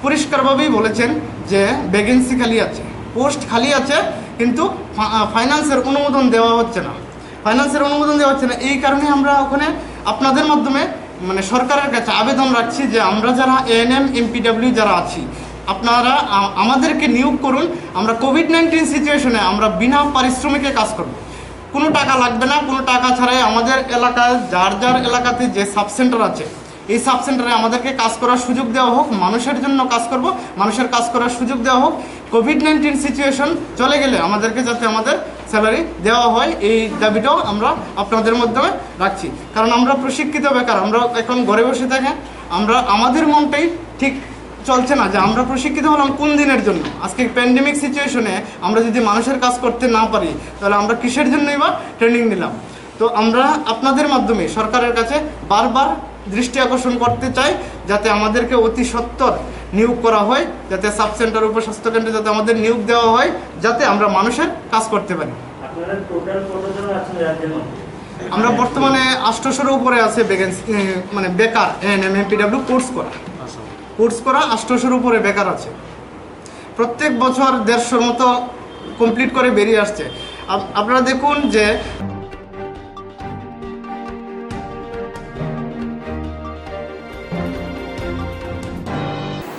পরিষ্কারভাবেই বলেছেন যে ভ্যাকেন্সি খালি আছে, পোস্ট খালি আছে, কিন্তু ফা-, আহ, ফাইন্যান্সের অনুমোদন দেওয়া হচ্ছে না। ফাইন্যান্সের অনুমোদন দেওয়া হচ্ছে না, এই কারণে আমরা ওখানে আপনাদের মাধ্যমে, মানে, সরকারের কাছে আবেদন রাখছি যে আমরা যারা এএনএম এমপিডব্লিউ যারা আছি, আপনারা আ-, আমাদেরকে নিয়োগ করুন। আমরা কোভিড নাইন্টিন সিচুয়েশনে আমরা বিনা পারিশ্রমিকে কাজ করব। কোনো টাকা লাগবে না, কোনো টাকা ছাড়াই আমাদের এলাকায়, যার যার এলাকাতে যে সাব সেন্টার আছে, এই সাব সেন্টারে আমাদেরকে কাজ করার সুযোগ দেওয়া হোক, মানুষের জন্য কাজ করব, মানুষের কাজ করার সুযোগ দেওয়া হোক। কোভিড নাইন্টিন সিচুয়েশন চলে গেলে আমাদেরকে যাতে আমাদের স্যালারি দেওয়া হয়, এই দাবিটাও আমরা আপনাদের মাধ্যমে রাখছি। কারণ আমরা প্রশিক্ষিত বেকার, আমরা এখন ঘরে বসে থাকি, আমরা আমাদের মনটাই ঠিক চলছে না যে আমরা প্রশিক্ষিত হলাম কোন দিনের জন্য। আজকে প্যান্ডেমিক সিচুয়েশনে আমরা যদি মানুষের কাজ করতে না পারি, তাহলে আমরা কিসের জন্যই বা ট্রেনিং নিলাম? তো আমরা আপনাদের মাধ্যমে সরকারের কাছে বারবার দৃষ্টি আকর্ষণ করতে চাই, যাতে আমাদেরকে অতি সত্বর নিয়োগ করা হয়, যাতে সাব সেন্টার উপস্বাস্থ্য কেন্দ্রে যাতে আমাদের নিয়োগ দেওয়া হয়, যাতে আমরা মানুষের কাজ করতে পারি। আপনারা টোটাল কতজন আছেন রাজ্যের মধ্যে? আমরা বর্তমানে আটশোশোর উপরে আছে ভ্যাকেন্সি, মানে বেকার এএনএম এমপিডব্লিউ কোর্স করা। কোর্স করা আটশোশোর উপরে বেকার আছে। প্রত্যেক বছর দেড়শোর মতো কমপ্লিট করে বেরিয়ে আসছে। আপ-, আপনারা দেখুন যে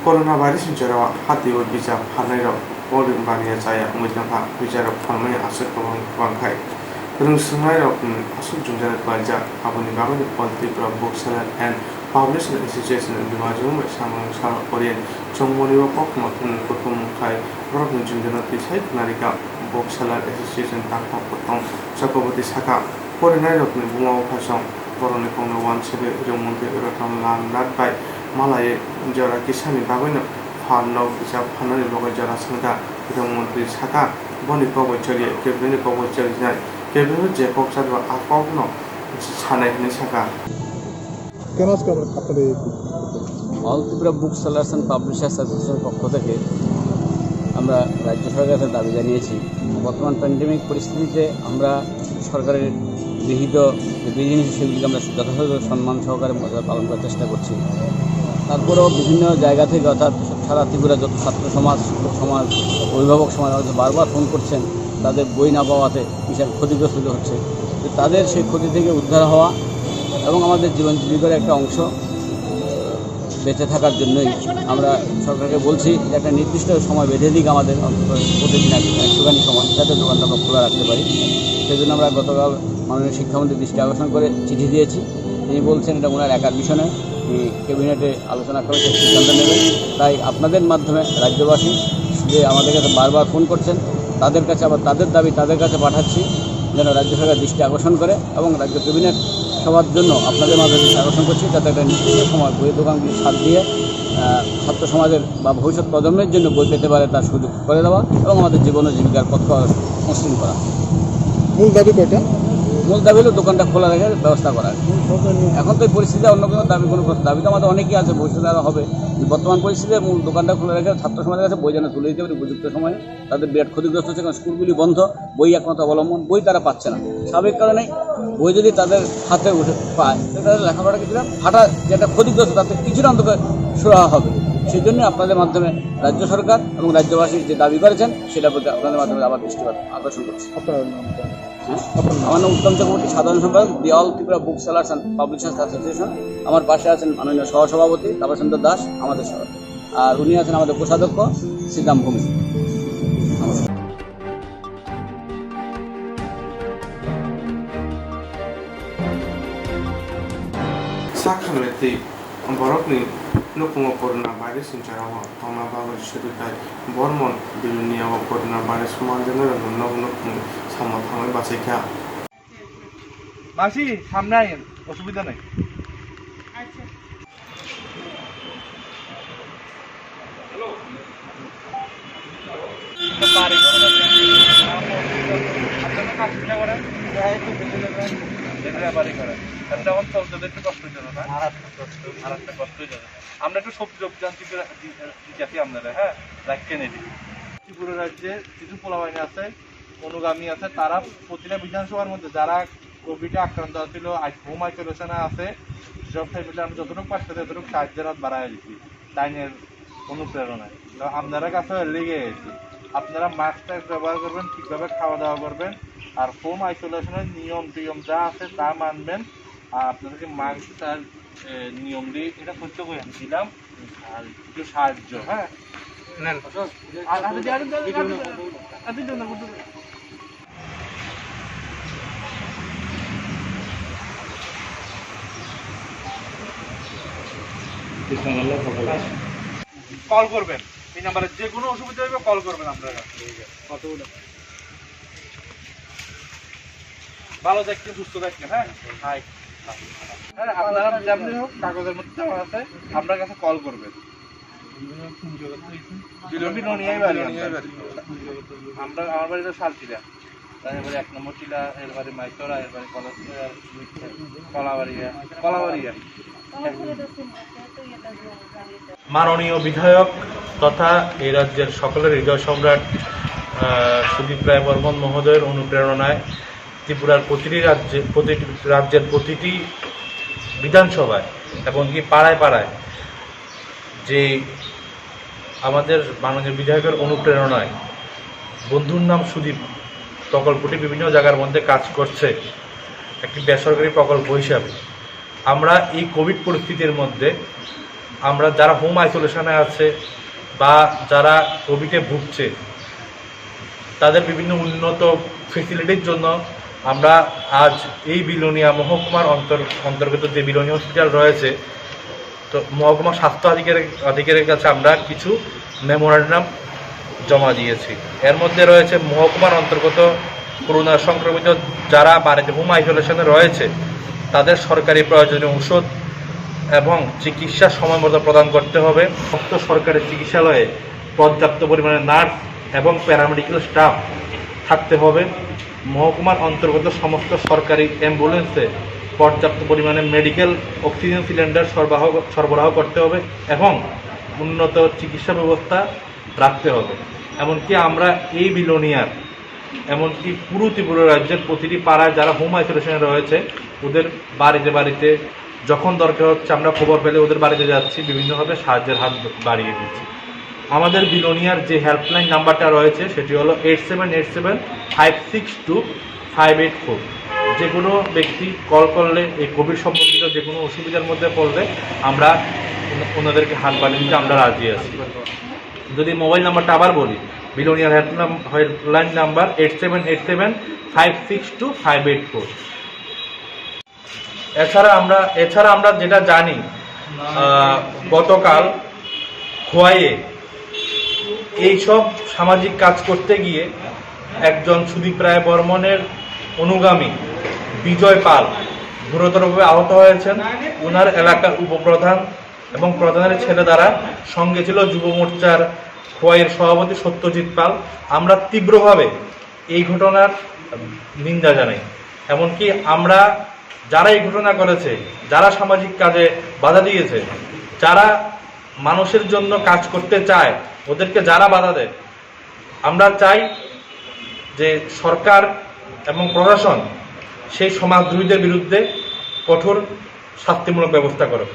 Corona virus ni jora o hati o bijap pharnai rok porin baniya chaya wngwi tongkha. Puisa rok pharmani aswk kwbang kwbang khai. Rwng swngnai rok aswk jwngjal klaijak, aboni bagwi All Tripura Bookseller and Publishers Association ni Duar Jumung bai samung sal Oriyen chongmani o kokma kuthum khai borokni jwngjal no twi sai khwnarikha. Bookseller Association Tangkhar Kothom Chakraborty sakha, porinairokni buma buphaisong borokni kokno uansugwi rwngmantwi Ratan Lal Nath bai malaiwi jora kisani bagwino pharno kisa pharnani bagwi jora sankha. Rwngmantwi sakha, boni kok bai choliya, cabinet ni kok bai cholinai, cabinet o je kok chadok a kokno sanai hwnwi sakha. কেন আজকে আমরা আপনাদের এই all Tripura book sellers and publishers অ্যাসোসিয়েশনের পক্ষ থেকে আমরা রাজ্য সরকারের কাছে দাবি জানিয়েছি। বর্তমান প্যান্ডেমিক পরিস্থিতিতে আমরা সরকারের গৃহীত যে বিধিনিষেধ সেগুলিকে আমরা যথাযথ সম্মান সহকারে পালন করার চেষ্টা করছি। তারপরেও বিভিন্ন জায়গা থেকে, অর্থাৎ সারা ত্রিপুরা যত ছাত্র সমাজ, শিক্ষক সমাজ, অভিভাবক সমাজ আমাদের বারবার ফোন করছেন তাদের বই না পাওয়াতে বিশাল ক্ষতিগ্রস্ত হচ্ছে। তো তাদের সেই ক্ষতি থেকে উদ্ধার হওয়া এবং আমাদের জীবন জীবিকার একটা অংশ বেঁচে থাকার জন্যই আমরা সরকারকে বলছি যে একটা নির্দিষ্ট সময় বেঁধে দিক আমাদের, অন্তত প্রতিদিন এক- একটুখানি সময়, যাতে দোকানটা আমরা খোলা রাখতে পারি। সেই জন্য আমরা গতকাল মাননীয় শিক্ষামন্ত্রীর দৃষ্টি আকর্ষণ করে চিঠি দিয়েছি। তিনি বলছেন এটা ওনার একার বিষয় নয়, তিনি ক্যাবিনেটে আলোচনা করে সেই সিদ্ধান্ত নেবেন। তাই আপনাদের মাধ্যমে রাজ্যবাসী যে আমাদের কাছে বারবার ফোন করছেন, তাদের কাছে আবার তাদের দাবি তাদের কাছে পাঠাচ্ছি, যেন রাজ্য সরকার দৃষ্টি আকর্ষণ করে এবং রাজ্য ক্যাবিনেট সভার জন্য আপনাদের মাধ্যমে দৃষ্টি আকর্ষণ করছি, যাতে একটা নির্দিষ্ট সময় বইয়ের দোকানগুলি ছাড় দিয়ে আহ, ছাত্র সমাজের বা ভবিষ্যৎ প্রজন্মের জন্য বই পেতে পারে তার সুযোগ করে দেওয়া এবং আমাদের জীবন ও জীবিকার পথ মসৃণ করা। মূল দাবি কয়টা? মূল দাবি হলো দোকানটা খোলা রাখার ব্যবস্থা করা। এখন তো এই পরিস্থিতিতে অন্য কোনো দাবি, কোনো দাবি তো আমাদের অনেকই আছে, ভবিষ্যতে আরও হবে। বর্তমান পরিস্থিতিতে মূল দোকানটা খোলা রেখে ছাত্র সমাজের কাছে বই যেন তুলে দিতে পারি উপযুক্ত সময়ে। তাদের বিরাট ক্ষতিগ্রস্ত হচ্ছে, কারণ স্কুলগুলি বন্ধ, বই একমাত্র অবলম্বন, বই তারা পাচ্ছে না। স্বাভাবিক কারণে বই যদি তাদের হাতে উঠে পায়, তো তাদের লেখাপড়া কিছুটা ফাটা, যেটা ক্ষতিগ্রস্ত, তাতে কিছুটা অন্তত সুরাহা হবে। সেই জন্য আপনাদের মাধ্যমে রাজ্য সরকার এবং রাজ্যবাসী যে দাবি করেছেন, সেটার প্রতি আপনাদের মাধ্যমে আবার দৃষ্টিপাত আকর্ষণ করছি। আপনার নামটা? আমার নাম উত্তম চক্রবর্তী, সাধারণ সম্পাদক, the all Tripura book sellers and publishers association. আমার পাশে আছেন মাননীয় সহসভাপতি তাপসেন্দ্র দাস, আমাদের সহ, আর উনি আছেন আমাদের কোষাধ্যক্ষ সিদ্ধাম Bhowmik. Sakhamreti borokni nukhungo corona virus ni jora o tongna bagwi Sudutai Bormon Bilonia o corona virus manjaknai rokno nok nukhung samo thangwi bachaikha. মাসি, সামনে আইন, অসুবিধা নাই। আমরা একটু সবজি টবজি আনতে দিতে দিতে আপনারা, হ্যাঁ, রাখেন এটি। ত্রিপুরা রাজ্যে কিছু পোলাবাহিনী আছে, অনুগামী আছে, তারা প্রতিটা বিধানসভার মধ্যে যারা কোভিডে আক্রান্ত আছিল, আই- হোম আইসোলেশনে আছে, সব ফ্যামিলি আমরা যতটুকু পারছি ততটুকু সাহায্যের হাত বাড়াই দিচ্ছি। তাইনের অনুপ্রেরণায়। তো আপনারা কাছে লেগে গেছি, আপনারা মাস্ক টাস্ক ব্যবহার করবেন, ঠিকভাবে খাওয়া দাওয়া করবেন, আর হোম আইসোলেশনের নিয়ম টিয়ম যা আছে তা মানবেন। আর আপনাদেরকে মাস্ক আর এ, নিয়ম দিয়ে এটা সত্য করে আমি দিলাম। আর কিছু সাহায্য, হ্যাঁ। নেন। আর, আর, আর, আর, আর, আর, আর, আর, কল করবেন এই নাম্বারে, যে কোনো অসুবিধা হলে কল করবেন আপনারা। ভালো থাকবেন, সুস্থ থাকবেন, হ্যাঁ। হাই। হ্যাঁ, আপনারা যেমনি হোক, কাগজের মধ্যে দেওয়া আছে, আপনার কাছে কল করবেন। বিলনি এই বাড়ি আমরা। আমরা, আমার বাড়ি তো শালটিলা, তারপরে এক নম্বর টিলা, এরপরে মাইতরা, এরপরে কলেজ, কলাবাড়িয়া, কলাবাড়িয়া। মাননীয় বিধায়ক তথা এই রাজ্যের সকলের হৃদয় সম্রাট, আহ, সুদীপ রায় বর্মন মহোদয়ের অনুপ্রেরণায় ত্রিপুরার প্রতিটি রাজ্যে, প্রতিটি রাজ্যের প্রতিটি বিধানসভায়, এমনকি পাড়ায় পাড়ায় যে আমাদের মাননীয় বিধায়কের অনুপ্রেরণায় বন্ধুর নাম সুদীপ প্রকল্পটি বিভিন্ন জায়গার মধ্যে কাজ করছে একটি বেসরকারি প্রকল্প হিসাবে। আমরা এই কোভিড পরিস্থিতির মধ্যে আমরা যারা হোম আইসোলেশনে আছে বা যারা কোভিডে ভুগছে, তাদের বিভিন্ন উন্নত ফেসিলিটির জন্য আমরা আজ এই বিলোনিয়া মহকুমার অন্তর-, অন্তর্গত যে বিলোনিয়া হসপিটাল রয়েছে, তো মহকুমা স্বাস্থ্য আধিকারিক, আধিকারিকের কাছে আমরা কিছু মেমোরান্ডাম জমা দিয়েছি। এর মধ্যে রয়েছে মহকুমার অন্তর্গত করোনা সংক্রমিত যারা বাড়িতে হোম আইসোলেশনে রয়েছে, তাদের সরকারি প্রয়োজনীয় ঔষধ এবং চিকিৎসা সময় মতো প্রদান করতে হবে। সমস্ত সরকারি চিকিৎসালয়ে পর্যাপ্ত পরিমাণে নার্স এবং প্যারামেডিক্যাল স্টাফ থাকতে হবে। মহকুমার অন্তর্গত সমস্ত সরকারি অ্যাম্বুলেন্সে পর্যাপ্ত পরিমাণে মেডিকেল অক্সিজেন সিলিন্ডার সরবরাহ, সরবরাহ করতে হবে এবং উন্নত চিকিৎসা ব্যবস্থা রাখতে হবে। এমনকি আমরা এই বিলোনিয়ার, এমনকি পুরো ত্রিপুরা রাজ্যের প্রতিটি পাড়ায় যারা হোম আইসোলেশনে রয়েছে, ওদের বাড়িতে বাড়িতে যখন দরকার হচ্ছে, আমরা খবর পেলে ওদের বাড়িতে যাচ্ছি, বিভিন্নভাবে সাহায্যের হাত বাড়িয়ে দিচ্ছি। আমাদের বিলোনিয়ার যে হেল্পলাইন নাম্বারটা রয়েছে, সেটি হলো eight seven eight seven five six two five eight four. যে কোনো ব্যক্তি কল করলে, এই কোভিড সম্পর্কিত যে কোনো অসুবিধার মধ্যে পড়লে, আমরা ওন-, ওনাদেরকে হাত বাড়িয়ে দিতে আমরা রাজি আছি। যদি মোবাইল নাম্বারটা আবার বলি, বিলোনিয়ার হেল্প নাম-, helpline number eight seven eight seven five six two five eight four. এছাড়া আমরা, এছাড়া আমরা যেটা জানি, আহ, গতকাল খোয়াইয়ে এইসব সামাজিক কাজ করতে গিয়ে একজন সুদীপ রায় বর্মনের অনুগামী বিজয় পাল গুরুতরভাবে আহত হয়েছেন। ওনার এলাকার উপপ্রধান এবং প্রধানের ছেলে দ্বারা সঙ্গে ছিল যুব মোর্চার খোয়াইয়ের সভাপতি সত্যজিৎ পাল। আমরা তীব্রভাবে এই ঘটনার নিন্দা জানাই। এমনকি আমরা যারা এই ঘটনা করেছে, যারা সামাজিক কাজে বাধা দিয়েছে, যারা মানুষের জন্য কাজ করতে চায়, ওদেরকে যারা বাধা দেয়, আমরা চাই যে সরকার এবং প্রশাসন সেই সমাজদ্রোহীদের বিরুদ্ধে কঠোর শাস্তিমূলক ব্যবস্থা করুক।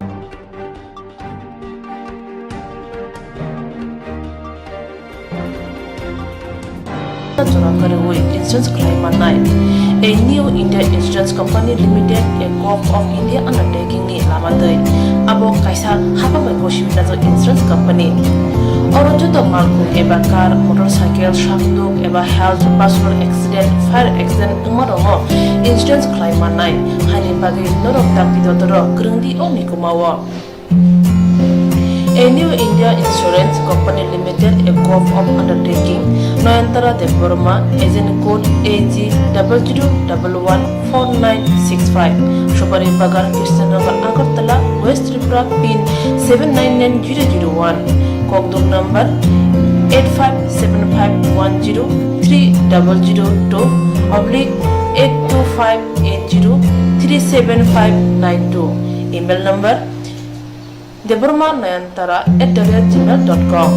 Jora kwrwi insurance khlai mannai. A New India Insurance Company Limited, a Gov of India undertaking ni lama twi. Abo kaisa hapang bai gosi wngjak insurance company. Oro joto malkhung eba car, motorcycle, sakduk eba health, personal accident, fire accident wngma rokno insurance khlai mannai. Haini bagwi norok dakti dotoro kwrwngdi o mikumao. A New India Insurance Company Limited, a Gov of undertaking, Nayantara Debbarma, agent code A G double zero double one four nine six five, Subari Bagan, Krishnanagar, Agartala, West Tripura, pin seven nine nine zero zero one, kokduk number eight five seven five one zero three double zero two oblique eight two five eight zero three seven five nine two, email number Debbarma Nayantara at the rate gmail dot com.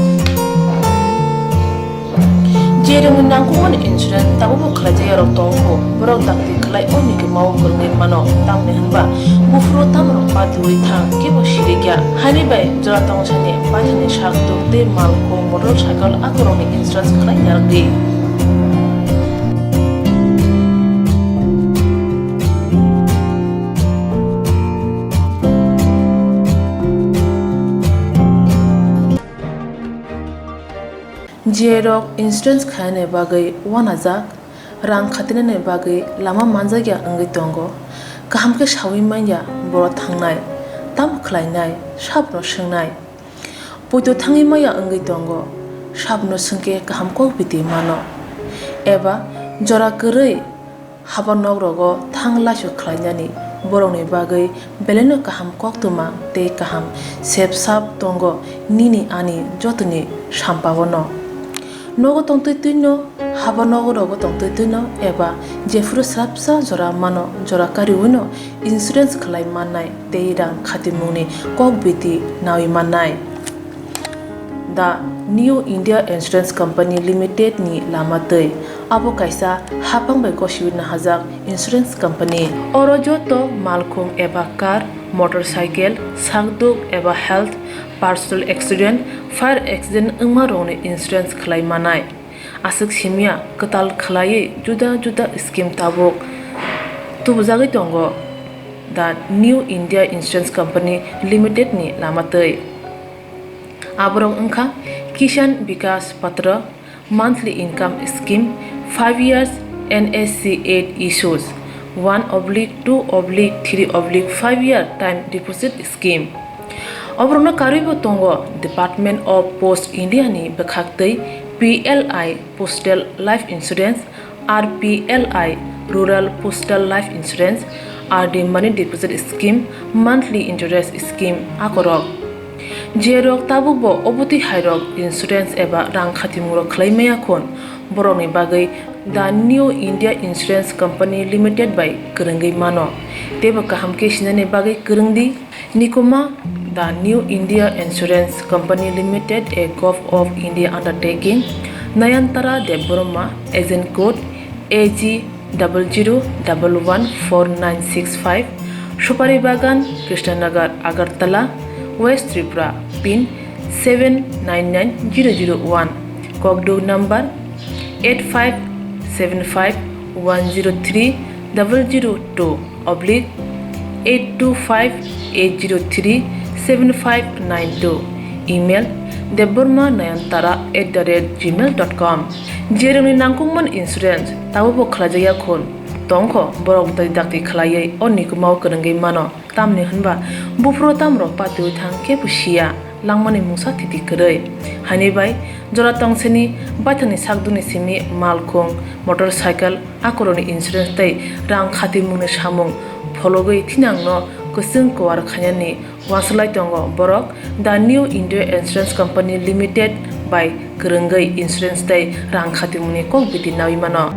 Je rwngni nangkukmani insurance tabukbo khlaijak yarok tongo, borok dakti khlai o mikimao kwrwngwi mano, tamni hwnba buphuru tamrok patiwi thang, kebo sirikya. Haini bai jora tongsani paithani sak tuk tei malkhung, motorcycle, akorokni insurance khlai narwkdi. Jiyai rok insurance khainani bagwi uanajak, rang khatinani bagwi lama manjakya wngwi tongo. Kaham khe saui manya boro thangnai, tamo khlainai, sabno swngnai. Poito thangwi manya wngwi tongo, sabno swngkhe kaham kok biti mano. Eba jora kwrwi haba nok rogo thang laisu khlainani Borokni bagwi belaino kaham koktwma tei kaham sepsap tongo nini ani jotoni sampao no. Nogo tongtwi twino, haba nogo rogo tongtwi twino eba jephuru swrapsa jora mano jora kariwino insurance khlai mannai tei rang khatimungni kokbiti nawi mannai. The New India Insurance Company Limited ni lama twi. Abo kaisa haphang bai gosiwi nahajak insurance company. Oro joto malkhung eba car, motorcycle, sakduk eba health, personal accident, fire accident wngma rokni insurance khlai manai. Aswk simya kwtal khlaiwi juda juda scheme tabuk tubujagwi tongo the New India Insurance Company Limited ni lama twi. Aborok wngkha Kisan Vikas Patra, monthly income scheme, five years N S C eight issues, one oblique two oblique three oblique five year time deposit scheme. Oborokno karwibo tongo Department of Post India ni bwkhaktwi P L I Postal Life Insurance, R P L I Rural Postal Life Insurance, R D Money Deposit Scheme, Monthly Interest Scheme akorok. Jerok tabukbo obotwi hairok insurance eba rang khatimungrok khlai maya khun, borokni bagwi The New India Insurance Company Limited bai kwrwngwi mano. Teibo kaham khe sinani bagwi kwrwng di. Nikuma, The New India Insurance Company Limited, a Govt of India undertaking, Nayantara Debbarma, agent code A G double zero double one four nine six five, Supari Bagan, Krishnanagar, Agartala, West Tripura, pin seven nine nine zero zero one, kokduk number eight five seven five one zero three double zero two oblique eight two five eight zero three seven five nine two, email debbarma nayantara at the rate gmail dot com. Jerokni nangkukmani insurance tabukbo khlaijakya khun tongkho, borok dakti dakti khlaiwi o nikumao kwrwngwi mano. Tamni hwnba buphuru tamrok patiwi thang kebo siya, langmani mungsa thiti kwrwi. Haini bai jora tongseni baithangni sakdukni simi malkhung, motorcycle, akorokni insurance tei rang khatimungni samung phologwi thinangno kwchwng kuar khainani uansuk lai tongo borok The New India Insurance Company Limited bai kwrwngwi insurance tei rang khatimungni kokbiti nawi mano.